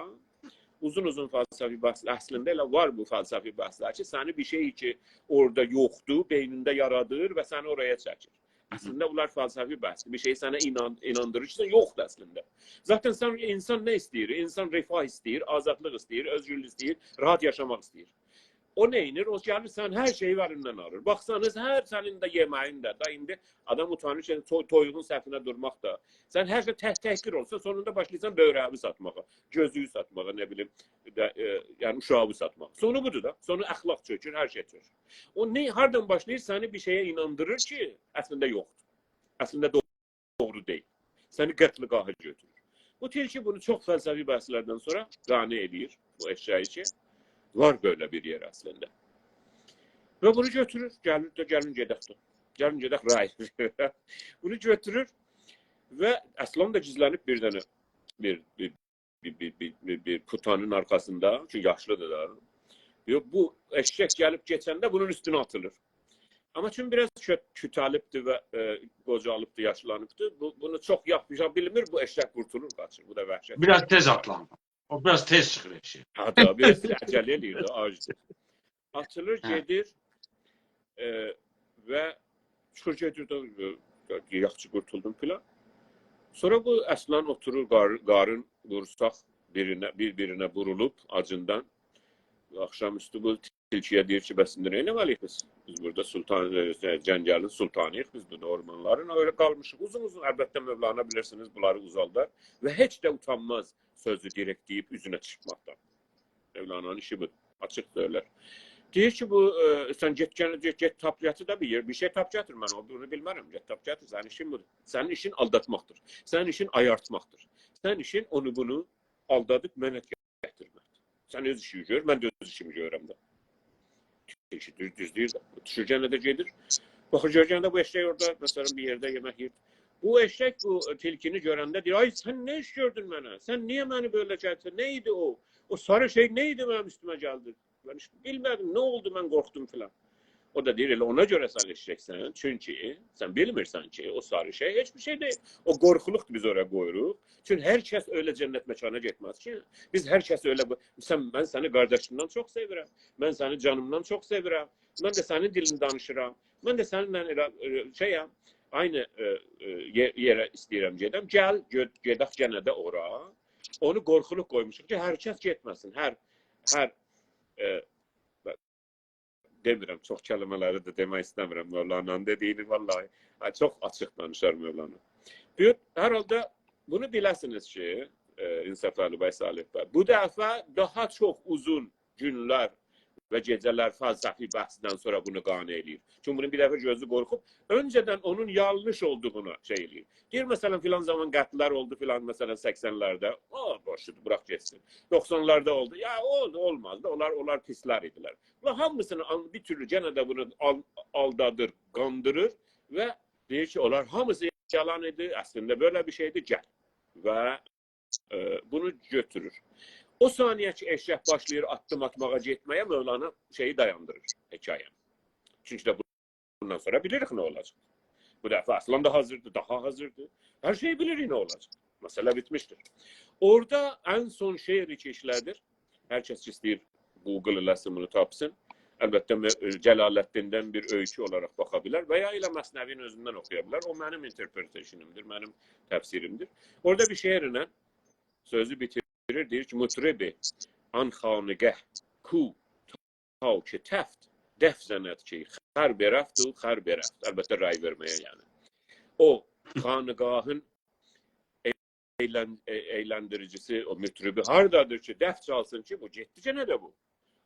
اوزون-اوزون فلسفی بحث، اصلینده ائله وار بو فلسفی بحثلر کی، سنی بیر شئی کی، اورادا یوخدور، بئینینده یارادیر و سنی اورایا چکیر. اصلینده بونلار فلسفی بحثدیر. بیر شئی سنه اینان-، ایناندیریر کی، سن یوخدور اصلینده. ذاتاً سن، اینسان نه ایسته‌ییر؟ اینسان رفاه ایسته‌ییر، آزادلیق ایسته‌ییر، اؤزگورلوک ایسته‌ییر، راحات یاشاماق ایسته‌ییر. او نه ائدیر؟ او گلیر، سنین هر شئیی الیندن آلیر. باخسانیز، هر سنین ده یئمه‌یین ده، دا ایندی آدام اوتانیر کی، توی-، تویوغون صفینه دورماق دا. سن هر شئی تح-، تحقیر اولسا، سونوندا باشلاییرسان بؤیره‌وی ساتماغا، گؤزویو ساتماغا، نه بیلیم، ده، ائ، یعنی اوشاغی ساتماغا. سونو بودور دا. سونو اخلاق چؤکور، هر شئی چؤکور. او نه، هاردان باشلاییر؟ سنی بیر شئیه ایناندیریر کی، اصلینده یوخدور. اصلینده دو-، دوغرو دئییل. سنی قتلگاها گؤتورور. بو تیلکی بونو چوخ فلسفی بحثلردن سونرا قانع ائله‌ییر بو ائششه‌یی کی، وار بئله بیر یئر اصلینده. و بونو گؤتورور، گلیر ده، «گلین گئدک ده. گلین گئدک رای.» بونو گؤتورور و اصلان دا گیزلنیب بیر دنه بیر، بیر، بیر کوتانین آرخاسیندا، کی، یاشلیدیر دا. یوخ، بو ائششک گلیب کئچنده بونون اوستونه آتیلیر. آمما چون بیر آز کؤ-، کوتالیبدیر و، ائ، قوجالیبدیر، یاشلانیبدیر، بو، بونو چوخ یاپیشا بیلمیر، بو ائششک قورتولور، قاچیر. بو دا وحشت. بیر آز تئز آتلانیر. او بیر آز تئز چیخیر ائشیگه. هه، دا، بیر آز عجله ائله‌ییر ده، آجدیر. آتیلیر، هه. گئدیر، ائ، و چیخیر گئدیر ده، ائ، یاخشی قورتولدوم فلان. سونرا بو اصلان اوتورور، قار-، قارین قورساق بیرینه، بیر-بیرینه وورولوب آجیندان. آخشام اوستو بو تیلکی‌یه دئییر کی، «بس ایندی نه ائتمه‌لی‌ییک بیز؟ بیز بورادا سلطان، ائ، جنگلین سلطانی‌ییق، بیز بورادا اورمانلارین.» او ائله قالمیشیق. اوزون-اوزون، البته، مولانانی بیلیرسینیز، بونلاری اوزالدار و هئچ ده اوتانماز سؤزو دیرکت دئییب اوزونه چیرپماقدان. مولانانین ایشی بودور. آچیق سؤیلر. دئییر کی، بو، ائ، سن گئت، گل، گئت، گئت تاپ گتیر ده بیر یئر. بیر شئی تاپ گتیر، من او، بونو بیلمرم. گئت تاپ گتیر، سنین ایشین بودور. سنین ایشین آلداتماقدیر. سنین ایشین آیارتماقدیر. سنین ایشین اونو بونو آلدادیب منه گتیرمک. سن اؤز ایشینی گؤر، من ده اؤز ایشیمی گؤرورم ده. تیلکی دوز، دوز دئییر ده. دوشور، یئنه ده گئدیر. باخیر، گؤر، یئنه ده بو ائششک اورادا، مثلا، بیر یئرده یئمک یئییر. بو ائششک بو تیلکینی گؤرنده دئییر: «آی، سن نه ایش گؤردون منه؟ سن نییه منی بئله گتیردین؟ نه ایدی او؟ او ساری شئی نه ایدی منیم اوستومه گلدی؟ من هئچ بیلمه‌دیم، نه اولدو، من قورخدوم» فلان. او دا دئییر: «ائله اونا گؤره سن ائششکسن، چونکی سن بیلمیرسن کی، او ساری شئی هئچ بیر شئی دئییل. او قورخولوقدور، بیز اورا قویوروق. چونکی هر کس ائله جنت مکانا گئتمز کی. بیز هر کسی ائله قوی-، سن، من سنی قارداشیمدان چوخ سئویرم. من سنی جانیمدان چوخ سئویرم. من ده سنین دیلینی دانیشیرام. من ده سنینله ائله، ائ، شئیم، عینی، ائ، ائ، یئ-، یئره ایسته‌ییرم گئدم. گل، گئ-، گئدک یئنه ده اورا.» اونو قورخولوق قویموشوق کی، هر کس گئتمه‌سین. هر، هر، ائ، دئمیرم، چوخ کلمه‌لری ده دئمک ایسته‌میرم مولانانین دئدیگینی، واللهی. هه، چوخ آچیق دانیشار مولانا. بو، هر حالدا بونو بیله‌سینیز کی، ائ، انصافعلی بی، صالح بی، بو دفعه داها چوخ اوزون گونلر و گئجه‌لر فلسفی بحثدن سونرا بونو قانع ائله‌ییر. چونکی بونون بیر دفعه گؤزو قورخوب، اؤنجه‌دن اونون یانلیش اولدوغونو شئی ائله‌ییر. دئییر، مثلا، فلان زامان قتل‌لر اولدو، فلان، مثلا، سکسن‌لرده. او بوشدور، بوراخ گئتسین. دوخسان‌لاردا اولدو. یا، اولدو، اولمازدی. اونلار، اونلار پیس‌لر ایدیلر. و هامیسینی آن-، بیر تورلو یئنه ده بونو آل-، آلدادیر، قاندیریر و دئییر کی، اونلار هامیسی یالان ایدی، اصلینده بئله بیر شئیدی، گل. و، ائ، بونو گؤتورور. او ثانیه کی، ائششک باشلاییر آددیم آتماغا، گئتمه‌یه، مولانا شئیی دایاندیریر، حکایه‌نی. چونکی ده بوندان سونرا بیلیریک نه اولاجاق. بو دفعه اصلان دا حاضیردیر، داها حاضیردیر. هر شئیی بیلیریک نه اولاجاق. مسئله بیتمیشدیر. اورادا ان سون شعری کی ایشله‌دیر، هر کس کی ایسته‌ییر Google ائله‌سین، بونو تاپسین. البته، م-، جلالتدیندن بیر اؤیکو اولاراق باخا بیلر و یا ائله مثنوی‌نین اؤزوندن اوخویا بیلر. او منیم interpretation-ایمدیر، منیم تفسیریمدیر. اورادا بیر شعرله سؤزو بیتیریر، دئییر کی، «مطرب آن خانقاه کو تا که تفت، دف زند که خر برفت و خر برفت.» البته، رای وئرمه‌یه، یعنی. او خانقاهین ائیلن-، ائ-، ائیلندیریجی‌سی، او مطربی هاردادیر کی، دف چالسین کی، بو گئتدی یئنه ده بو.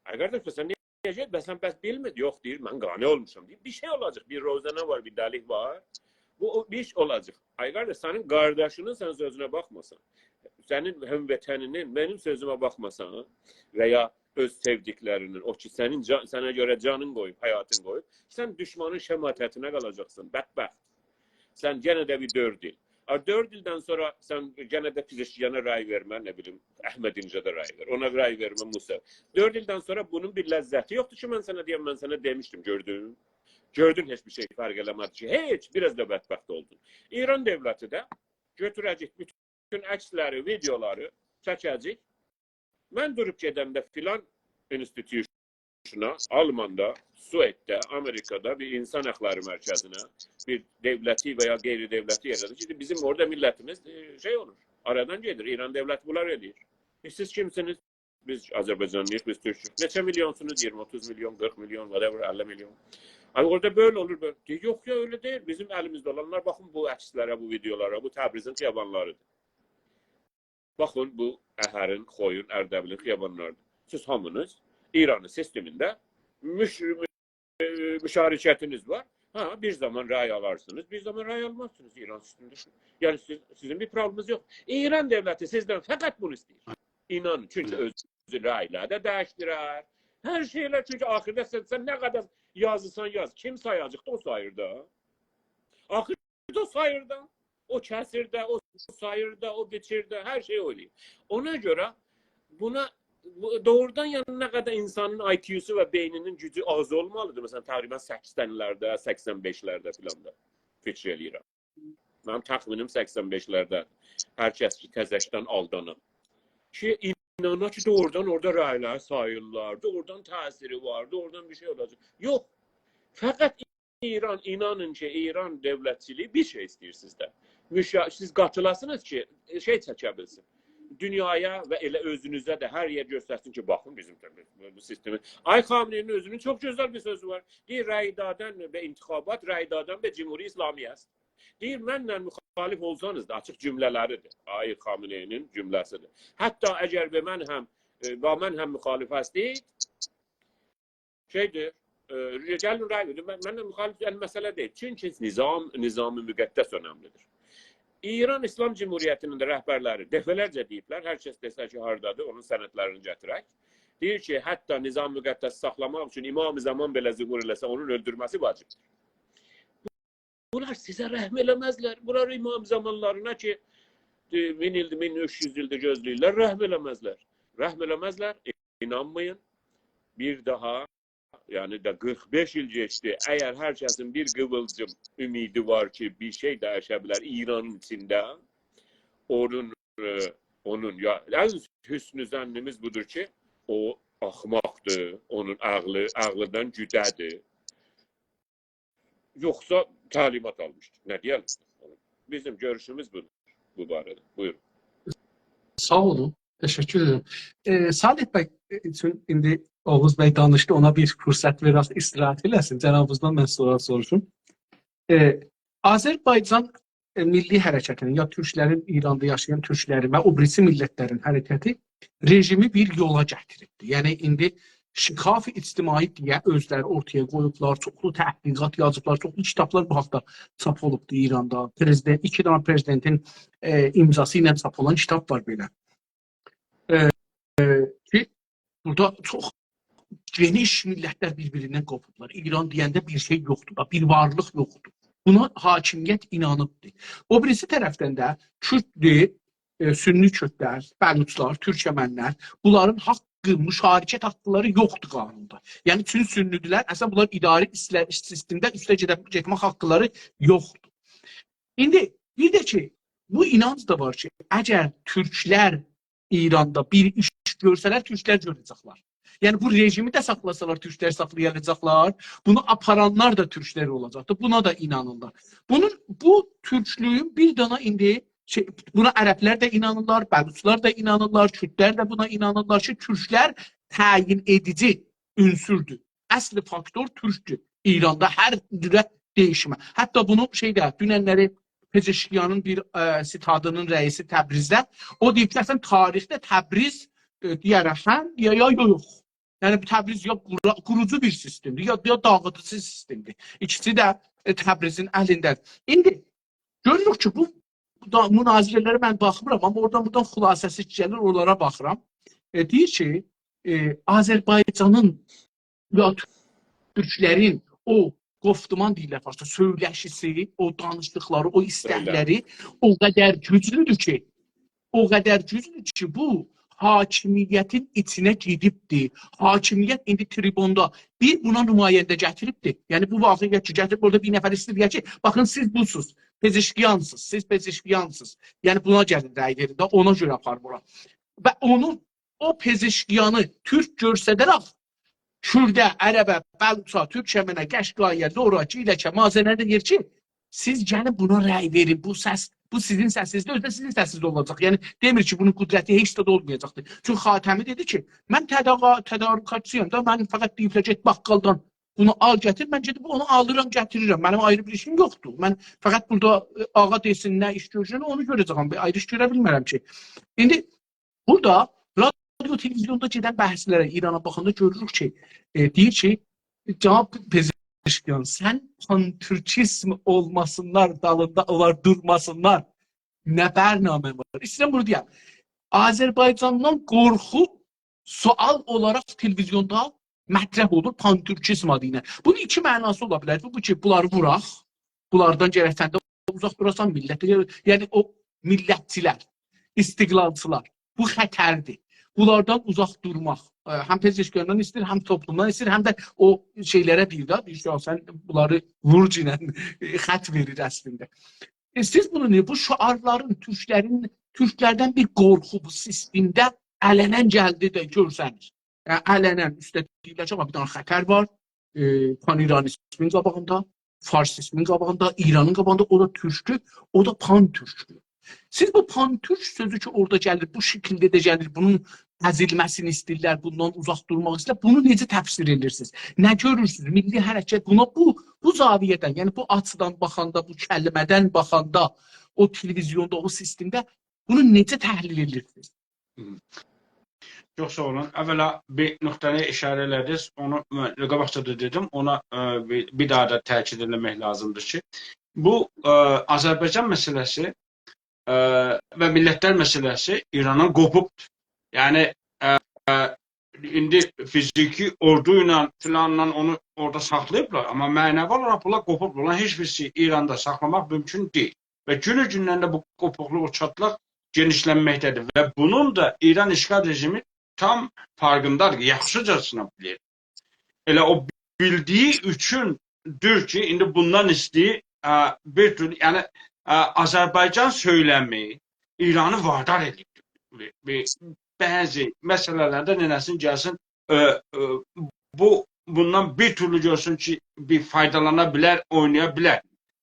آی قارداش، بس سن نییه گئت-، بس سن بس بیلمیر. یوخ، دئییر، من قانع اولموشام، دئییر. بیر شئی اولاجاق، بیر روزنه وار، بیر دلیک وار. بو، او بیر ایش اولاجاق. آی قارداش، سنین قارداشینین سن سؤزونه باخماسان، سنین هموطنینین منیم سؤزومه باخماسان و یا اؤز سئودیکلرینین، او کی سنین جان-، سنه گؤره جانین قویوب، حیاتین قویوب، سن دوشمانین شماتتینه قالاجاقسان، بدبخت. سن یئنه ده بیر دؤرد ایل. آ، دؤرد ایلدن سونرا سن یئنه ده پزشکیانا رای وئرمه، نه بیلیم، احمدی‌نژادا رای وئر، اونا رای وئرمه، موسی. دؤرد ایلدن سونرا بونون بیر لذتی یوخدور کی، من سنه دئیم، من سنه دئمیشدیم، گؤردون؟ گؤردون، هئچ بیر شئی فرق ائله‌مه‌دی کی، هئچ، بیر آز دا بدبخت اولدون. ایران دؤولتی ده گؤتوره‌جک بوتون عکسلری، ویدئولاری چکه‌جک. من دوروب گئدنده فلان اینستیتوشونا، آلماندا، سوئدده، آمریکادا بیر اینسان حاقلاری مرکزینه، بیر دؤولتی و یا غیر دؤولتی یئرده کی، بیزیم اورادا میللتیمیز، ائ، شئی اولور، آرادان گئدیر. ایران دؤولتی بونلاری ائله‌ییر. «بیز، سیز کیمسینیز؟» «بیز آذربایجانلی‌ییق، بیز تورکوک.» «نئچه میلیونسونوز؟» «ایگیرمی، اوتوز میلیون، قیرخ میلیون، whatever، اللی میلیون.» آمما اورادا بئله اولور، بئله. دئییر، «یوخ، یوخ، ائله دئییل. بیزیم الیمیزده اولانلار، باخین بو عکسلره، بو ویدئولارا، بو تبریزین خیابانلاریدیر. باخین، بو اهرین، خویون، اردبیلین خیابانلاریدیر. سیز هامینیز ایرانین سیستمینده مش-، ائ، مشارکتینیز وار. ها، بیر زامان رای آلارسینیز، بیر زامان رای آلمازسینیز ایران سیستمینده. یعنی سیز، سیزین بیر پروبلئمینیز یوخ. ایران دؤولتی سیزدن فقط بونو ایسته‌ییر. اینانین، چونکی اؤزو رایلاری دا دییشدیرر. هر شئیلر، چونکی آخیردا سن، سن نه قدر یازیرسان یاز، کیم سایاجاق دا، او ساییر دا. آخیردا او ساییر دا. او کسیر ده، او ساییر دا، او بیچیر ده، هر شئی او ائله‌ییر. اونا گؤره بونا، بو، دوغرودان، یعنی، نه قدر اینسانین آی کیوسو و بئینینین گوجو آز اولمالیدیر. مثلا، تقریبا سکسن‌لرده، سکسن بئش‌لرده فلان دا فیکیر ائله‌ییرم. منیم تخمینیم سکسن بئش‌لرده. هر کس کی، تزه‌شدن آلدانا. کی، اینانا کی، دوغرودان اورادا رایلاری ساییرلار، دوغرودان تأثیری وار، دوغرودان بیر شئی اولاجاق. یوخ، فقط ایران، اینانین کی، ایران دؤولتچیلیگی بیر شئی ایسته‌ییر سیزدن. مشا-، سیز قاتیلاسینیز کی، شئی چکه بیلسین. دونیایا و ائله اؤزونوزه ده هر یئر گؤسترسین کی، باخین بیزیم ده بو، بو سیستمی. آقای خامنه‌ای‌نین اؤزونون چوخ گؤزل بیر سؤزو وار. دئییر، «رأی دادن به انتخابات، رأی دادن به جمهوری اسلامی است.» دئییر، «منله مخالف اولسانیز دا»، آچیق جمله‌لریدیر. آقای خامنه‌ای‌نین جمله‌سیدیر. «حتی اگر به من هم، ائ، با من هم مخالف هستید»، شئیدیر، ائ، گلین رأی وئرین. من، منله مخالف، یعنی، مسئله دئییل. چونکی نظام، نظام مقدس اؤنملیدیر. ایران اسلام جمهوریتی‌نین ده رهبرلری دفعه‌لرجه دئییبلر، هر کس دئسه کی، هاردادیر، اونون سندلرینی گتیرک. دئییر کی، حتی نظام مقدس ساخلاماق اوچون امام زمان بئله ظهور ائله‌سه، اونون اؤلدورمه‌سی واجبدیر. بونلار سیزه رحم ائله‌مزلر. بونلار امام زمانلارینا کی، ائ، مین ایلدیر، مین اوچ یوز ایلدیر گؤزله‌ییرلر، رحم ائله‌مزلر. رحم ائله‌مزلر، اینانمایین. بیر داها، یعنی ده قیرخ بئش ایل کئچدی. اگر هر کسین بیر قیویلجیم امیدی وار کی، بیر شئی دییشه بیلر ایرانین ایچینده، اونون، ائ، اونون، یا، ان حسن ظنیمیز بودور کی، او آخماقدیر، اونون عقلی، عقلیدن گوده‌دیر. یوخسا تعلیمات آلمیشدیر. نه دئیه‌لیم؟ بیزیم گؤروشوموز بودور بو باره‌ده. بویورون. ساغ اولون. تشکر ائدیرم. ائ، صالح بی، ائ، چون ایندی اوغوز بی دانیشدی، اونا بیر فرصت وئرک، استراحت ائله‌سین. جنابینیزدان من سونرا سوروشوم. ائ، آذربایجان، ائ، میللی حرکتی‌نین، یا تورکلرین، ایراندا یاشایان تورکلرین و او بیریسی میللتلرین حرکتی رژیمی بیر یولا گتیریبدی. یعنی ایندی شکاف اجتماعی دئیه اؤزلری اورتایا قویوبلار، چوخلو تحقیقات یازیبلار، چوخلو کیتابلار بو حاقدا چاپ اولوبدو ایراندا. پرزیدنت، ایکی دنه پرزیدنتین، ائ، امضاسی ایله چاپ اولان کیتاب وار بئله. ائ، ائ، کی، بورادا چوخ گئنیش میللتلر بیر-بیریندن قوپوبلار. ایران دئینده بیر شئی یوخدور، بیر وارلیق یوخدور. بونا حاکمیت اینانیبدیر. او بیریسی طرفدن ده کورددور، ائ، سنی کوردلر، بلوچلار، تورکمنلر، بونلارین حاققی، مشارکت حاقلاری یوخدور قانوندا. یعنی، چون سنی‌دیرلر، اصلاً بونلار اداره ایشلر، سیستمده اوسته گئده، گئتمک حاقلاری یوخدور. ایندی بیر ده کی، بو اینانج دا وار کی، اگر تورکلر ایراندا بیر ایش گؤرسه‌لر، تورکلر گؤره‌جکلر. یعنی، بو رژیمی ده ساخلاسالار، تورکلر ساخلایاجاقلار. بونو آپارانلار دا تورکلر اولاجاقدیر. بونا دا اینانیرلار. بونون، بو تورکلویون بیر دانا ایندی شئی، بونا عربلر ده اینانیرلار، بلوچلار دا اینانیرلار، کوردلر ده بونا اینانیرلار کی، تورکلر تعیین ائدیجی عنصردور. اصلی فاکتور تورکدور. ایراندا هر جوره دییشمه. حتی بونو شئیده، دوننلری پزشکیانین بیر، ائ، ستادینین رئیسی تبریزده، او دئییب کی، اصلاً تاریخده تبریز، ائ، دئیه‌رم، هم، یا، یا، یوخ، یوخ. یعنی، تبریز یا قورا-، قوروجو بیر سیستمدیر، یا، یا داغیدیجی سیستمدیر. ایکیسی ده، ائ، تبریزین الینده‌دیر. ایندی گؤروروک کی، بو، بو دا مناظره‌لره من باخمیرام، آمما اورادان بورادان خلاصه‌سی گلیر، اونلارا باخیرام. ائ، دئییر کی، ائ، آذربایجانین یا تورکلرین او گفتمان دئییرلر فارسدا، سؤیله‌شیسی، او دانیشیقلاری، او ایستکلری او قدر گوجلودور کی، او قدر گوجلودور کی، بو حاکمیتین ایچینه گئدیبدیر. حاکمیت ایندی تریبوندا بیر بونا نماینده گتیریبدیر. یعنی، بو واقعیت کی، گتیریب اورادا بیر نفر ایسته‌ییر دئیه کی، باخین، سیز بوسوز، پزشکیانسیز، سیز پزشکیانسیز. یعنی، بونا گلین رأی وئرین ده، اونا گؤره آپاریم اورا. و اونون، او پزشکیانی تورک گؤرسه‌ده‌رک کورده، عربه، بلوچا، تورکمنه، قشقایی‌یه، لورا، گیلکه، مازنه دئییر کی، سیز گلین بونا رأی وئرین، بو سس، بو سیزین سسینیزدیر، اؤزو ده سیزین سسینیز اولاجاق. یعنی، دئمیر کی، بونون قدرتی هئچ ده اولمایاجاقدیر. چونکی خاتمی دئدی کی، من تداغا-، تدارکاتچی‌یام دا، من فقط دئییبلر، گئت باغقالدان بونو آل، گتیر، من گئدیب اونو آلیرام، گتیریرم. منیم آیری بیر ایشیم یوخدور. من فقط بورادا، ائ، آغا دئسین، نه ایش گؤره‌جم، اونو گؤره‌جم. بیر آیری ایش گؤره بیلمرم کی. ایندی بورادا رادیو، تلویزیوندا گئدن بحثلره، ایرانا باخاندا گؤروروک کی، ائ، دئییر کی، جناب پزشکیان، سن پان‌تورکیزم اولماسینلار، دالیندا اونلار دورماسینلار، نه برنامه‌ن وار؟ ایسته‌ییرم بونو دئیم. آذربایجاندان قورخو سؤال اولاراق تلویزیوندا مطرح اولور پان‌تورکیزم آدی ایله. بونون ایکی معناسی اولا بیلر. بو، بو کی، بونلاری ووراق، بونلاردان گرک سن ده اوزاق دوراسان، میللت ده، یعنی او میللتچیلر، استقلالچیلار، بو خطردیر. بونلاردان اوزاق دورماق، ائ، هم پزشکیاندان ایسته‌ییر، هم توپلومدان ایسته‌ییر، هم ده او شئیلره دئییر ده، دئییر کی، سن بونلاری وورگینن، ائ، خط وئریر اصلینده. ائ، سیز بونو نه، بو شعارلارین، تورکلرین، تورکلردن بیر قورخو بو سیستمده علناً گلدی ده گؤرسنیر. یعنی، علناً اوسته دئییرلر کی، آمما بیر دنه خطر وار، ائ، پان‌ایرانیزمین قاباغیندا. فارسیزمین قاباغیندا، ایرانین قاباغیندا، او دا تورکدور، او دا پان‌تورکدور. سیز بو پان‌تورک سؤزو کی، اورادا گلیر، بو شکیلده ده گلیر، بونون ازیلمه‌سینی ایسته‌ییرلر، بوندان اوزاق دورماق ایسته‌ییرلر، بونو نئجه تفسیر ائدیرسینیز؟ نه گؤرورسونوز؟ میللی حرکت بونا، بو، بو زاویه‌دن، یعنی بو آچیدان باخاندا، بو کلمه‌دن باخاندا، او تلویزیوندا، او سیستمده بونو نئجه تحلیل ائدیرسینیز؟ هوم. چوخ ساغ اولون. اولا بیر نقطه‌نی ایشاره ائله‌دینیز. اونو من قاباقجا دا دئدیم. اونا، ائ، بیر، بیر داها دا تأکید ائله‌مک لازیمدیر کی، بو، ائ، آذربایجان مسئله‌سی، ائ، و میللت‌لر مسئله‌سی ایراندان قوپوبدور. یعنی، ائ، ائ، ایندی فیزیکی اوردو ایله، فلانلا اونو اورادا ساخلاییبلار، آمما معنوی اولاراق بونلار قوپوبلار. اونلار هئچ بیریسی ایراندا ساخلاماق مومکون دئییل. و گونو گوندن ده بو قوپوقلوق، او چاتلاق گئنیشلنمکده‌دیر. و بونون دا ایران اشغال رژیمی تام فرقینده‌دیر، یاخشیجاسینا بیلیر. ائله او بیلدیگی اوچوندور کی، ایندی بوندان ایسته‌ییر، ائ، بیر تورلو، یعنی، ائ، آذربایجان سؤیلمی ایرانی وادار ائدیب. بیر، بیر، بعضی مسئله‌لرده ننه‌سین گلسین، ائ، ائ، بو، بوندان بیر تورلو گؤرسون کی، بیر فایدالانا بیلر، اوینایا بیلر.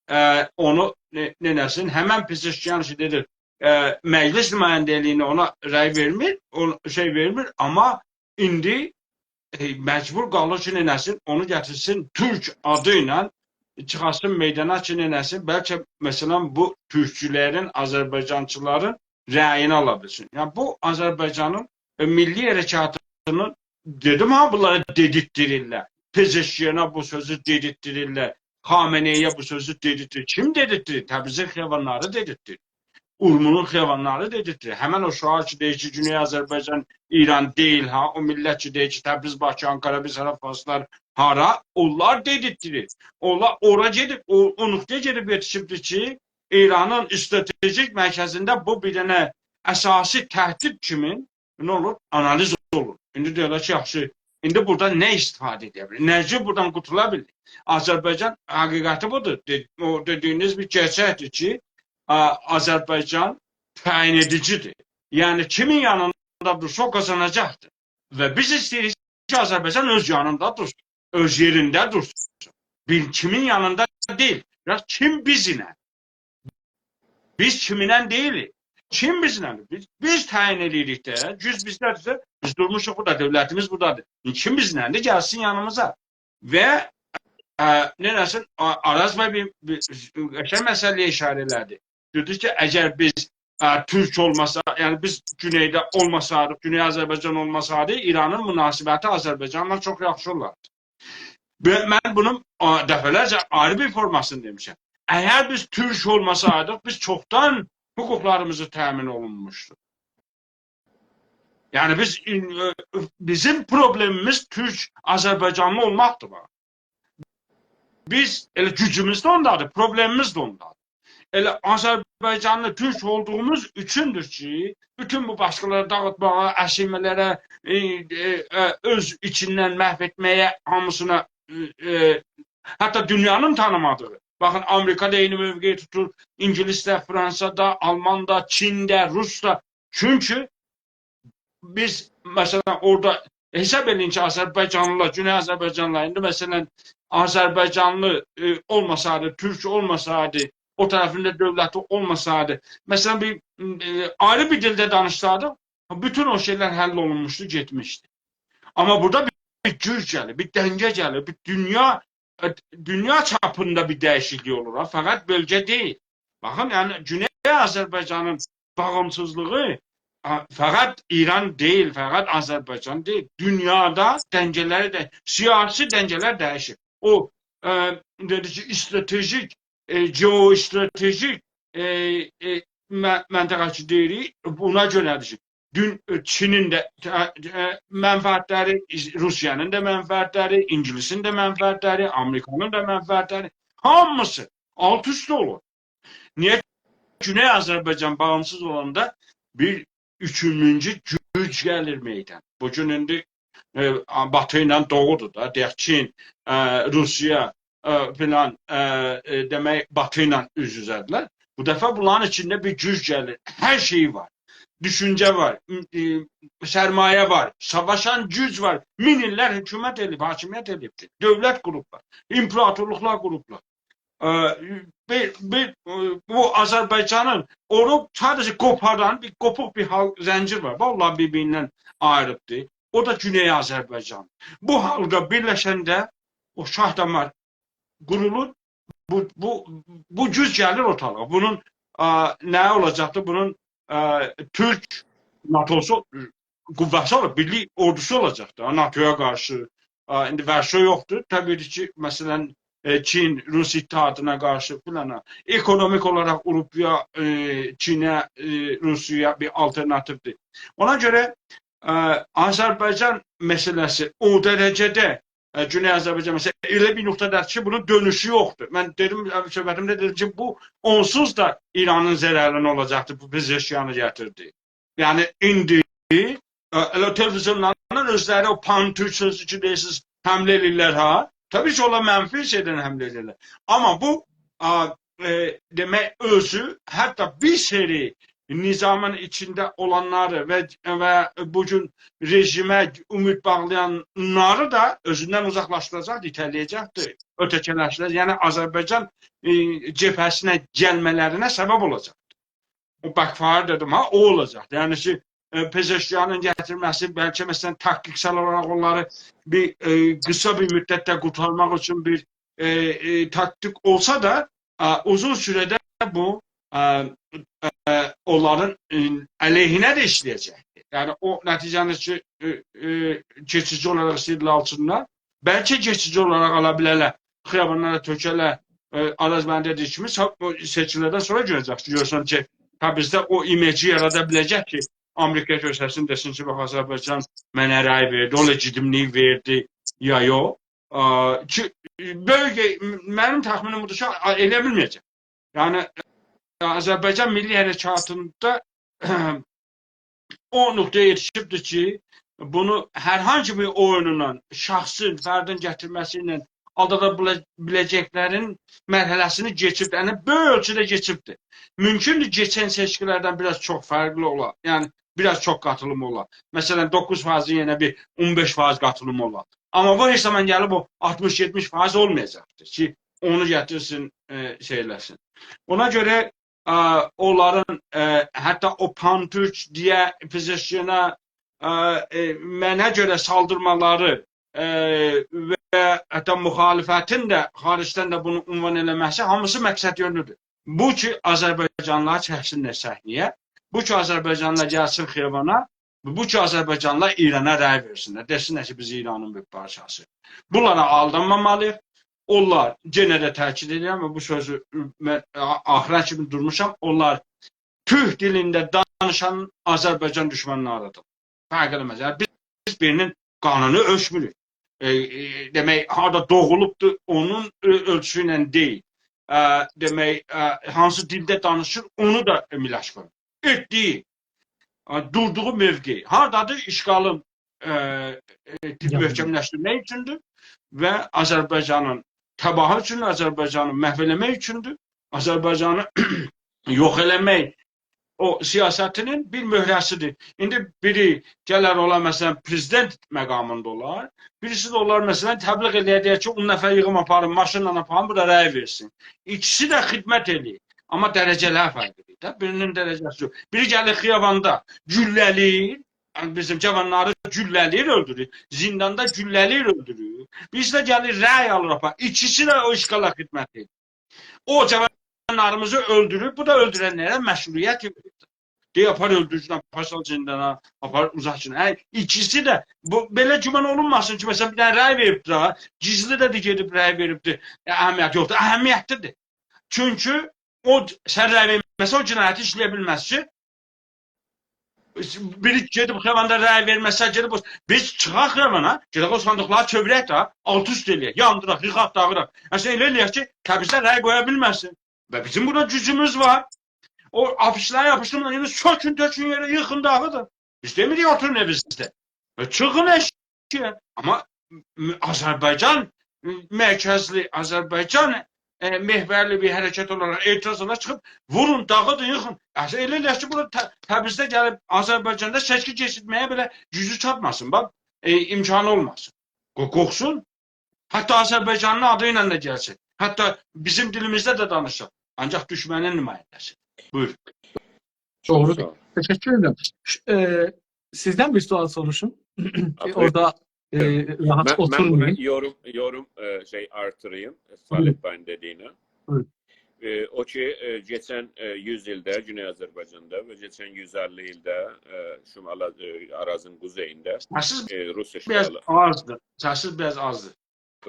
ائ، اونو نه، ننه‌سین، همن پزشکیان کی دئدی، ائ، مجلس نماینده‌لیگینه اونا رأی وئرمیر، او شئی وئرمیر، آمما ایندی، ائ، مجبور قالیر کی، ننه‌سین، اونو گتیرسین تورک آدی ایله چیخارسین میدانا کی، ننه‌سین، بلکه، مثلا، بو تورکچولرین، آذربایجانچیلارین رأیینی آلا بیلسین. یعنی، بو آذربایجانین، ائ، میللی حرکاتینین، دئدیم ها، بونلارا دئدیرتدیریرلر. پزشکیانا بو سؤزو دئدیرتدیریرلر. خامنه‌ای‌یه بو سؤزو دئدیرتدیریر. کیم دئدیرتدیریر؟ تبریزین خیابانلاری دئدیرتدیریر. اورمونون خیابانلاری دئدیرتدیریر. همن او شعار کی، دئییر کی، گونئی آذربایجان ایران دئییل ها، او میللت کی، دئییر کی، تبریز، باکی، آنکارا، بیز هارا، فارسلار هارا، اونلار دئدیرتدیریر. اونلار اورا گئدیب، او، او نقطه‌یه گئدیب یئتیشیبدیر کی، ایرانین استراتژیک مرکزینده بو بیر دنه اساسی تهدید کیمی نه اولور؟ آنالیز اولور. ایندی دئییرلر کی، یاخشی، ایندی بورادا نه استفاده ائده بیلیر؟ نئجه بورادان قوتولا بیلیر؟ آذربایجان، حقیقتی بودور. دئ-، او دئدیگینیز بیر گئرچکدیر کی، آ، آذربایجان تعیین ائدیجیدیر. یعنی، کیمین یانیندا دورسا، او قازاناجاقدیر. و بیز ایسته‌ییریک کی، آذربایجان اؤز یانیندا دورسون، اؤز یئرینده دورسون. بیر کیمین یانیندا دئییل. یا کیم بیزله؟ بیز کیمینن دئییلیک. کیم بیزلندیر؟ بیز، بیز تعیین ائله‌ییریک ده، گوج بیزده‌دیر ده، بیز دورموشوق بورادا، دؤولتیمیز بورادادیر. کیم بیزلندیر؟ گلسین یانیمیزا. و، ا، نئینه‌سین؟ آ-، آراز بی بیر، بیر قشنگ مسئله‌یه ایشاره ائله‌دی. دئدی کی، اگر بیز، ا، تورک اولماسا، یعنی بیز گونئیده اولماسایدیق، گونئی آذربایجان اولماسایدی، ایرانین مناسبتی آذربایجانلا چوخ یاخشی اولاردی. به-، من بونون، آ، دفعه‌لرجه آیری بیر فورماسینی دئمیشم. اگر بیز تورک اولماسایدیق، بیز چوخدان حقوقلاریمیزی تأمین اولونموشدو. یعنی بیز، ائ، بیزیم پروبلئمیمیز تورک آذربایجانلی اولماقدیر، باخ. بیز ائله گوجوموز ده اوندادیر، پروبلئمیمیز ده اوندادیر. ائله آذربایجانلی تورک اولدوغوموز اوچوندور کی، بوتون بو باشقالاری داغیتماغا، اسیرمه‌لره، ائ، ائ، ائ، اؤز ایچیندن محو ائتمه‌یه، هامیسینا، ائ، ائ، حتی دونیانین تانیمادیغی. باخین، آمریکا دا عینی موقعی توتور، اینگیلیس ده، فرانسا دا، آلمان دا، چین ده، روس دا. چونکی بیز، مثلا، اورادا حساب ائله‌یین کی، آذربایجانلیلار، گونئی آذربایجانلیلار، ایندی، مثلا، آذربایجانلی، ائ، اولماسایدی، تورک اولماسایدی، او طرفینده دؤولتی اولماسایدی، مثلا، بیر، ائ، آیری بیر دیلده دانیشسایدیق، بوتون او شئیلر حل اولونموشدو، گئتمیشدی. آمما بورادا بیر، بیر گوج گلیر، بیر دنگه گلیر، بیر دونیا، ائ، دونیا چاپیندا بیر دییشیکلیک اولور ها، فقط بؤلگه دئییل. باخین، یعنی گونئی آذربایجانین باغیمسیزلیغی، آ، فقط ایران دئییل، فقط آذربایجان دئییل. دونیادا دنگه‌لری ده، سیاسی دنگه‌لر دییشیر. او، ائ، دئدی کی، استراتژیک، ائ، گئواستراتژیک، ائ، ائ، م-، منطقه کی دئییریک، بونا گؤره‌دیر کی، دون، ائ، چینین ده، ائ، ائ، منفعتلری، روسیانین دا منفعتلری، اینگیلیسین ده منفعتلری، آمریکانین دا منفعتلری، هامیسی آلت اوست اولور. نییه؟ گونئی آذربایجان باغیمسیز اولاندا بیر اوچونجو گوج گلیر میدان. بو گون ایندی، ائ، باتی ایله دوغودور دا، دئیک، چین، ائ، روسیا، ائ، فلان، ائ، ائ، دئمک، باتی ایله اوز-اوزه‌دیرلر. بو دفعه بونلارین ایچینده بیر گوج گلیر، هر شئی وار. دوشونجه وار، م-، ائ، سرمایه وار، ساواشان گوج وار. مین ایللر حکومت ائدیب، حاکمیت ائدیبدیر. دؤولت قوروبلار، ایمپراتورلوقلار قوروبلار. ائ، بیر، بیر، ائ، بو آذربایجانین، اونو ساده‌جه قوپاران بیر قوپوق بیر حال، زنجیر وار. والله بیر-بیریندن آییریبدیر. او دا گونئی آذربایجان. بو حالقا بیرلشنده او شاه دامار قورولور. بو، بو، بو گوج گلیر اورتالیغا. بونون، ا، نه‌یی اولاجاقدیر؟ بونون، ا، تورک ناتوسو، قوّه‌سی اولور، بیرلیک اوردوسو اولاجاقدیر. ناتویا قارشی، ا، ایندی ورشو یوخدور. طبیعی کی، مثلا، ائ، چین، روس اتحادینا قارشی فلان. اکونومیک اولاراق آوروپایا، ائ، چینه، ائ، روسیایا بیر آلترناتیودیر. اونا گؤره، ا، آذربایجان مسئله‌سی او درجه‌ده ائ، گونئی آذربایجان، مثلا، ائله بیر نقطه‌ده‌دیر کی، بونون دؤنوشو یوخدور. من دئدیم، ائ، صحبتیمده دئدیم کی، بو اونسوز دا ایرانین ضررینه اولاجاقدیر، بو پزشکیانی گتیردی. یعنی، ایندی، ائ، ائله تلویزیونلارین اؤزلری او پان‌تورک سؤزو کی، دئییرسینیز، حمله ائله‌ییرلر، ها؟ طبیعی کی، اونلار منفی شئیدن حمله ائله‌ییرلر. آمما بو، آ، ائ، دئمک، اؤزو، حتی بیر سری نظامین ایچینده اولانلاری و، و بو گون رژیمه امید باغلایانلاری دا اؤزوندن اوزاقلاشدیراجاقدیر، ایته‌له‌یه‌جکدیر، اؤته‌کیلشدیره‌جک. یعنی آذربایجان، ائ، جبهه‌سینه گلمه‌لرینه سبب اولاجاقدیر. او backfire دئدیم ها، او اولاجاقدیر. یعنی کی، ائ، پزشکیانین گتیرمه‌سی بلکه، مثلا، تاکتیکسل اولاراق اونلاری بیر، ائ، قیسا بیر مدتده قورتارماق اوچون بیر، ائ، ائ، تاکتیک اولسا دا، ا، اوزون سوره‌ده بو، ا، ا، اونلارین، ائ، علیهینه ده ایشله‌یه‌جکدیر. یعنی، او نتیجه‌نی کی، ائ، ائ، کئچیجی اولاراق ایسته‌ییرلر آلسینلار، بلکه کئچیجی اولاراق آلا بیلرلر، خیابانلارا تؤکرلر، ائ، آراز بنده دئدیگی کیمی، سا-، او سئچکیلردن سونرا گؤره‌جکسینیز. گؤرورسن کی، تبریزده او ایمیجی یارادا بیله‌جک کی، آمریکا گؤرسه‌سین، دئسین کی، باخ، آذربایجان منه رأی وئردی، او لئگیتیملیگی وئردی، یا یوخ. آ، کی، بؤیوک، منیم تخمینیم بودور کی، آ، ائلیه بیلمه‌یه‌جک. یعنی، آذربایجان میللی حرکاتیندا او نقطه‌یه یئتیشیبدیر کی، بونو هر هانسی بیر اویونونان، شخصین، فردین گتیرمه‌سی ایله آلدادا بیله-، بیله‌جکلرین مرحله‌سینی کئچیبدیر. یعنی، بؤیوک اؤلچوده کئچیبدیر. مومکوندور، کئچن سئچکیلردن بیر آز چوخ فرقلی اولا. یعنی، بیر آز چوخ قاتیلیم اولا. مثلا، دوققوز فاییزین یئرینه بیر اون بئش فاییز قاتیلیم اولا. آمما بو هئچ زامان گلیب او آلتمیش یئتمیش فاییز اولمایاجاقدیر کی، اونو گتیرسین، ائ، شئی ائله‌سین. اونا گؤره، ا، اونلارین، ائ، حتی او پان‌تورک دئیه پزشکیانا، ا، ائ، منه گؤره سالدیرمالاری، ائ، و حتی مخالفتین ده خارجدن ده بونو عنوان ائله‌مه‌سی هامیسی مقصد یؤنلودور. بو کی، آذربایجانلیلاری چکسینلر صحنه‌یه، بو کی، آذربایجانلیلار گلسین خیابانا، بو کی، آذربایجانلیلار ایرانا رأی وئرسینلر، دئسینلر کی، بیز ایرانین بیر پارچاسی. بونلارا آلدانمامالی‌ییق. اونلار، یئنه ده تأکید ائدیرم و بو سؤزو من آ-، آخیرا کیمی دورموشام، اونلار تورک دیلینده دانیشان آذربایجان دوشمانلاریدیر. فرق ائله‌مز. یعنی، بیز، بیز بیرینین قانینی اؤلچموروک. ائ، ائ، دئمک، هاردا دوغولوبدور، اونون اؤ-، اؤلچوسو ایله دئییل. ا، دئمک، ا، هانسی دیلده دانیشیر، اونو دا امیلش قویور. ائتدیگی، ا، دوردوغو موقع. هاردادیر؟ اشغالین، ا، ا، یانیندا. محکملشدیرمک اوچوندور و آذربایجانین تباهی اوچون، آذربایجانی محو ائله‌مک اوچوندور. آذربایجانی یوخ ائله‌مک او سیاستینین بیر مهره‌سیدیر. ایندی بیری گلر اولار، مثلا، پرزیدنت مقامیندا اولار، بیریسی ده اولار، مثلا، تبلیغ ائله‌یه، دئیه کی، اون نفر ییغیم آپارین، ماشینلا آپارین، بورا رأی وئرسین. ایکیسی ده خدمت ائله‌ییر. آمما درجه‌لر فرقلیدیر ده. بیرینین درجه‌سی یوخ. بیری گلیر خیاباندا گولله‌لیر، یعنی بیزیم جاوانلاری گولله‌لیر، اؤلدورور. زینداندا گولله‌لیر، اؤلدورور. بیریسی ده گلیر، رأی آلیر، آپاریر. ایکیسی ده او اشغالا خدمت ائدیر. او جاوانلاریمیزی اؤلدوروب، بو دا اؤلدورنلره مشروعیت وئریر. دئییر، آپار اؤلدورسون، آپار سال زیندانا، آپار اوزاتسین. هه، ایکیسی ده، بو، بئله گمان اولونماسین کی، مثلا، بیر دنه رأی وئریبدیر ها، گیزلی ده گئدیب رأی وئریبدیر. ائ، اهمیتی یوخدور. اهمیتلیدیر. چونکی او، سن رأی وئرمه‌سن، او جنایتی ایشله‌یه بیلمز کی، بیری گئدیب خیاباندا رأی وئرمه‌سه، گئدیب او، بیز چیخاق خیابانا، گئدک او صاندیقلاری چئویرک ده، آلت اوست ائله‌یک، یاندیراق، ییخاق، داغیراق. اصلا ائله ائله‌یک کی، تبریزده رأی قویا بیلمه‌سین. و بیزیم بورادا گوجوموز وار. او آفیشلری یاپیشدیرین، ایندی سؤکون، تؤکون یئره، ییخین، داغیدین. بیز دئمیریک اوتورون ائوینیزده. و چیخین ائشیگه. آمما م-، آذربایجان، م-، مرکزلی، آذربایجان، ائ، محوریلی بیر حرکت اولاراق، اعتراض اولاراق چیخیب، وورون، داغیدین، ییخین. اصلا ائله ائله‌یک کی، بورادا ت-، تبریزده گلیب آذربایجاندا سئچکی کئچیرتمه‌یه بئله گوجو چاتماسین، باخ، ائ، امکانی اولماسین. قو-، قورخسون. حتی آذربایجانین آدی ایله ده گلسین. حتی بیزیم دیلیمیزده ده دانیشیر. آنجاق دوشمنین نماینده‌سی. بویورون. دوغرودور. ساغ اول. تشکر ائدیرم. ش-، ائ، سیزدن بیر سؤال سوروشوم. آ، بویور. اورادا، ائ، ائ، راحت من، من بونا اوتورمایین. یوروم، یوروم، ائ، شئی آرتیراییم، ائ، بویورون. صالح بیین دئدیگینه. بویورون. ائ، او کی، ائ، کئچن، ائ، یوز ایلده گونئی آذربایجاندا و کئچن یوز اللی ایلده، ائ، شمال، ائ، آرازین قوزئیینده، سسیز ائ، روس بیر آز اشغالی، آزدیر. سسیز بیر آز آزدیر.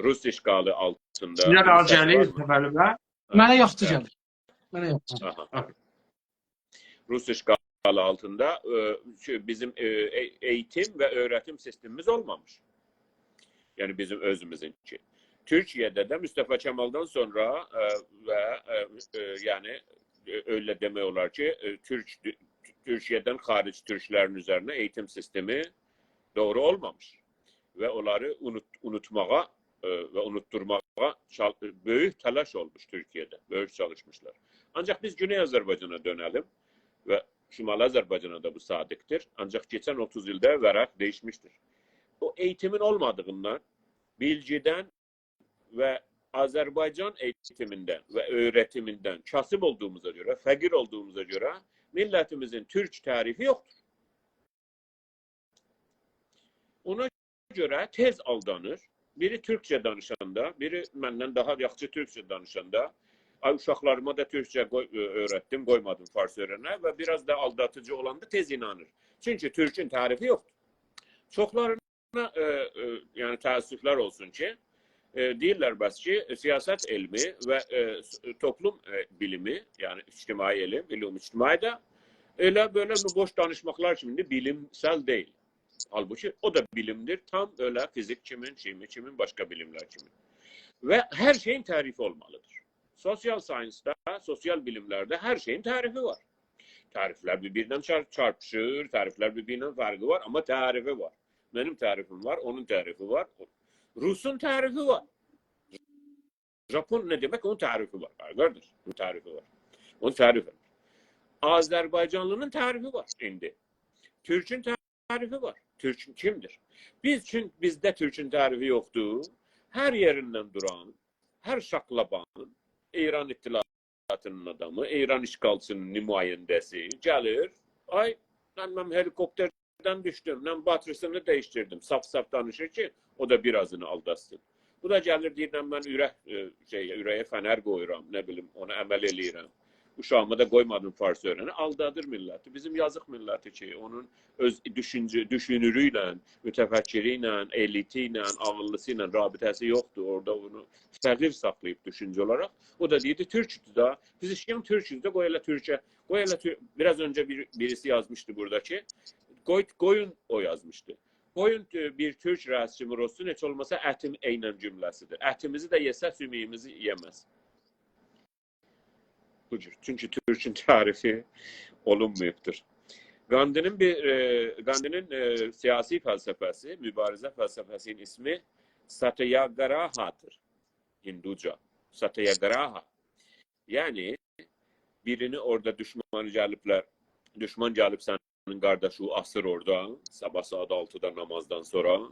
روس اشغالی آلتیندا، سیزه بیر راضی سس وار گلیر، می؟ تبلیغه. منه یاخشی هه، گلیر. منه یاخشی. آها. اوکی. روس اشغالی آلتیندا، ائ، کی، بیزیم، ائ، ائ-، ائییتیم و اؤیرتیم سیستمیمیز اولمامیش. یعنی بیزیم اؤزوموزونکی. تورکیه‌ده ده مصطفی کمالدان سونرا، ائ، و، ائ، ائ، یعنی، ائ، ائله دئمک اولار کی، ائ، تورک، تورکیه‌دن خاریج تورکلرین اوزرینه ائییتیم سیستمی دوغرو اولمامیش. و اونلاری اونوت-، اونوتماغا، ائ، و اونوتدورماغا چال-، بؤیوک تلاش اولموش تورکیه‌ده. بؤیوک چالیشمیشلار. آنجاق بیز گونئی آذربایجانا دؤنه‌لیم و شمالی آذربایجانا دا بو صادقدیر. آنجاق کئچن اوتوز ایلده ورق دییشمیشدیر. او ائییتیمین اولمادیغیندان، بیلگیدن و آذربایجان ائییتیمیندن و اؤیرتیمیندن کاسیب اولدوغوموزا گؤره، فقیر اولدوغوموزا گؤره میللتیمیزین تورک تعریفی یوخدور. اونا گؤره تئز آلدانیر. بیری تورکجه دانیشاندا، بیری مندن داها یاخشی تورکجه دانیشاندا، آی، اوشاقلاریما دا تورکجه قوی-، اؤ-، اؤیرتدیم، قویمادیم فارس اؤیرنه و بیر آز دا آلدادیجی اولاندا تئز اینانیر. چونکی تورکون تعریفی یوخدور. چوخلارینا، ائ، ائ، یعنی تأسفلر اولسون کی، ائ، دئییرلر بس کی، سیاست علمی و، ائ، س-، توپلوم، ائ، بیلیمی، یعنی اجتماعی علم، علوم اجتماعی ده ائله بئله بو بوش دانیشماقلار کیمیندیر، بیلیمسل دئییل. حالبوکی او دا بیلیمدیر، تام ائله فیزیک کیمین، شیمی کیمین، باشقا بیلیملر کیمین. و هر شئیین تعریفی اولمالیدیر. سوسیال ساینسدا، سوسیال بیلیملرده هر شئیین تعریفی وار. تعریفلر بیر-بیریندن چار-، چارپیشیر، تعریفلر بیر-بیریندن فرقی وار، آمما تعریفی وار. منیم تعریفیم وار، اونون تعریفی وار، روسون تعریفی وار. ژاپون نه دئمک؟ اونون تعریفی وار. آی قارداش، اونون تعریفی وار. اونون تعریفی وار. آذربایجانلی‌نین تعریفی وار ایندی. تورکون تعریفی وار. تورک کیمدیر؟ بیز اوچون، بیزده تورکون تعریفی یوخدور. هر یئریندن دوران، هر شاقلابان، ایران اطلاعاتی‌نین آدامی، ایران اشغالچی‌نین نماینده‌سی گلیر. آی، من، من هلیکوپتردن دوشدوم، من باتری‌سینی دییشدیردیم. صاف-صاف دانیشیر کی، او دا بیر آزینی آلداتسین. بو دا گلیر، دئییر، «من اورک، ائ، شئی، اوره‌یه فنر قویورام، نه بیلیم، اونا عمل ائله‌ییرم. اوشاغیما دا قویمادیم فارس اؤیرنه.» آلدادیر میللتی. بیزیم یازیق میللتی کی، اونون اؤز دوشونجه، دوشونورو ایله، متفکری ایله، الیتی ایله، عاغیللی‌سی ایله رابطه‌سی یوخدور. اورادا اونو فقیر ساخلاییب دوشونجه اولاراق. او دا دئییردی، «تورکدور دا، بیز ایشله‌ین تورکوز ده، قوی ائله تورکه، قوی ائله تور-»، بیر آز اؤنجه بیر، بیریسی یازمیشدی بورادا کی، قوی، قویون، او یازمیشدی. «قویون، ائ، بیر تورک رئیس جمهور اولسون، هئچ اولماسا اتیم عیناً جمله‌سیدیر. اتیمیزی ده یئسه، سومویوموزو یئمز.» بو جور. چونکی تورکون تعریفی اولونماییبدیر. گاندی‌نین بیر، ائ، گاندی‌نین، ائ، سیاسی فلسفه‌سی، مبارزه فلسفه‌سی‌نین اسمی ساتیاگراهادیر. هیندوجا. ساتیاگراها. یعنی، بیرینی اورادا دوشمان گلیبلر، دوشمان گلیب سنین قارداشیوی آسیر اورادا، صاباح ساعات آلتیدا نامازدان سونرا.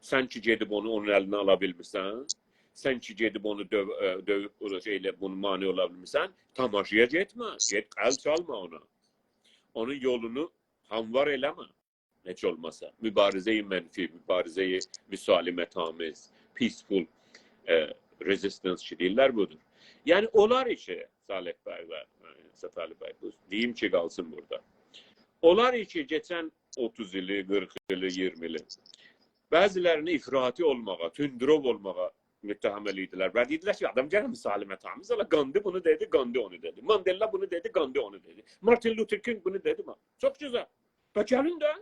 سن کی گئدیب اونو، اونون الینه آلا بیلمیرسن، سن کی گئدیب اونو دؤو-، ائ، دؤیوب، او دا شئی ائله بونو مانع اولا بیلمیرسن، تماشایا گئتمه، گئت ال چالما اونا. اونون یولونو هموار ائله‌مه. هئچ اولماسا. مبارزه‌ی منفی، مبارزه‌ی مسالمت‌آمیز، peaceful، ائ، resistance کی دئییرلر، بودور. یعنی، اولار کی، صالح بی و، ائ، ستالی بی، بو دئییم کی، قالسین بورادا. اولار کی، کئچن اوتوز ایلی، قیرخ ایلی، اییرمی ایلی بعضی‌لرینی افراطی اولماغا، توندروو اولماغا متهم ائله‌ییردیلر. و دئییردیلر کی، آدام گرک مسالمت‌آمیز اولا، گاندی بونو دئدی، گاندی اونو دئدی. ماندلا بونو دئدی، گاندی اونو دئدی. مارتین لوتر کینگ بونو دئدی، ما. چوخ گؤزل. و گلین ده،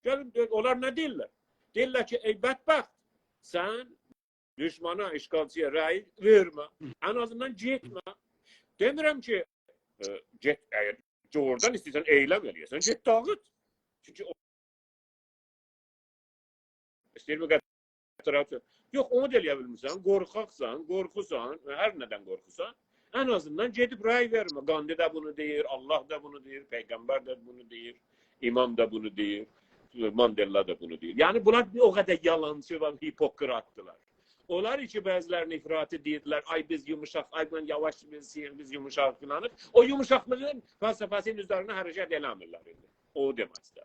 گلین ده، اونلار نه دئییرلر؟ دئییرلر کی، ای بدبخت، سن دوشمانا، اشغالچی‌یا رأی وئرمه. ان آزیندان گئتمه. دئمیرم کی، ائ، گئت، اگر دوغرودان ایسته‌ییرسن ائیلم ائله‌یه‌سن، گئت داغیت. چونکی او ایسته‌ییر بو قدر آتسین. یوخ، اونو دا ائله‌یه بیلمیرسن، قورخاقسان، قورخوسان، هر نه‌دن قورخوسان، ان آزیندان گئدیب رأی وئرمه. گاندی دا بونو دئییر، الله دا بونو دئییر، پیغمبر ده بونو دئییر، امام دا بونو دئییر، ماندلا دا بونو دئییر. یعنی، بونلار او قدر یالانچی و هیپوکراتدیلار. اونلار کی، بعضی‌لرینه افراطی دئییردیلر، «آی، بیز یوموشاق، آی، بونو یاواش بیز، بیز یوموشاقلانیق.» او یوموشاقلیغین فلسفه‌سینین اوزرینه حرکت ائله‌میرلر ایندی. او دئمکدیر.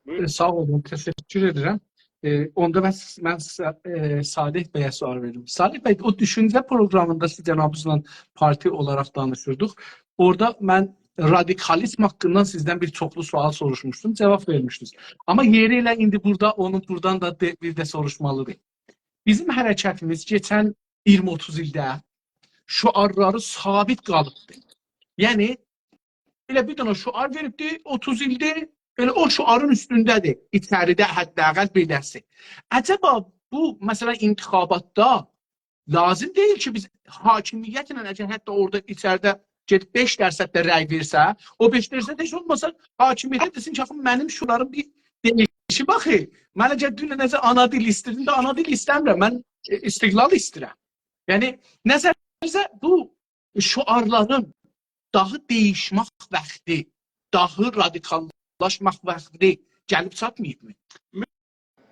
بویورون. ائ، ساغ اولون، تشکر ائدیرم. ائ، اوندا من، من سیزه، ائ، صالح بیه سؤال وئریم. صالح بی، او دوشونجه پروقرامیندا سیز جنابینیزلا پارتی اولاراق دانیشیردیق. اورادا من رادیکالیزم حاقیندا سیزدن بیر چوخلو سؤال سوروشموشدوم، جواب وئرمیشدینیز. آمما یئری ائله ایندی بورادا، اونو بورادان دا دئ-، بیر ده سوروشمالیدیر. بیزیم حرکتیمیز کئچن اییرمی اوتوز ایلده شعارلاری ثابت قالیبدیر. یعنی، ائله بیر دنه شعار وئریبدی، اوتوز ایلدیر، ائله او شعارین اوستونده‌دیر. ایچریده حداقل بئله‌سی. عجبا بو، مثلا، انتخاباتدا لازیم دئییل کی، بیز حاکمیتله، اگر حتی اورادا ایچریده گئدیب بئش درصد ده رأی وئرسه، او بئش درصد هئچ اولماسا حاکمیته دئسین کی، آخی منیم شعارلاریم بیر دییشیب آخی. من اگر دوننه‌جه آنا دیل ایسته‌ییردیم، ایندی آنا دیل ایسته‌میرم. من، ائ، استقلال ایسته‌ییرم. یعنی، نظرینیزه بو شعارلارین داها دییشمک واختی، داها رادیکاللاشماق واختی گلیب چاتماییبمی؟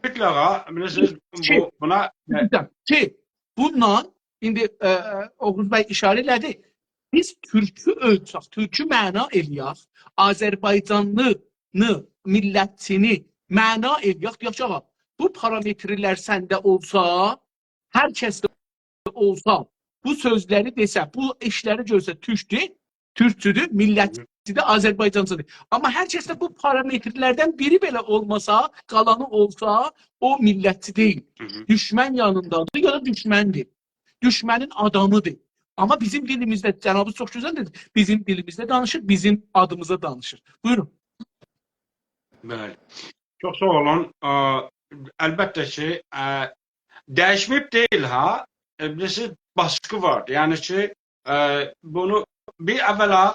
مطلقا، بیلیرسینیز، کی، بو، بونا کی، بونونلا، ایندی، ائ، اوغوز بی ایشاره ائله‌دی. بیز تورکو اؤلچک، تورکو معنا ائله‌یک، آذربایجانلی‌نی، میللتچینی معنا ائله‌یک. دئیک کی، آغا، بو پارامترلر سنده اولسا، هر کسده اولسا، بو سؤزلری دئسه، بو ایشلری گؤرسه، تورکدور، تورکچودور، میللتچیدیر، آذربایجانچیدیر. آمما هر کسده بو پارامترلردن بیری بئله اولماسا، قالانی اولسا، او میللتچی دئییل. دوشمن یانیندادیر یا دا دوشمندیر. دوشمنین آدامیدیر. آمما بیزیم دیلیمیزده، جنابینیز چوخ گؤزل دئدی، بیزیم دیلیمیزده دانیشیر، بیزیم آدیمیزا دانیشیر. بویورون. بلی. چوخ ساغ اولون. آ، البته کی، آ، دییشمه‌ییب دئییل ها. ائ، بیلیرسینیز، باسقی واردی. یعنی کی، آ، بونو بیر اولا،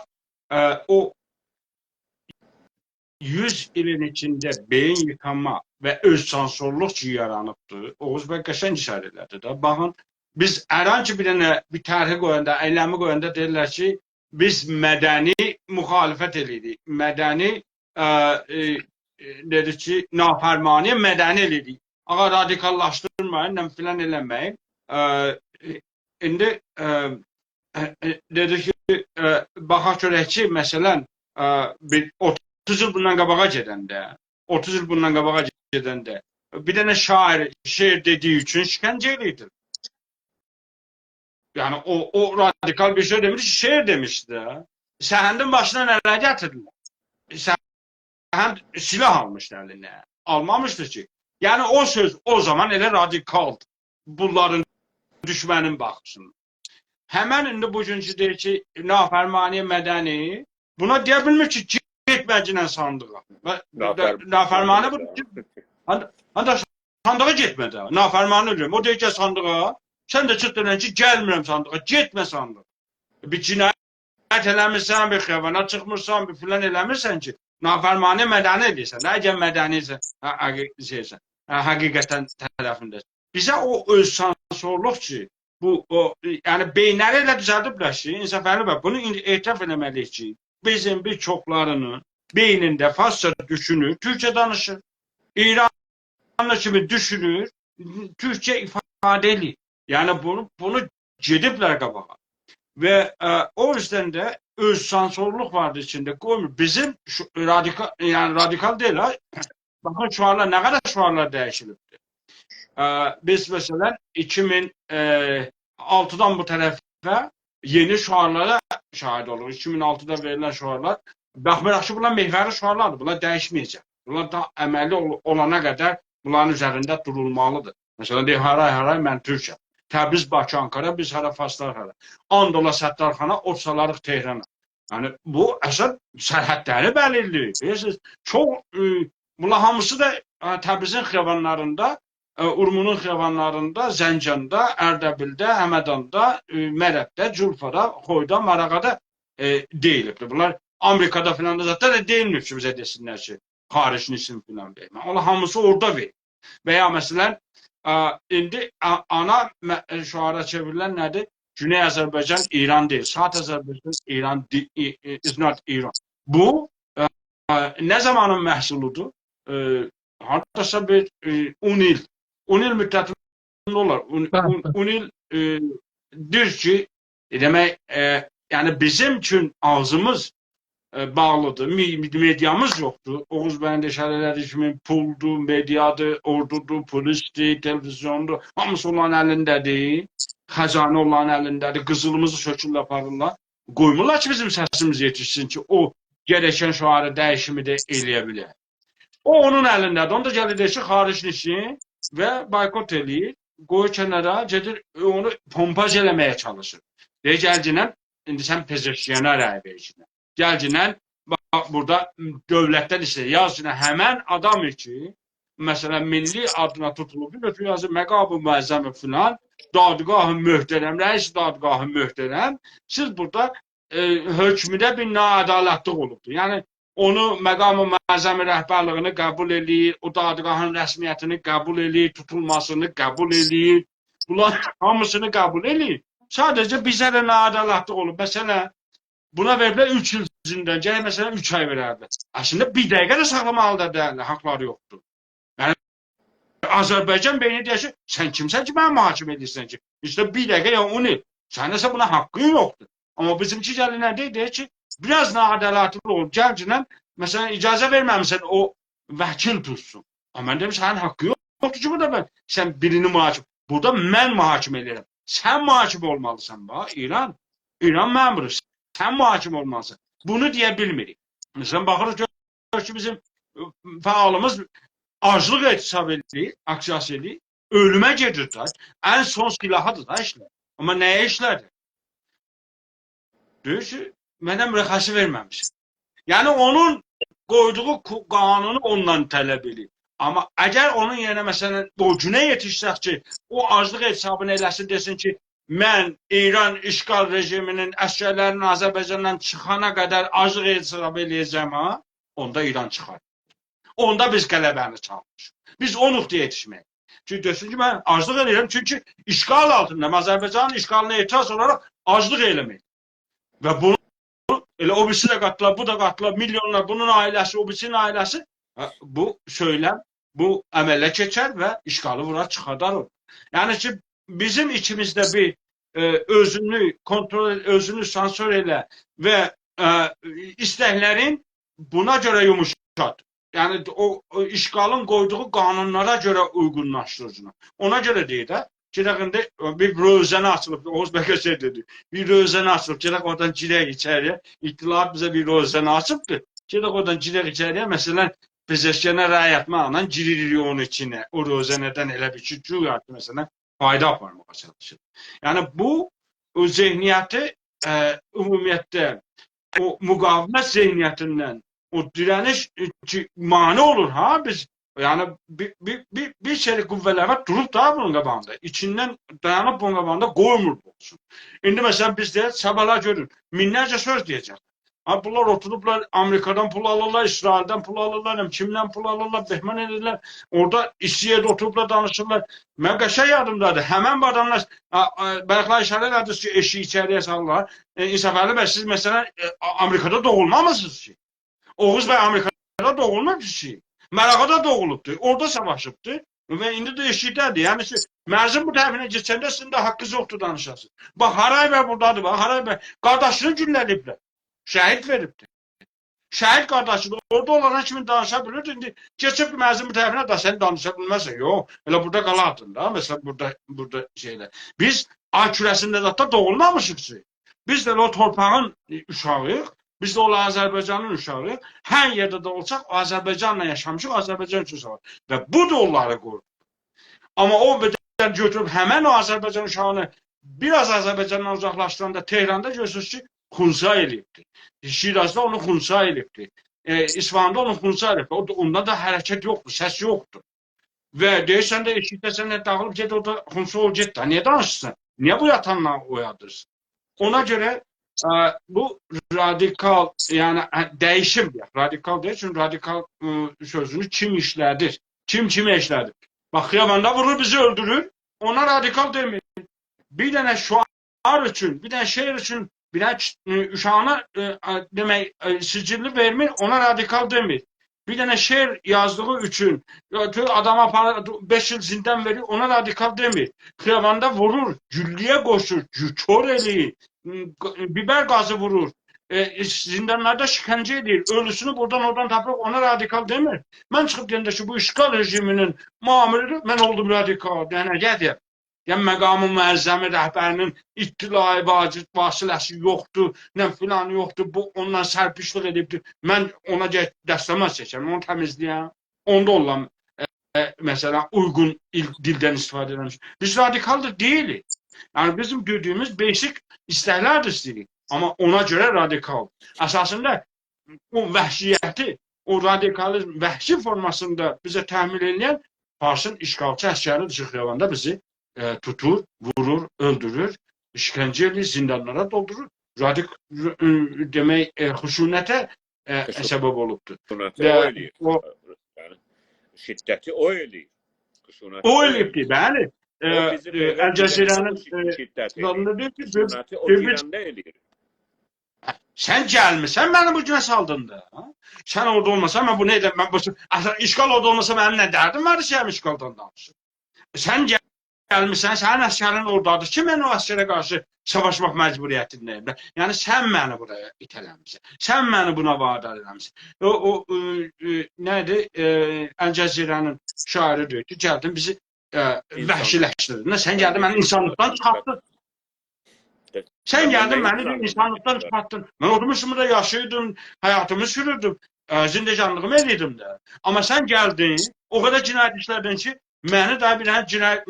آ، او یوز ایلین ایچینده بئیین ییخاما و اؤزسانسورلوق کی یارانیبدی، اوغوز بی قشنگ ایشاره ائله‌دی ده. باخین، بیز هر آن کی بیر دنه بیر طرحی قویاندا، ائیلمی قویاندا دئییرلر کی، بیز مدنی مخالفت ائله‌ییریک. مدنی، آ، ائ، ائ، دئدیک کی، نافرمانی مدنی ائله‌ییریک. آغا، رادیکاللاشدیرمایین، نه فلان ائله‌مه‌یین. آ، ائ، ایندی، آ، ائ، ائ، دئدیک کی، آ، باخاق گؤرک کی، مثلا، آ، بیر اوتوز ایل بوندان قاباغا گئدنده، اوتوز ایل بوندان قاباغا گئدنده بیر دنه شاعیر شعر دئدیگی اوچون شکنجه ائله‌ییردی. یعنی او، او رادیکال بیر شئی دئمیردی کی، شعر دئمیشدی ده. سهندین باشینا نه‌لر گتیردیلر؟ سهند سلاح آلمیشدی الینه. آلمامیشدی کی. یعنی او سؤز او زامان ائله رادیکالدیر. بونلارین دوشمنین باخیشیندا. همن ایندی بوگونکو دئییر کی، نافرمانی مدنی، بونا دئیه بیلمیر کی، گئتمه‌گینن صاندیغا. و، و، نافرمانی بودور کی، آن-، آنجاق صاندیغا گئتمه ده. نافرمانی ائله‌ییرم. او دئییر، «گل صاندیغا.» سن ده چیخ دئنن کی، «گلمیرم صاندیغا.» گئتمه صاندیغا. بیر جنایت ائله‌میرسن، بیر خیابانا چیخمیرسان، بیر فلان ائله‌میرسن کی، نافرمانی مدنی ائله‌ییرسن. نه، اگر مدنی‌سن، ح-، حقی-، شئی‌سن، ح-، حقیقتا طرفینده. بیزه او اؤزسانسورلوق کی، بو، او، یعنی بئیینلری ائله دوزلدیبلر کی، انصافعلی بی، بونو ایندی اعتراف ائله‌مه‌لی‌ییک کی، بیزیم بیر چوخلارینین بئینینده فارسجا دوشونور، تورکجه دانیشیر. ایرانلی کیمی دوشونور، تورکجه ایفاده ائله‌ییر. یعنی بونو، بونو گئدیبلر قاباغا. و، ائ، او یوزدن ده اؤزسانسورلوق واردی ایچینده، قویمور. بیزیم شو، رادیکال، یعنی رادیکال دئییل ها. باخین، شعارلار، نه قدر شعارلار دییشیلیبدیر. ائ، بیز، مثلا، ایکی مین آلتیدان بو طرفه یئنی شعارلارا شاهید اولوروق. ایکی مین آلتیدا وئریلن شعارلار. باخمایاراق کی، بونلار محوری شعارلاردیر. بونلار دییشمه‌یه‌جک. بونلار دا عملی اول-، اولانا قدر بونلارین اوزرینده دورولمالیدیر. مثلا، دئییر، «هارای، هارای، من تورکم.» تبریز، باکی، آنکارا، بیز هارا، فارسلار هارا. آند اولا ستارخانا، اود سالاریق تهرانا. یعنی، بو اصلا سرحدلری بلیرله‌ییر. بیلیرسینیز، چوخ، ائ، بونلار هامیسی دا، ائ، تبریزین خیابانلاریندا، ائ، اورمونون خیابانلاریندا، زنجاندا، اردبیلده، همداندا، ائ، مرندده، جولفادا، خویدا، ماراغادا، ائ، دئییلیبدیر. بونلار آمریکادا فلان دا زاددا دا دئییلمیر کی، بیزه دئسینلر کی، خارجی‌سین فلان دئییر. اونلار هامیسی اورادا وئریر. و یا مثلا، ائ، ایندی آ-، آنا مه-، شعارا چئوریلن نه‌دیر؟ گونئی آذربایجان ایران دئییل. South Azerbaijan ایران دی-، ای-، ای-، is not ایران. بو، ائ، ائ، نه زامانین محصولودور؟ ائ، هارداسا بیر، ائ، اون ایل اون ایل مدتینده اولار. اون، بلی، اون، بلی. اون ایل، ائ، دیر کی، ائ، دئمک، ائ، یعنی بیزیم اوچون آغزیمیز، ائ، باغلیدیر. می-، مئدیامیز یوخدور. اوغوز بیین ده اشاره ائله‌دیگی کیمی پولدور، مئدیادیر، اوردودور، پلیسدیر، تلویزیوندور. هامیسی اونلارین الینده‌دیر. خزانه اونلارین الینده‌دیر. قیزیلیمیزی سؤکورلر، آپاریرلار. قویمورلار کی، بیزیم سسیمیز یئتیشسین کی، او گرکن شعاری، دییشیمی ده ائله‌یه بیله. او اونون الینده‌دیر. اوندا گلیر دئییر کی، خارج‌نشین و بایکوت ائله‌ییر. قویور کنارا، گئدیر، اونو پمپاژ ائله‌مه‌یه چالیشیر. دئییر، گلگینن، ایندی سن پزشکیانا رأی وئرگینن. گلگینن، باخ، بورادا دؤولتدن ایسته‌ییر. یازگینن همن آدام کی، مثلا، میللی آدینا توتولوب، گؤتورور یازیر، مقام معظم فلان، دادگاه محترم، رئیس دادگاه محترم، سیز بورادا، ائ، حکمده بیر ناعدالتلیک اولوبدور. یعنی، اونو مقام معظم رهبرلیگینی قبول ائله‌ییر، او دادگاهین رسمیتینی قبول ائله‌ییر، توتولماسینی قبول ائله‌ییر. بونلار هامیسینی قبول ائله‌ییر. ساده‌جه بیزه ده ناعدالتلیک اولوب. مثلا، بونا وئریبلر اوچ ایل زندان، گرک، مثلا، اوچ آی وئرردی. اصلینده بیر دقیقه ده ساخلامالی دا دئییل، حاقلاری یوخدور. یعنی، آذربایجان بئینی دئییر کی، سن کیمسن کی، منی محاکمه ائدیرسن کی؟ ایشته بیر دقیقه یا اون ایل. سنین ایسه بونا حاققین یوخدور. آمما بیزیمکی گلیر نه دئییر؟ دئییر کی، بیر آز ناعدالتلی اولوب، گلگینن، مثلا، اجازه وئرمه‌میسن او وکیل توتسون. آمما من دئمیشم، سنین حاققین یوخدور کی، بورادا من، سن بیرینی محاکمه، بورادا من محاکمه ائدیرم. سن محاکمه اولمالیسان، باخ، ایران. ایران مأمورو، سن محاکمه اولمالیسان. بونو دئیه بیلمیریک. مثلا، باخیریق، گؤرورسونوز کی، بیزیم، ائ، فعالیمیز آجلیق اعتصاب ائله‌ییر، آکسییاسی ائله‌ییر، اؤلومه گئدیر ده. ان سون سلاحیدیر دا ایشلر. آمما نه‌یه ایشله‌دیر؟ دئییر کی، منه مرخصی وئرمه‌میسن. یعنی، اونون قویدوغو کو-، قانونو اوندان طلب ائله‌ییر. آمما اگر اونون یئرینه، مثلا، او گونه یئتیشسک کی، او آجلیق اعتصابینی ائله‌سین، دئسین کی، من ایران اشغال رژیمینین عسگرلرینین آذربایجاندان چیخانا قدر آجلیق اعتصاب ائله‌یه‌جم، ها، اوندا ایران چیخار. اوندا بیز غلبه‌نی چالیشیریق. بیز او نقطه‌یه یئتیشمه‌ییک. چونکی دئسین کی، من آجلیق ائله‌ییرم، چونکی اشغال آلتیندایام. آذربایجانین اشغالینا اعتراض اولاراق آجلیق ائله‌مه‌ییک. و بونو ائله او بیریسی ده قاتیلار، بو دا قاتیلار، میلیونلار، بونون عائله‌سی، او بیریسینین عائله‌سی، هه، بو سؤیلم، بو عمله کئچر و اشغالی وورار، چیخاردار او. یعنی کی، بیزیم ایچیمیزده بیر، ائ، اؤزونو کنترل، اؤزونو سانسور ائله و، ائ، ایستکلرین بونا گؤره یوموشات. یعنی او، او اشغالین قویدوغو قانونلارا گؤره اویغونلاشدیریجینی. اونا گؤره دئییر ده، گئدک ایندی بیر روزنه آچیلیب، اوغوز بی قشنگ دئدی. بیر روزنه آچیلیب، گئدک اورادان گیرک ایچری‌یه. اطلاعات بیزه بیر روزنه آچیبدیر. گئدک اورادان گیرک ایچری‌یه، مثلا، پزشکیانا رأی آتماقلا گیریریک اونون ایچینه. او روزنه‌دن ائله بیل کی، گویا کی، مثلا، فایدا آپارماغا چالیشیر. یعنی بو، او ذهنیتی، ائ، عمومیتله او مقاومت ذهنیتیندن، او دیره‌نیش، ائ، کی، مانع اولور، ها، بیز، یعنی بیر، بیر، بیر، بیر سری قوه‌لر وار، دوروب دا بونون قاباغیندا، ایچیندن دایانیب بونون قاباغیندا، قویمور بو اولسون. ایندی مثلا بیز دئیک، صاباحلار گؤرون، مینلرجه سؤز دئیه‌جک. ها، بونلار اوتوروبلار، آمریکادان پول آلیرلار، اسرائیلدن پول آلیرلار، هم کیمدن پول آلیرلار، مهمان ائدیرلر. اورادا ایستی یئرده اوتوروبلار، دانیشیرلار. من قشنگ یادیمدادیر. همن بو آداملار، آ، آ، بایاقلار اشاره ائله‌دینیز کی، ائشیگی ایچری‌یه سالیرلار. ائ، انصافعلی بی، سیز، مثلا، ائ، آ-، آمریکادا دوغولمامیسینیز کی. اوغوز بی آمریکادا دوغولماییب کی. ماراغادا دوغولوبدور، اورادا ساواشیبدیر. و ایندی ده ائشیکده‌دیر. یعنی کی، مرزین بو طرفینه کئچنده سیزین ده حاققینیز یوخدور دانیشاسینیز. باخ، هارای بی بورادادیر، باخ، هارای بی قارداشینی گولله‌ییبلر. شهید وئریبدیر. شهید قارداشی دا اورادا اولان کیمی دانیشا بیلیردی. ایندی کئچیب مرزین بو طرفینه ده سن دانیشا بیلمزسن. یوخ، ائله بورادا قالاردین دا. مثلا، بورادا، بورادا شئیده. بیز آی کوره‌سینده زاددا دوغولمامیشیق کی. بیز ده ائله او تورپاغین اوشاغی‌ییق. بیز ده ائله آذربایجانین اوشاغی‌ییق. هر یئرده ده اولساق، آذربایجانلا یاشامیشیق، آذربایجان اوچون ساواشیریق. و بو دا اونلاری قورویور. آمما او بیر دنه گؤتوروب همن او آذربایجان اوشاغینی بیر آز آذربایجاندان اوزاقلاشدیراندا تهراندا گؤرورسونوز کی، خنثی ائله‌ییبدیر. شیرازدا اونو خنثی ائله‌ییبدیر. ائ، اصفهاندا اونو خنثی ائله‌ییبدیر. او دا، اوندا دا حرکت یوخدور، سس یوخدور. و دئییر، سن ده ائشیکده، سن ده داغیلیب گئت اورادا خنثی اول گئت ده. نییه دانیشیرسان؟ نییه بو یاتانلاری اویادیرسان؟ اونا گؤره، ائ، بو رادیکال، یعنی، ائ، دییشیم دئیک، رادیکال دئیک، چونکی رادیکال، ائ، سؤزونو کیم ایشله‌دیر؟ کیم کیمی ایشله‌دیر؟ باخ، خیاباندا وورور، بیزی اؤلدورور، اونا رادیکال دئمیر. بیر دنه شعار اوچون، بیر دنه شعر اوچون، بیر دنه کی-، ائ، اوشاغینا، ائ، ائ، دئمک، ائ، سجلی وئرمیر، اونا رادیکال دئمیر. بیر دنه شعر یازدیغی اوچون، یا، آدامی آپاریر، بئش ایل زندان وئریر، اونا رادیکال دئمیر. خیاباندا وورور، گولله‌یه قوشور، گو-، کور ائله‌ییر، بیبر گازی وورور، ائ، زندانلاردا شکنجه ائدیر، اؤلوسونو بورادان اورادان تاپیر، اونا رادیکال دئمیر. من چیخیب دئینده کی، بو اشغال رژیمینین ماموری‌دیر، من اولدوم رادیکال. دنه گتیر. دئییرم، مقام معظم رهبری‌نین اطلاعی واجب وسیله‌سی یوخدور، نه فلان یوخدور، بو اوندان سرپیچلیک ائدیبدیر. من اونا گرک دستمال چکم، اونو تمیزله‌یم. اوندا اولان، ائ، ائ، مثلا، اویغون ایل-، دیلدن استفاده ائدیلمیش. بیز رادیکال دا دئییلیک. یعنی، بیزیم گؤردویوموز بیسیک ایستکلر ده ایسته‌ییریک. آمما اونا گؤره رادیکال. اساسیندا او وحشیتی، او رادیکالیزم وحشی فورماسیندا بیزه تحمیل ائله‌ین فارسین اشغالچی عسکری‌دیر کی، خیاباندا بیزی، ائ، توتور، وورور، اؤلدورور، ایشکنجه ائله‌ییر، زندانلارا دولدورور. رادیک-، ر-، ائ، دئمک، ائ، خشونته، ائ، خشونت-، سبب اولوبدور. خشونتی و او ائله‌ییر. او یعنی، شدتی او ائله‌ییر. خشونتی او او ائله‌ییبدیر، ائله‌ییر. بلی. او ائ، بیزیم ائ، ائوه الجزیره‌نین، گیرنده او شد-، ائ، شدتی ائله‌ییر. زادیندا دئییر کی، خشونتی او دؤ-، دؤ-، گیرنده ائله‌ییر. سن گلمیسن، منی بو گونه سالدین دا، ها؟ سن اورادا اولماسان، من بونو ائدم، من بو، اصلا، اشغال اورادا اولماسا، منیم نه دردیم واردی کی، اشغالدان دانیشیم؟ سن گل-، گلمیسن، سنین عسکرین اورادادیر کی، من او عسکره قارشی ساواشماق مجبوریتینده‌یم ده. یعنی، سن منی بورایا ایته‌له‌میسن، سن منی بونا وادار ائله‌میسن. او، او، ائ، ائ، نه‌دیر؟ ائ، الجزیره‌نین شاعیری دئییر کی، گلدین بیزی، ائ، اینسان وحشیلشدیردین. سن گلدین منی اینسانلیقدان چیخارتدین. سن گلدین منی بیر اینسانلیقدان چیخارتدین. من اوتورموشدوم بورادا یاشاییردیم، حیاتیمی سوروردوم، ائ، زندگانلیغیمی ائدیردیم ده. آمما سن گلدین، او قدر جنایت ایشله‌دین کی، منی ده بیر دنه جنایت،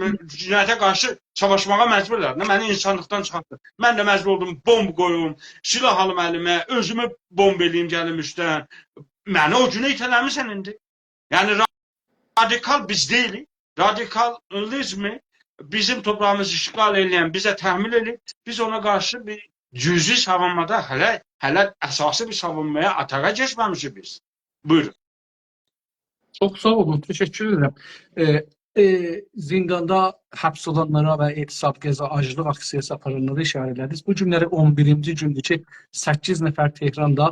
جنایته قارشی ساواشماغا مجبور ائله‌دین. منی اینسانلیقدان چیخارتدین. من ده مجبور اولدوم بمب قویوم، سلاح آلیم الیمه، اؤزومو بمب ائله‌ییم گلیم اوستدن. منی او گونه ایته‌له‌میسن ایندی. یعنی، را-، رادیکال بیز دئییلیک. رادیکالیزمی بیزیم تورپاغیمیزی اشغال ائله‌ین بیزه تحمیل ائله‌ییب، بیز اونا قارشی بیر جزئی ساوونمادا هله، هله اساسی بیر ساوونمایا، آتاغا کئچمه‌میشیک بیز. بویورون. چوخ ساغ اولون، تشکر ائدیرم. ائ، ائ، زنداندا حبس اولانلارا و اعتصاب، غذا، آجلیق آکسییاسی آپارانلارا ایشاره ائله‌دینیز. بو گونلری اون بیرینجی گوندور کی، سککیز نفر تهراندا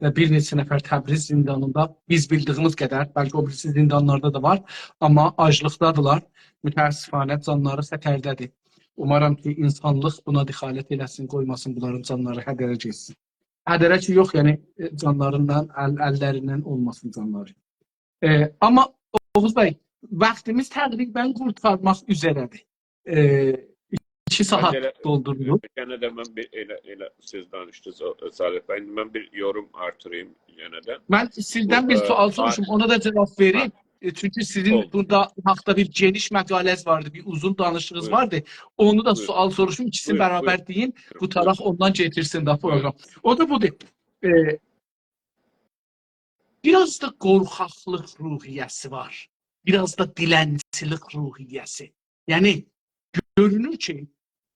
و بیر نئچه نفر تبریز زندانیندا بیز بیلدیگیمیز قدر، بلکه او بیریسی زندانلاردا دا وار، آمما آجلیقدادیلار. متأسفانه جانلاری خطرده‌دیر. اومارام کی، اینسانلیق بونا دخالت ائله‌سین، قویماسین بونلارین جانلاری هدره گئتسین. هدره کی یوخ، یعنی، ائ، جانلاریندان، ال-، اللریندن اولماسین جانلاری. ائ، آمما اوغوز بی، واختیمیز تقریبا قورتارماق اوزره‌دیر. ائ، ایکی ساعات دولدوروروق. من ائله، یئنه ده من بیر ائله، ائله سیز دانیشدینیز، او، صالح بی، ایندی من بیر یوروم آرتیراییم یئنه ده. من سیزدن بیر سؤال سوروشوم، اونا دا جاواب وئرین. ائ، چونکی سیزین بورادا حاقدا بیر گئنیش مقاله‌نیز واردی، بیر اوزون دانیشیغینیز واردی. اونو دا سؤال سوروشوم، ایکیسینی برابر دئیین، قوتاراق اوندان گئدیرسین ده پروگرام. او دا بودور. ائ، بیر آز دا قورخاقلیق روحیه‌سی وار. بیر آز دا دیلنچیلیک روحیه‌سی. یعنی، گؤرونور کی،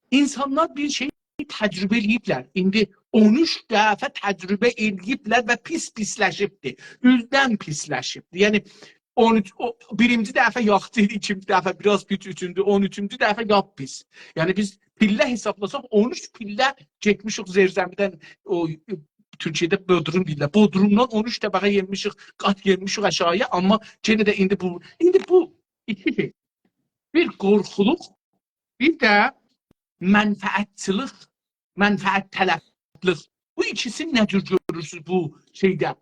اینسانلار بیر شئی تجربه ائله‌ییبلر. ایندی اون اوچ دفعه تجربه ائله‌ییبلر و پیس پیسلشیبدیر. اوزدن پیسلشیبدیر. یعنی، اون اوچ، او، بیرینجی دفعه یاخشی ایدی، ایکینجی دفعه بیر آز پیس، اوچونجو، اون اوچونجو دفعه لاپ پیس. یعنی، بیز پیلله حسابلاساق، اون اوچ پیلله گئتمیشیک زیرزمیدن، او، تورکیه‌ده بودروم دئییرلر. بودرومدان اون اوچ طبقه یئنمیشیک، قات یئنمیشیک آشاغییا، آمما یئنه ده ایندی بو، ایندی بو ایکی شئی. بیر قورخولوق، بیر ده منفعتچیلیک، منفعت‌طلبلیک. بو ایکیسینی نه جور گؤرورسونوز بو شئیده؟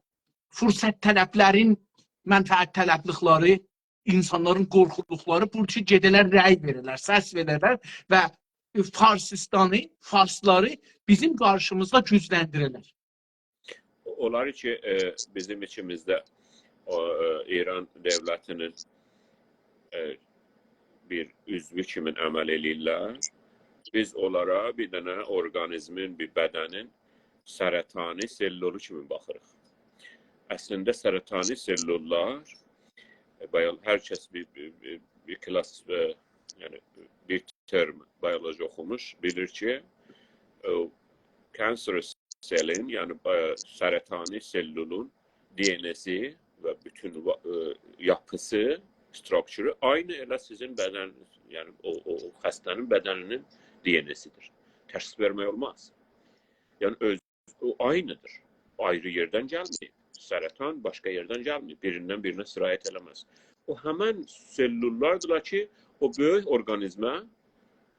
فرصت‌طلبلرین منفعت‌طلبلیکلری، اینسانلارین قورخولوقلاری، بو کی، گئده‌لر رأی وئره‌لر، سس وئره‌لر و فارسیستانی، فارسلاری بیزیم قارشیمیزدا گوجلندیره‌لر. اونلار کی، ائ، بیزیم ایچیمیزده او، ائ، ایران دؤولتی‌نین، ائ، بیر عضوو کیمی عمل ائله‌ییرلر. بیز اونلارا بیر دنه اورقانیزمین، بیر بدنین سرطانی سلولو کیمی باخیریق. اصلینده سرطانی سلوللار، ائ، بیول-، هر کس بیر، بیر، بیر، بیر کلاس، ائ، یعنی بیر ترم بیولوژی اوخوموش، بیلیر کی، ائ، cancerous cell-ین، یعنی، ائ، سرطانی سلولون D N A-سی و بوتون وا-، ائ، یاپیسی، structure-ی عینی ائله سیزین بدنینیز، یعنی او، او، او خسته‌نین بدنینین D N A-سی‌دیر. تشخیص وئرمک اولماز. یعنی اؤز، او عینی‌دیر. آیری یئردن گلمه‌ییب. سرطان باشقا یئردن گلمیر. بیریندن بیرینه سرایت ائله‌مز. او همن سلول‌لاردیلار کی، او بؤیوک اورقانیزمه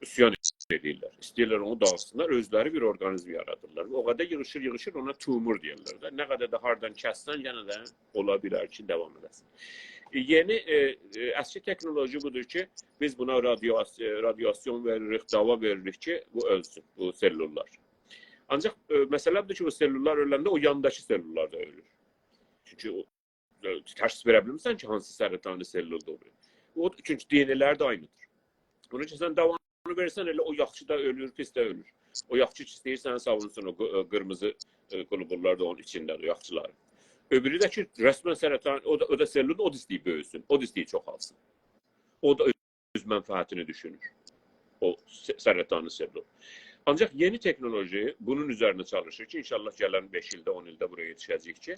عصیان ائدیرلر. ایسته‌ییرلر اونو داغیتسینلار، اؤزلری بیر اورقانیزم یارادیرلار. او قدر ییغیشیر، ییغیشیر، اونا تومور دئییرلر ده. نه قدر ده هاردان کسسن، یئنه ده اولا بیلر کی، داوام ائده‌سین. ائ، یئنی، ائ، ائ، اسکی تکنولوژی بودور کی، بیز بونا رادیاس-، ائ، رادیاسیون وئریریک، داوا وئریریک کی، بو اؤلسون، بو سلول‌لار. آنجاق، ائ، مسئله بودور کی، بو سلول‌لار اؤلنده او یانداکی سلول‌لار دا اؤلور. چونکی او، ائ، تشخیص وئره بیلمیرسن کی، هانسی سرطانی سلول‌دور. او، چونکی دی ان ائ‌لری ده عینی‌دیر. اونا کی، سن داوانی وئرسن، ائله او یاخشی دا اؤلور، پیس ده اؤلور. او یاخشی کی، ایسته‌ییر سنی ساوونسون، او قی-، ائ، قیرمیزی، ائ، گلوبول‌لار دا اونون ایچینده، او یاخشیلاری. او بیری ده کی، رسماً سرطان، او دا، او دا سلول، او دا ایسته‌ییر بؤیوسون، او دا ایسته‌ییر چوخالسین. او دا اؤز منفعتینی دوشونور. او س-، سرطانی سلول. آنجاق یئنی تکنولوژی بونون اوزرینه چالیشیر کی، انشاءالله گلن بئش ایلده، اون ایلده بورایا یئتیشه‌جه‌ییک کی،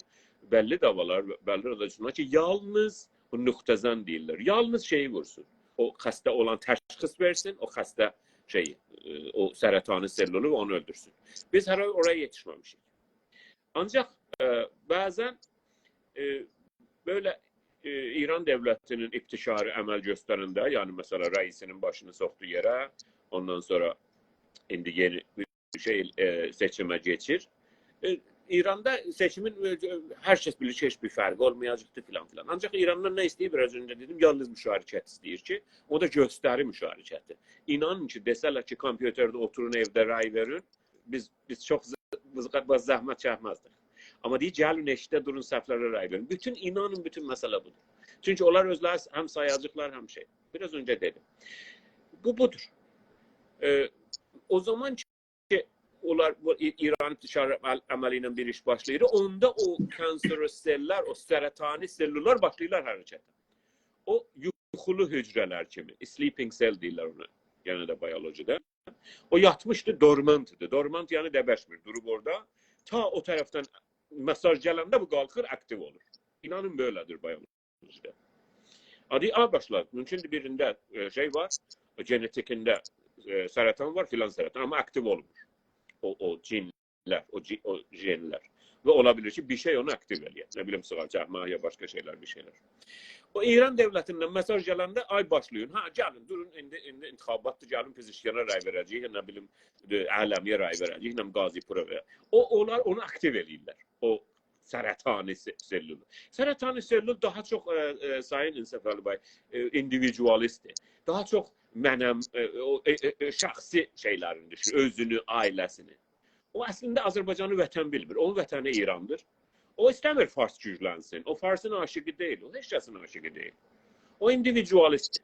بللی داوالار، بللی رادیاسیونلار کی، یالنیز او نقطه‌زن دئییرلر. یالنیز شئیی وورسون. او خسته اولان تشخیص وئرسین، او خسته شئیی، ائ، او سرطانی سلولو و اونو اؤلدورسون. بیز هله اورایا یئتیشمه‌میشیک. آنجاق، ائ، بعضاً، ائ، بئله، ائ، ایران دؤولتی‌نین ابتکاری عمل گؤسترنده، یعنی، مثلاً، رئیسی‌نین باشینی سوخدو یئره، اوندان سونرا ایندی یئنی بیر شئی، ائ، سئچیمه کئچیر. ائ، ایراندا سئچیمین، ائ، هر کس بیلیر کی، هئچ بیر فرقی اولمایاجاقدیر، فلان فلان. آنجاق ایراندان نه ایسته‌ییر؟ بیر آز اؤنجه دئدیم، یالنیز مشارکت ایسته‌ییر کی، او دا گؤستری مشارکتی. اینانین کی، دئسه‌لر کی، کامپیوترده اوتورون ائوده رأی وئرین، بیز، بیز چوخ ز-، بیز ق-، بیز زحمت چکمزدیک. آمما دئییر، گلین ائشیکده دورون، صفلره رأی وئرین. بوتون، اینانین، بوتون مسئله بودور. چونکی اونلار اؤزلری هم سایاجاقلار، هم شئی. بیر آز اؤنجه دئدیم. بو، بودور. ائ، او زامان کی، اونلار، بو ای-، ایران ابتکار عمل-، عملی ایله بیر ایش باشلاییر، اوندا او کانسروز سلول‌لر، او سرطانی سلول‌لر باشلاییرلار حرکته. او یوخولو حجره‌لر کیمی، sleeping cell دئییرلر اونا، یعنی ده بیولوژی‌ده. او یاتمیشدی، دورمانت ایدی. دورمانت یعنی دبشمیر، دوروب اورادا. تا او طرفدن مئساژ گلنده بو قالخیر، آکتیو اولور. اینانین بئله‌دیر بیولوژی‌ده. آدی آ باشلار. مومکوندور بیرینده، ائ، شئی وار، ژنتیکینده، ائ، سرطان وار، فلان سرطان، آمما آکتیو اولمور. او، او جین لر، او جی-، او ژنلر. و اولا بیلیر کی، بیر شئی اونو آکتیو ائله‌یه. نه بیلیم، سیگار چکمک یا باشقا شئیلر، بیر شئیلر. او ایران دؤولتیندن مئساژ گلنده، آی باشلایین، هه، گلین، دورون، ایندی، ایندی انتخاباتدیر، گلین پزشکیانا رأی وئره‌جه‌ییک، نه بیلیم، ائ، علمی‌یه رأی وئره‌جه‌ییک، نه قاضی‌پورا وئره-، او، اونلار اونو آکتیو ائله‌ییرلر. او سرطانی سه-، سلول. سرطانی سلول داها چوخ، ائ، ائ، سایین انصافعلی بی، ائ، ایندیویدوالیستدیر. داها چوخ منم، ائ، او، ائ، ائ، ائ، شخصی شئیلرینی دوشونور، اؤزونو، عائله‌سینی. او اصلینده آذربایجانی وطن بیلمیر. اونون وطنی ایراندیر. او ایسته‌میر فارس گوجلنسین. او فارسین عاشیقی دئییل. او هئچ کسین عاشیقی دئییل. او ایندیویدوالیستدیر.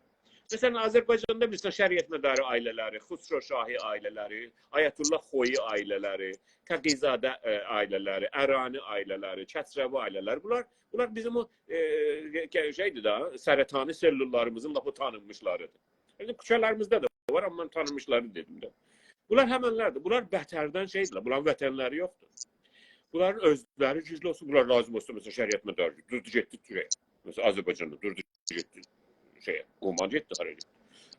مثلاً، آذربایجاندا بیلیرسن شریعتمداری عائله‌لری، خسروشاهی عائله‌لری، آیت‌الله خویی عائله‌لری، تقی‌زاده، ائ، عائله‌لری، ارانی عائله‌لری، کسروی عائله‌لری. بونلار، بونلار بیزیم او، ائ، ائ، شئیدیر ده، سرطانی سلول‌لاریمیزین لاپ او تانینمیشلاریدیر. ائله کوچه‌لریمیزده ده وار، آمما من تانینمیشلاری دئدیم ده. بونلار همنلردیر. بونلار بتردن شئیدیرلر. بونلارین وطنلری یوخدور. بونلارین اؤزلری گوجلو اولسون، بونلار لازیم اولسون، مثلاً، شریعتمداری دوردو گئتدی تورکیه‌یه. مثلاً، آذربایجاندا دوردو گئتدی شئیه، عمان گئتدی، هارا گئتدی.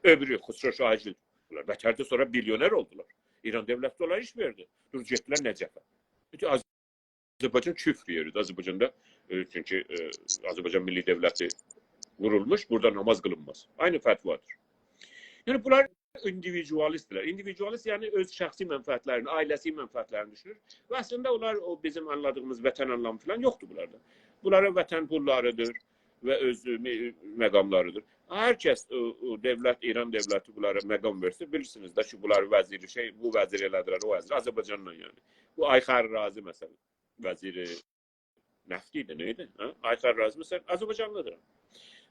اؤبورو، خسروشاهی، بونلار بتردن سونرا میلیونر اولدولار. ایران دؤولتی اونلارا ایش وئردی. دوردو گئتدیلر نجفه. بوتون آذربایجان کفر یئریدیر. آذربایجاندا، ائ، چونکی، ائ، آذربایجان میللی دؤولتی قورولموش، بورادا ناماز قیلینماز. عینی فتوادیر. یعنی، بونلار ایندیویدوالیستدیرلر. ایندیویدوالیست، یعنی، اؤز شخصی منفعتلرینی، عائله‌سی منفعتلرینی دوشونور. و اصلینده اونلار، او بیزیم آنلادیغیمیز وطن آنلامی فلان یوخدور بونلاردا. بونلارا وطن پوللاریدیر و اؤز، ائ، می-، مقاملاریدیر. هر کس، او، او دؤولت، ایران دؤولتی بونلارا مقام وئرسه، بیلیرسینیز ده کی، بونلاری وزیری شئی، بو وزیر ائله‌دیلر، او وزیر، آذربایجاندان یعنی. بو آی خرّازی، مثلاً، وزیر نفت ایدی، نه ایدی؟ هه؟ آی خرّازی، مثلاً، آذربایجانلیدیر.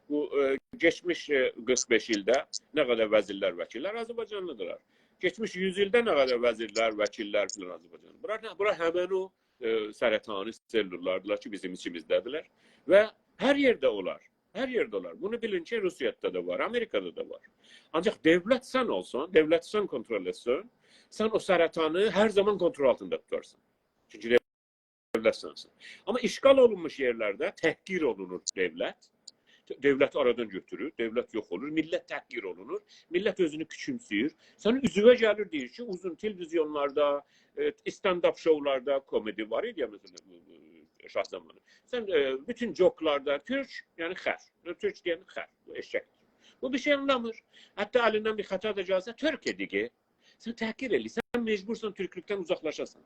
بو، ائ، کئچمیش، ائ، قیرخ بئش ایلده نه قدر وزیرلر، وکیللر آذربایجانلیدیرلار. کئچمیش یوز ایلده نه قدر وزیرلر، وکیللر فلان آذربایجانلی. بونلار نه؟ بونلار همن او، ائ، سرطانی سلول‌لاردیلار کی، بیزیم ایچیمیزده‌دیرلر. و هر یئرده اولار. هر یئرده اولار. بونو بیلین کی، روسیادا دا وار، آمریکادا دا وار. آنجاق دؤولت سن اولسان، دؤولتی سن کنترل ائتسن، سن او سرطانی هر زامان کنترل آلتیندا توتارسان. چونکی دؤولت سنسن. آمما اشغال اولونموش یئرلرده تحقیر اولونور دؤولت. دؤولت آرادان گؤتورور، دؤولت یوخ اولور، میللت تحقیر اولونور، میللت اؤزونو کوچومسه‌ییر. سنین اوزووه گلیر، دئییر کی، اوزون تلویزیونلاردا، ائ، استندآپ شوولاردا، کمدی وار ایدی یا، مثلاً، بو، بو، شاه زامانی. سن، ائ، بوتون جوکلاردا تورک، یعنی خر. تورک دئینده خر، بو ائششکدیر. بو بیر شئی آنلامیر. حتی الیندن بیر خطا دا گلسه، «تورک دیگه.» سن تحقیر ائله‌ییرسن، مجبورسان تورکلوکدن اوزاقلاشاسان.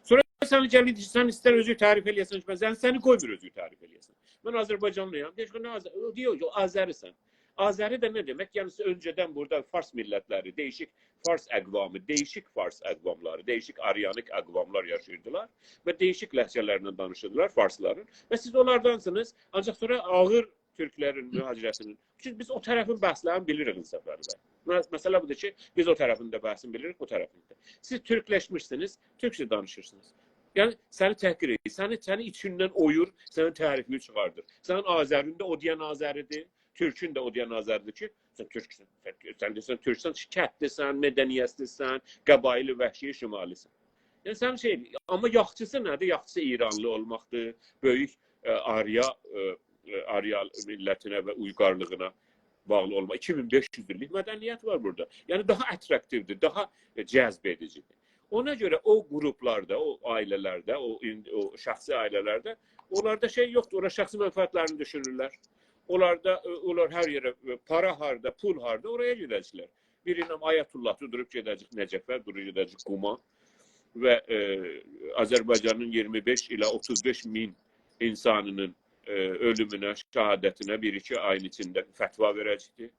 سونرا سن گلیر، سن ایستر اؤزو تعریف ائله‌یه‌سن کی، من، سن، سنی قویمور اؤزو تعریف ائله‌یه‌سن. «من آذربایجانلی‌یام.» دئییر کی، «نه آذر-»، او دئییر، «یوخ، آذری‌سن.» آذری ده نه دئمک؟ یعنی، اؤنجه‌دن بورادا فارس میللتلری، دییشیک فارس اقوامی، دییشیک فارس اقواملاری، دییشیک آریانیک اقواملار یاشاییردیلار و دییشیک لهجه‌لرله دانیشیردیلار فارسلارین. و سیز اونلاردانسینیز، آنجاق سونرا آغیر تورکلرین مهاجرتینین. چونکی بیز او طرفین بحثلرینی بیلیریک، انصافلاری وار. مس-، مسئله بودور کی، بیز او طرفین ده بحثینی بیلیریک، او طرفین ده. سیز تورکلشمیشسینیز، تورکجه دانیشیرسینیز. یعنی، سنی تحقیر ائدیر، سنی، سنی ایچیندن اویور، سنین تعریفینی چیخاردیر. سنین آذرین ده او دئین آذری‌دیر، تورکون ده او دئین آذری‌دیر کی، سن تورکسن. سن، سن دئییرسن تورکسن، کتلی‌سن، مدنیتسیزسن، قبایل وحشی شمالی‌سن. یعنی، سن شئی، آمما یاخشیسی نه‌دیر؟ یاخشیسی ایرانلی اولماقدیر، بؤیوک، ائ، آریا، ائ، ائ، آریا میللتینه و اویغارلیغینا باغلی اولما. ایکی مین بئش یوز ایللیک مدنیت وار بورادا. یعنی، داها اتراکتیودیر، داها، ائ، جذب ائدیجیدیر. اونا گؤره او قروپلاردا، او عائله‌لرده، او، او شخصی عائله‌لرده، اونلاردا شئی یوخدور، اونلار شخصی منفعتلرینی دوشونورلر. اونلاردا، ائ، اونلار هر یئره، ائ، پارا هاردا، پول هاردا، اورایا گئده‌جکلر. بیرینن آیت‌الله‌دیر، دوروب گئده‌جک نجفه، دوروب گئده‌جک قوما و، ائ، آذربایجانین اییرمی بئش ایله اوتوز بئش مین اینسانینین، ائ، اؤلومونه، شهادتینه بیر-ایکی آیین ایچینده فتوا وئره‌جکدیر.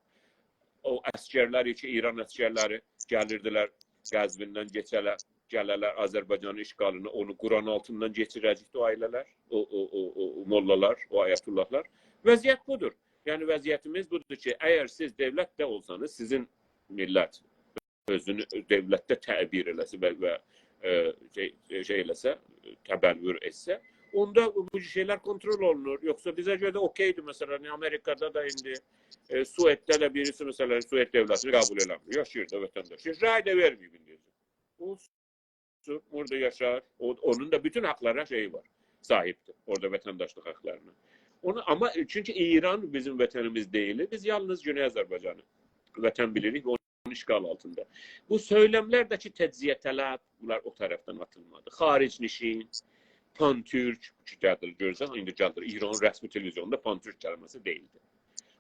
او عسگرلر کی، ایران عسگرلری گلیردیلر، قزویندن کئچه‌لر، گله‌لر آذربایجانین اشغالینا، اونو قرآن آلتیندان کئچیره‌جکدی او عائله‌لر، او، او، او، او، او موللالار، او آیت‌الله‌لار. وضعیت بودور. یعنی، وضعیتیمیز بودور کی، اگر سیز دؤولت ده اولسانیز، سیزین میللت اؤزونو دؤولتده تعبیر ائله‌سه و، و، ائ، شئی، شئی ائله‌سه، تبلور ائتسه، اوندا بو، بو شئیلر کنترل اولونور. یوخسا بیزه گؤره ده اوکئی‌دیر، مثلا، آمریکادا دا ایندی، ائ، سوئدده ده بیریسی، مثلا، سوئد دؤولتینی قبول ائله‌میر. یاشاییر دا وطنداش. هئچ رأی ده وئرمه‌ییب ایندی. اولسون، اورادا یاشار. او، اونون دا بوتون حاقلارا شئیی وار. صاحیبدیر. اورادا وطنداشلیق حاقلارینا. اونو، آمما چونکی ایران بیزیم وطنیمیز دئییل، بیز یالنیز گونئی آذربایجانی وطن بیلیریک و اونون اشغال آلتیندا. بو سؤیلملر ده کی، تجزیه‌طلب، بونلار او طرفدن آتیلمادی. خارج‌نشین، پان‌تورک، کی، گلیر، گؤرورسن، ایندی گلیر، ایرانین رسمی تلویزیونوندا پان‌تورک کلمه‌سی دئییلدی.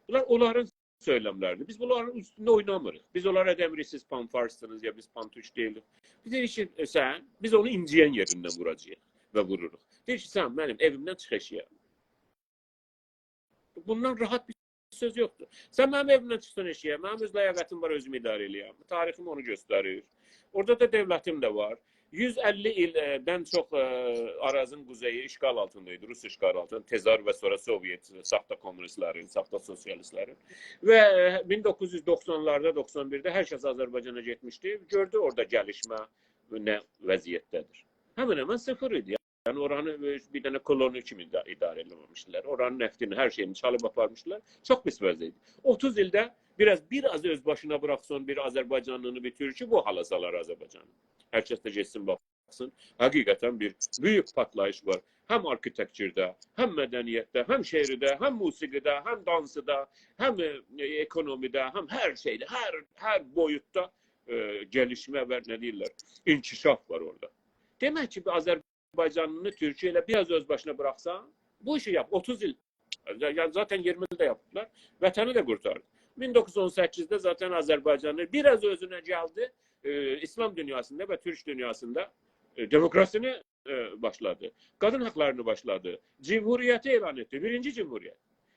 بونلار اونلارین سؤیلملریدیر. بیز بونلارین اوستونده اوینامیریق. بیز اونلارا دئمیریک، «سیز پان‌فارسسینیز»، یا «بیز پان‌تورک دئییلیک». بیز دئییریک کی، ائ، سن، بیز اونو اینجه‌ین یئریندن ووراجاغیق و ووروروق. دئییر کی، «سن منیم ائویمدن چیخ ائشیگه.» بوندان راحت بیر سؤز یوخدور. سن منیم ائویمدن چیخسان ائشیگه، منیم اؤز لیاقتیم وار، اؤزومو اداره ائله‌یم. تاریخیم اونو گؤستریر. اورادا دا دؤولتیم ده وار. یوز اللی ایلدن چوخ، ائ، آرازین قوزئیی اشغال آلتیندا ایدی، روس اشغالی آلتیندا، تزار و سونرا سووئت، ساختا کمونیستلرین، ساختا سوسیالیستلرین. و، ائ، مین دوققوز یوز دوخسانلاردا، دوخسان بیرده هر کس آذربایجانا گئتمیشدی، گؤردو اورادا گلیشمه نه وضعیتده‌دیر. همن همن صفر ایدی. یعنی، اورانی، ائ، بیر دنه کولونی کیمی ده اداره ائله‌مه‌میشدیلر. اورانین نفتینی، هر شئیینی چالیب آپارمیشدیلار. چوخ پیس وضعیت ایدی. اوتوز ایلده بیر آز، بیر آز اؤز باشینا بوراخسان بیر آذربایجانلینی، بیر تورکو، بو حالا سالار آذربایجانی. هر کس ده گئتسین باخسین. حقیقتاً بیر بؤیوک پاتلاییش وار. هم آرکیتکتوردا، هم مدنیتده، هم شعرده، هم موسیقیده، هم دانسیدا، هم، ائ، اکونومیده، هم هر شئیده، هر، هر بویوتدا، ائ، گلیشمه و، نه دئییرلر، انکشاف وار اورادا. دئمک کی، بیر آذربایجانلینی تورکو ائله بیر آز اؤز باشینا بوراخسان، بو ایشی یاپ، اوتوز ایل، یا، یا ذاتاً اییرمی ایل ده یاپیبلار، وطنی ده قورتاردی. مین دوققوز یوز اون سککیزده ذاتاً آذربایجانی بیر آز اؤزونه گلدی، ائ، ایسلام دونیاسیندا و تورک دونیاسیندا، ائ، دموکراسینی، ائ، باشلادی. قادین حاقلارینی باشلادی. جمهوریتی اعلان ائتدی. بیرینجی جمهوریت.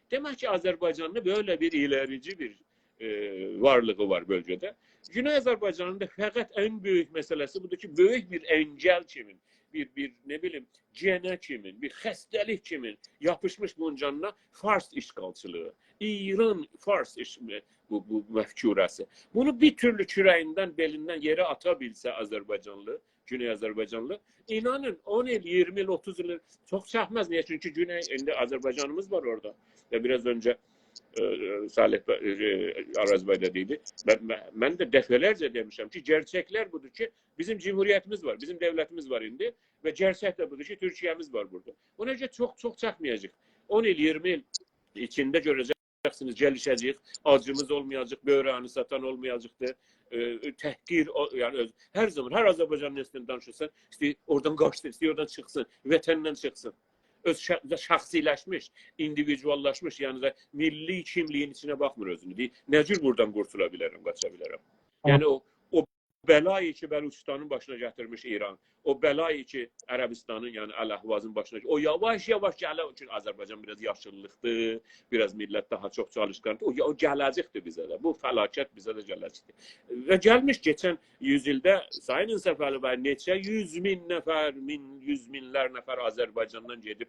دئمک کی، آذربایجاندا بئله بیر ایلریجی بیر، ائ، وارلیغی وار بؤلگه‌ده. گونئی آذربایجانین دا فقط ان بؤیوک مسئله‌سی بودور کی، بؤیوک بیر انگل کیمی، بیر، بیر، نه بیلیم، گئنه کیمی، بیر خسته‌لیک کیمی یاپیشمیش بونون جانینا فارس اشغالچیلیغی، ایران فارس اش-، بو، بو مفکوره‌سی. بونو بیر تورلو کوره‌ییندن، بئلیندن یئره آتا بیلسه آذربایجانلی، گونئی آذربایجانلی، اینانین، اون ایل، اییرمی ایل، اوتوز ایل چوخ چکمز. نییه؟ چونکی گونئی، ایندی آذربایجانیمیز وار اورادا. و بیر آز اؤنجه، ائ، ائ، صالح بی، ائ، آراز بی ده دئییردی. من، من، من ده دفعه‌لرجه دئمیشم کی، گئرچکلر بودور کی، بیزیم جمهوریتیمیز وار، بیزیم دؤولتیمیز وار ایندی و گئرچک ده بودور کی، تورکیه‌میز وار بورادا. اونا گؤره چوخ، چوخ چکمه‌یه‌جک. اون ایل، اییرمی ایل ایچینده گؤره‌جک گلیشه‌جه‌ییک، آجیمیز اولمایاجاق، بؤیره‌نی ساتان اولمایاجاقدیر، ائ، تحقیر، او، یعنی اؤز، هر زامان، هر آذربایجان نسلینی دانیشیرسان، ایسته‌ییر اورادان قاچسین، ایسته‌ییر اورادان چیخسین، وطندن چیخسین. اؤز شه-، شخصی‌لشمیش، ایندیویدوآللاشمیش، یعنی ده میللی کیملیگین ایچینه باخمیر اؤزونو. دئییر، نه جور بورادان قورتولا بیلرم، قاچا بیلرم؟ یعنی او، او بلایی کی بلوچستانین باشینا گتیرمیش ایران، او بلایی کی عربستانین، یعنی الاحوازین باشینا، او یاواش-یاواش گلیر. چونکی آذربایجان بیر آز یاشیللیقدیر، بیر آز میللت داها چوخ چالیشقاندیر. او، او گله‌جکدیر بیزه ده. بو فلاکت بیزه ده گله‌جکدیر. و گلمیش کئچن یوز ایلده، سایین انصافعلی بی، نئچه یوز مین نفر، مین، یوز مینلر نفر آذربایجاندان گئدیب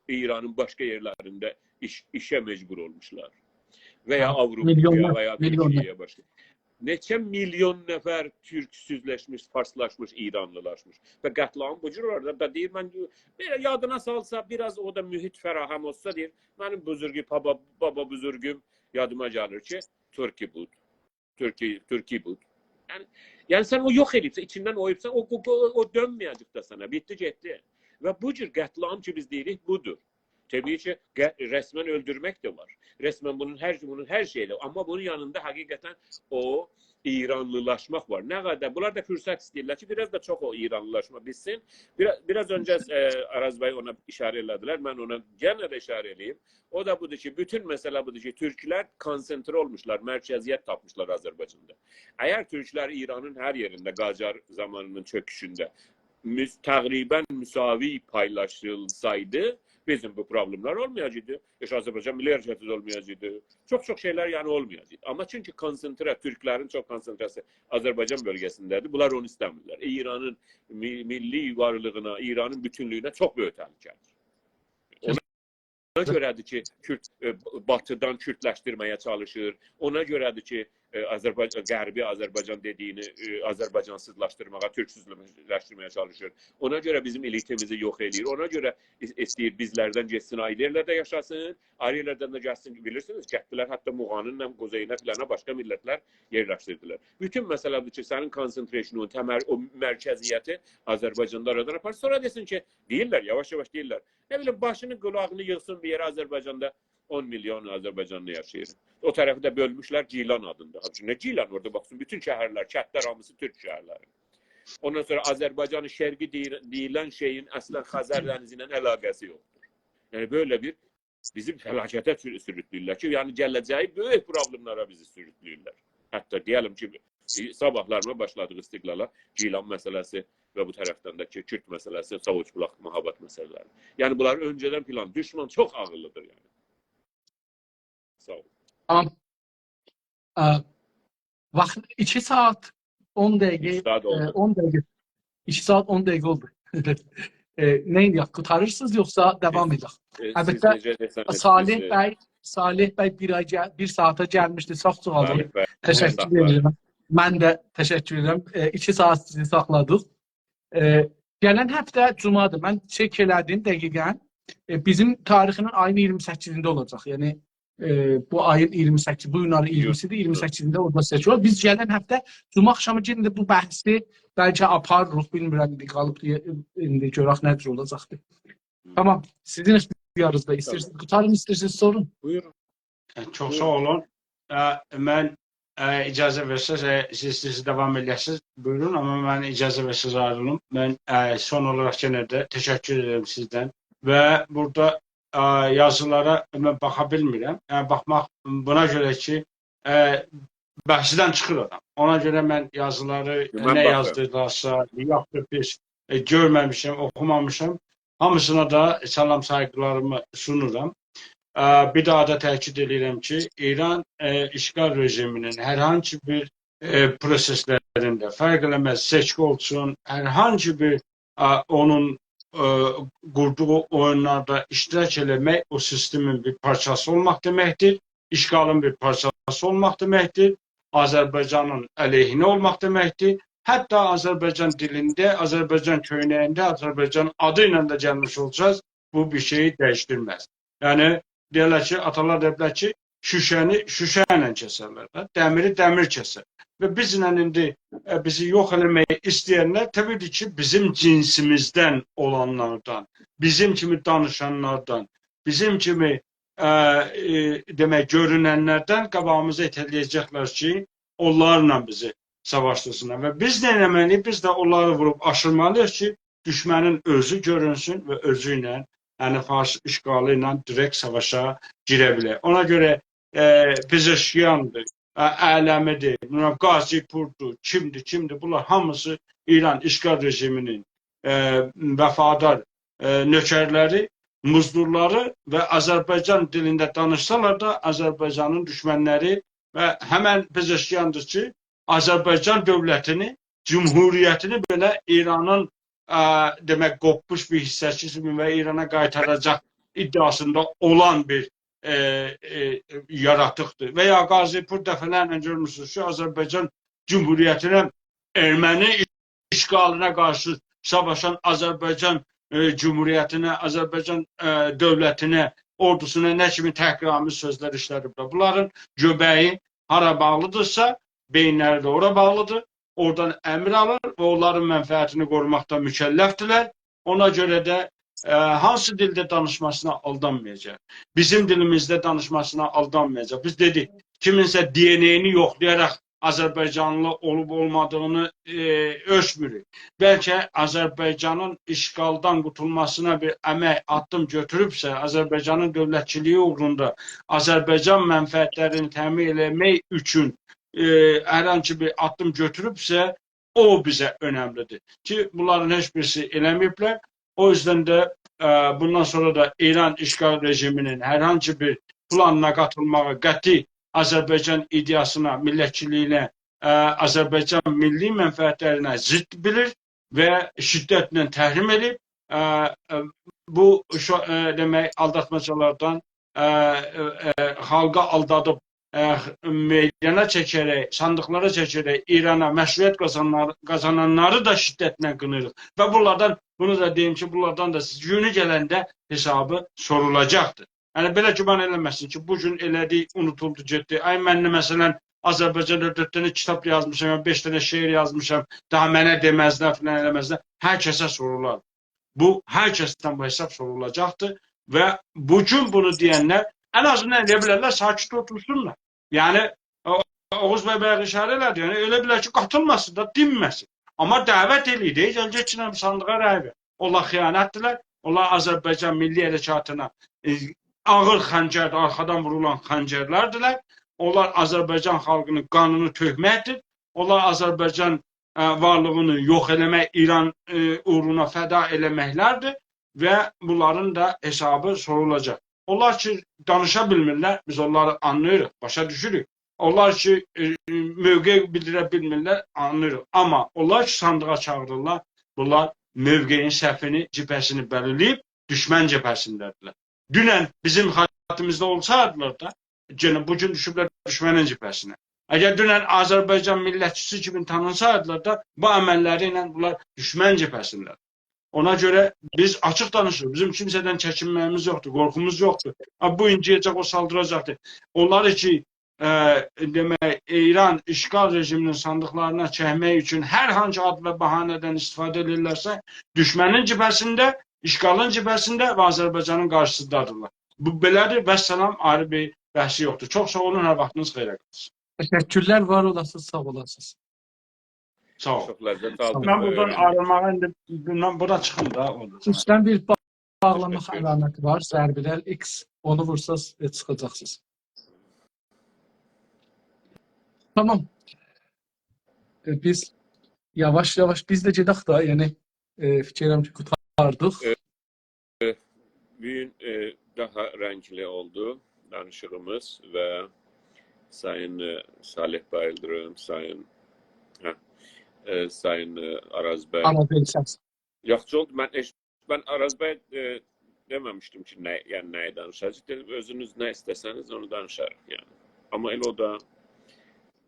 ایرانین باشقا یئرلرینده ایش، ایشه مجبور اولموشلار. و یا هه، آوروپایا میلیونلار، و یا میلیونلار. تورکیه‌یه، باشقا. نئچه میلیون نفر تورکسوزلشمیش، فارسلاشمیش، ایرانلیلاشمیش. و قتل‌عام بو جور اولار دا. دا دئییر، من بئله یادینا سالسا، بیر آز او دا محیط فراهم اولسا، دئییر، منیم بزرگی، بابا، بابا بزرگوم یادیما گلیر کی، تورکی بود. تورکی، تورکی بود. یعنی، یعنی سن او یوخ ائدیبسن، ایچیندن اویوبسان، او، او، او، او دؤنمه‌یه‌جک ده سنه، بیتدی گئتدی. و بو جور قتل‌عام کی بیز دئییریک، بودور. طبیعی کی، قه-، رسماً اؤلدورمک ده وار. رسماً بونون هر، بونون هر شئیی ده، آمما بونون یانیندا حقیقتاً او ایرانلیلاشماق وار. نه قدر، بونلار دا فرصت ایسته‌ییرلر کی، بیر آز دا چوخ او ایرانلیلاشما بیتسین. بیر آز، بیر آز اؤنجه، ائ، آراز بی اونا ایشاره ائله‌دیلر، من اونا یئنه ده ایشاره ائله‌ییم. او دا بودور کی، بوتون مسئله بودور کی، تورکلر کانسنتره اولموشلار، مرکزیت تاپمیشلار آذربایجاندا. اگر تورکلر ایرانین هر یئرینده، قاجار زامانینین چؤکوشونده مس-، تقریباً مساوی پایلاشیلسایدی، بیزیم بو پروبلئملر اولمایاجاقدی. هئچ آذربایجان میللی حرکتی ده اولمایاجاقدی. چوخ-چوخ شئیلر، یعنی، اولمایاجاقدی. آمما چونکی کانسنتره، تورکلرین چوخ کانسنتره‌سی آذربایجان بؤلگه‌سینده‌دیر، بونلار اونو ایسته‌میرلر. ایرانین می-، میللی وارلیغینا، ایرانین بوتونلویونه چوخ بؤیوک تهلکه‌دیر. اونا گؤره‌دیر کی، کورد، ائ، باتیدان کوردلشدیرمه‌یه چالیشیر. اونا گؤره‌دیر کی، ائ، آذربایجان، غربی آذربایجان دئدیگینی، ائ، آذربایجانسیزلاشدیرماغا، تورکسوزلشدیرمه‌یه چالیشیر. اونا گؤره بیزیم الیتیمیزی یوخ ائله‌ییر. اونا گؤره ایس-، ایسته‌ییر بیزلردن گئتسین، آیری یئرلرده یاشاسین، آیری یئرلردن ده گلسین. بیلیرسینیز، گتدیلر حتی موغانین قوزئیینه فلانا باشقا میللتلر یئرلشدیردیلر. بوتون مسئله بودور کی، سنین کانسنتریشنین، تمر-، او مرکزیتی آذربایجاندا آرادان آپار. سونرا دئسین کی، دئییرلر، یاواش-یاواش دئییرلر، نه بیلیم، باشینی، قولاغینی ییغسین بیر یئره آذربایجاندا، اون میلیون آذربایجانلی یاشاییر. او طرفی ده بؤلموشلر گیلان آدیندا. حالبوکی نه گیلان، اورادا باخسین، بوتون شهرلر، کندلر هامیسی تورک شهرلری. اوندان سونرا آذربایجان شرقی دئییر-، دئییلن شئیین اصلاً خزر دنیزی ایله علاقه‌سی یوخدور. یعنی، بئله بیر بیزی فلاکته سور-، سوروکله‌ییرلر کی، یعنی گله‌جه‌یی بؤیوک پروبلئملره بیزی سوروکله‌ییرلر. حتی دئیه‌لیم کی، صاباحلارما باشلادیق استقلالا، گیلان مسئله‌سی و بو طرفدن ده کی، کورد مسئله‌سی، ساووچ بولاق، مهاباد مسئله‌لری. یعنی بونلار اؤنجه‌دن پلان، دوشمان چوخ عاغیللیدیر یعنی. ساغ اول. تامام. ا، واخت ایکی ساعات اون دقیقه، ایکی ساعات ا، اولدو. اون دقیقه، ایکی ساعات اون دقیقه اولدو. ائ، نه ائدک، قوتاریرسینیز یوخسا داوام ائدک؟ سیز، ائ، سیز البته، نئجه دئسه‌نیز، صالح بیز، ائ، بی، صالح بی بیر آی گل-، بیر ساعاتا گلمیشدی، چوخ ساغ اولون. صالح بی، تشکر ساغ اولون. ائدیرم. من ده تشکر ائدیرم. ائ، ایکی ساعات سیزی ساخلادیق. ائ، گلن هفته جمعه‌دیر. من چک ائله‌دیم دقیقاً. ائ، بیزیم تاریخینین آیین اییرمی سککیزینده اولاجاق. یعنی، ائ، بو آیین اییرمی سککیز، بو گون آیین یوخ، اییرمیسی‌دیر، یوخ. اییرمی سککیزینده اورادا سئچکی اولور. بیز گلن هفته جمعه آخشامی یئنه ده بو بحثی بلکه آپاریریق، بیلمیرم، ایندی قالیب دئیه-، ایندی گؤرک نه جور اولاجاقدیر. هی. تامام، سیزین اختیارینیزدا. تامام. ایسته‌ییرسینیز قوتارین، ایسته‌ییرسینیز سورون. بویورون. اه، چوخ ساغ اولون. اه، من، اه، اجازه وئرسز، اه، سیز، سیز داوام ائله‌یه‌سینیز، بویورون، آمما من اجازه وئرسز آیریلیم. من، اه، سون اولاراق یئنه ده تشکر ائدیرم سیزدن. و بورادا، اه، یازیلارا من باخا بیلمیرم. یعنی، باخماق بونا گؤره کی، اه، بحثدن چیخیر آدام. اونا گؤره من یازیلاری، من نه باخیرام. یازدیردیلارسا، یاخشی، پیس، ائ، گؤرمه‌میشم، اوخومامیشام. هامیسینا دا سلام، سایغیلاریمی سونورام. اه، بیر داها دا تأکید ائله‌ییرم کی، ایران، اه، اشغال رژیمینین هر هانسی بیر، اه، پروسئسلرینده، فرق ائله‌مز، سئچکی اولسون، هر هانسی بیر، اه، اونون، اه، قوردوغو اویونلاردا اشتراک ائله‌مک او سیستمین بیر پارچاسی اولماق دئمکدیر، اشغالین بیر پارچاسی اولماق دئمکدیر، آذربایجانین علیهینه اولماق دئمکدیر. حتی آذربایجان دیلینده، آذربایجان کؤینه‌یینده، آذربایجان آدی ایله ده گلمیش اولاجاق، بو بیر شئیی دییشدیرمز. یعنی، دئیرلر کی، آتالار دئییبلر کی، شوشه‌نی شوشه ایله کسرلر ده، دمیری دمیر کسر. و بیزله ایندی، ائ، بیزی یوخ ائله‌مک ایسته‌ینلر، طبیعی کی، بیزیم جنسیمیزدن اولانلاردان، بیزیم کیمی دانیشانلاردان، بیزیم کیمی، ائ، ائ، دئمک، گؤروننلردن قاباغیمیزا ایته‌له‌یه‌جکلر کی، اونلارلا بیزی ساواشچیسینا. و بیز نه ائتمه‌لی‌ییک؟ بیز ده اونلاری ووروب آشیرمالی‌ییق کی، دوشمنین اؤزو گؤرونسون و اؤزو ایله، یعنی فارس اشغالی ایله دیرکت ساواشا گیره بیلر. اونا گؤره، ائ، پزشکیاندیر، ائ، اعلمی‌دیر، بیلمم، قاضی‌پوردور، کیمدیر، کیمدیر، بونلار هامیسی ایران اشغال رژیمینین، ائ، وفادار، ائ، نؤکرلری، مزدورلاری و آذربایجان دیلینده دانیشسالار دا آذربایجانین دوشمنلری و همن پزشکیاندیر کی، آذربایجان دؤولتینی، جمهوریتینی بئله ایرانین، ا، دئمک، قوپموش بیر حیصه‌سی کیمی و ایرانا قایتاراجاق ادعاسیندا اولان بیر، ائ، ائ، یاراتیقدیر. و یا قاضی‌پور دفعه‌لرله گؤرموسونوز کی، آذربایجان جمهوریتینه، ارمنی اشغالینا قارشی ساواشان آذربایجان، ائ، جمهوریتینه، آذربایجان، ائ، دؤولتینه، اوردوسونا نه کیمی تحقیرآمیز سؤزلر ایشله‌دیبلر. بونلارین گؤبه‌یی هارا باغلیدیرسا، بئیینلری ده اورا باغلیدیر. اورادان امر آلیر و اونلارین منفعتینی قوروماقدا مکلفدیرلر. اونا گؤره ده، ائ، هانسی دیلده دانیشماسینا آلدانمایاجاق. بیزیم دیلیمیزده دانیشماسینا آلدانمایاجاق. بیز دئدیک، کیمینسه دی ان ای-نی یوخلایاراق آذربایجانلی اولوب اولمادیغینی، ائ، اؤلچموروک. بلکه آذربایجانین اشغالدان قوتولماسینا بیر امک، آددیم گؤتوروبسه، آذربایجانین دؤولتچیلیگی اوغروندا آذربایجان منفعتلرینی تأمین ائله‌مک اوچون، ائ، هر هانسی بیر آددیم گؤتوروبسه، او بیزه اؤنملیدیر. کی، بونلارین هئچ بیریسی ائله‌مه‌ییبلر. او یوزدن ده، ائ، بوندان سونرا دا ایران اشغال رژیمینین هر هانسی بیر پلانینا قاتیلماغی قطعی آذربایجان ایده‌یاسینا، میللتچیلیگینه، ائ، آذربایجان میللی منفعتلرینه ضد بیلیر و شدتله تحریم ائدیب. ائ، ائ، بو شو-، ائ، دئمک، آلداتماجالاردان، ائ، ائ، ائ، خالقی آلدادیب، ائ، میدانا چکه‌رک، صاندیقلارا چکه‌رک ایرانا مشروعیت قازانلار-، قازانانلاری دا شدتله قیناییریق. و بونلاردان، بونو دا دئییم کی، بونلاردان دا گونو گلنده حسابی سورولاجاقدیر. یعنی، بئله گمان ائله‌مه‌سین کی، بو گون ائله‌دی، اونوتولدو، گئتدی. آی، من ده، مثلا، آذربایجاندا دؤرد دنه کیتاب یازمیشام، یا بئش دنه شعر یازمیشام، داها منه دئمزلر، فلان ائله‌مزلر. هر کسه سورولار. بو، هر کسدن بو حساب سورولاجاقدیر و بو گون بونو دئینلر ان آزیندان ائلیه بیلرلر، ساکت اوتورسونلار. یعنی، او-، اوغوز بی بایاق اشاره ائله‌دی، یعنی، ائله بیلر کی، قاتیلماسین دا، دینمه‌سین. آمما دعوت ائله‌ییر، دئییر، «گل، گئت، صاندیقا رأی وئر.» اونلار خیانتدیرلر، اونلار آذربایجان میللی حرکاتینا، ائ، آغیر خنجردیر، آرخادان وورولان خنجرلردیرلر. اونلار آذربایجان خالقینین قانینی تؤکمکدیر. اونلار آذربایجان، ائ، وارلیغینی یوخ ائله‌مک، ایران، ائ، اوغرونا فدا ائله‌مکلردیر و بونلارین دا حسابی سورولاجاق. اونلار کی، دانیشا بیلمیرلر، بیز اونلاری آنلاییریق، باشا دوشوروک. اونلار کی، ائ، موقع بیلدیره بیلمیرلر، آنلاییریق. آمما اونلار کی، صاندیغا چاغیریرلار، بونلار موقعین، صفینی، جبهه‌سینی بلیرله‌ییب، دوشمن جبهه‌سینده‌دیرلر. دونن بیزیم خطیمیزده اولسایدیلار دا، یئنه بو گون دوشوبلر دوشمنین جبهه‌سینه. اگر دونن آذربایجان میللتچیسی کیمی تانینسایدیلار دا، بو عمللری ایله بونلار دوشمن جبهه‌سینده‌دیر. اونا گؤره بیز آچیق دانیشیریق. بیزیم کیمسه‌دن چکینمه‌ییمیز یوخدور، قورخوموز یوخدور. ها، بو ایندییه‌جک او سالدیراجاقدیر. اونلاری کی، ائ، دئمک، ایران اشغال رژیمینین صاندیقلارینا چکمک اوچون هر هانسی آد و بهانه‌دن استفاده ائدیرلرسه، دوشمنین جبهه‌سینده، اشغالین جبهه‌سینده و آذربایجانین قارشیسیندادیرلار. بو بئله‌دیر، والسلام، آیری بیر بحثی یوخدور. چوخ ساغ اولون، هر واختینیز خئیره قالسین. تشکرلر، وار اولاسینیز، ساغ اولاسینیز. ساغ اول. چوخ لذت آلدیم. من بورادان آیریلماغا ایندی، من بورادان چیخیم دا، اولدو. اوستدن بیر با-، باغلاما علامتی وار، ضربدر ایکس، اونو وورساز، ائ، چیخاجاقسینیز. تامام. ائ، بیز یاواش-یاواش، بیز ده گئدک دا، یعنی، ائ، فیکر ائدیرم کی، قوتاردیق. ائ، ائ، بو گون، ائ، داها رنگلی اولدو دانیشیغیمیز و سایین، ائ، صالح باییلدیریم، سایین، هه، ائ، سایین، ائ، آراز بی. آراز بی، سس. یاخشی اولدو. من هئچ، من آراز بی، ائ، دئمه‌میشدیم کی، نه، یعنی نه‌یی دانیشاجاق. دئدیم، اؤزونوز نه ایسته‌سه‌نیز، اونو دانیشاریق، یعنی. آمما ائله او دا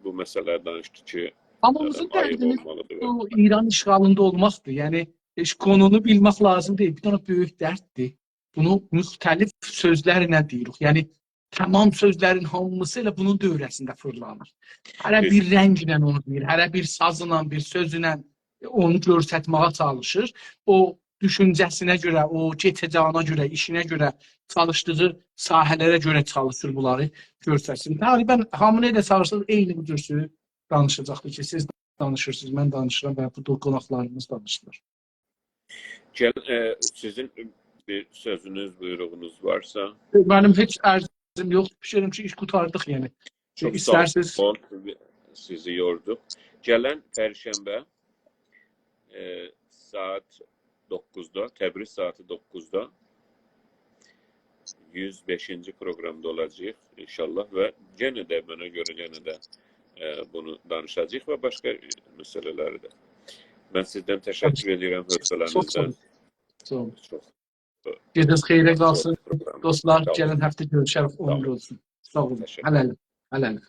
بو مسئله‌لری دانیشدی کی، هامیمیزین، ائ، آییب دردیمیز اولمالیدیر. بو ایران اشغالیندا اولماقدیر. یعنی، هئچ قونونو بیلمک لازیم دئییل. بیر دنه بؤیوک درددیر. بونو مختلف سؤزلرله دئییریک. یعنی، تامام سؤزلرین هامیسی ائله بونون دؤوره‌سینده فیرلانیر. هره بیر رنگله اونو دئییر، هره بیر سازلا، بیر سؤزله اونو گؤسترمه‌یه چالیشیر. او دوشونجه‌سینه گؤره، او کئچه‌جه‌یینه گؤره، ایشینه گؤره، چالیشدیغی ساحه‌لره گؤره چالیشیر بونلاری گؤسترسین. تقریبا هامینی ائله چاغیرسانیز، عینی بو جور سؤزو دانیشاجاقدیر کی، سیز دانیشیرسینیز، من دانیشیرام و بورادا قوناقلاریمیز دانیشیرلار. گل، ائ، سیزین بیر سؤزونوز، بویروغونوز وارسا. منیم هئچ عرضیم یوخدور. فیکر ائدیرم کی، ایش قوتاردیق، یعنی. چوخ ایسترسینیز. ساغ اول، سیزی یوردوق. گلن پرشنبه، ائ، ساعت دوققوزدا، تبریز ساعتی دوققوزدا یوز بئشینجی پروگرامدا اولاجاغیق انشاءالله و یئنه ده، منه گؤره یئنه ده، ائ، بونو دانیشاجاغیق و باشقا مسئله‌لری ده. من سیزدن تشکر ائدیرم، چوخ ساغ حوصله‌نیزدن. اولون. ساغ اولون. چوخ گئجه‌نیز خئیره قالسین. پروگرام. دوستلار، ساغ اولون. گلن هفته گؤروشریک. ساغ عؤمور اولون. اولسون. ساغ اولون. تشکر. هله‌لیک. هله‌لیک.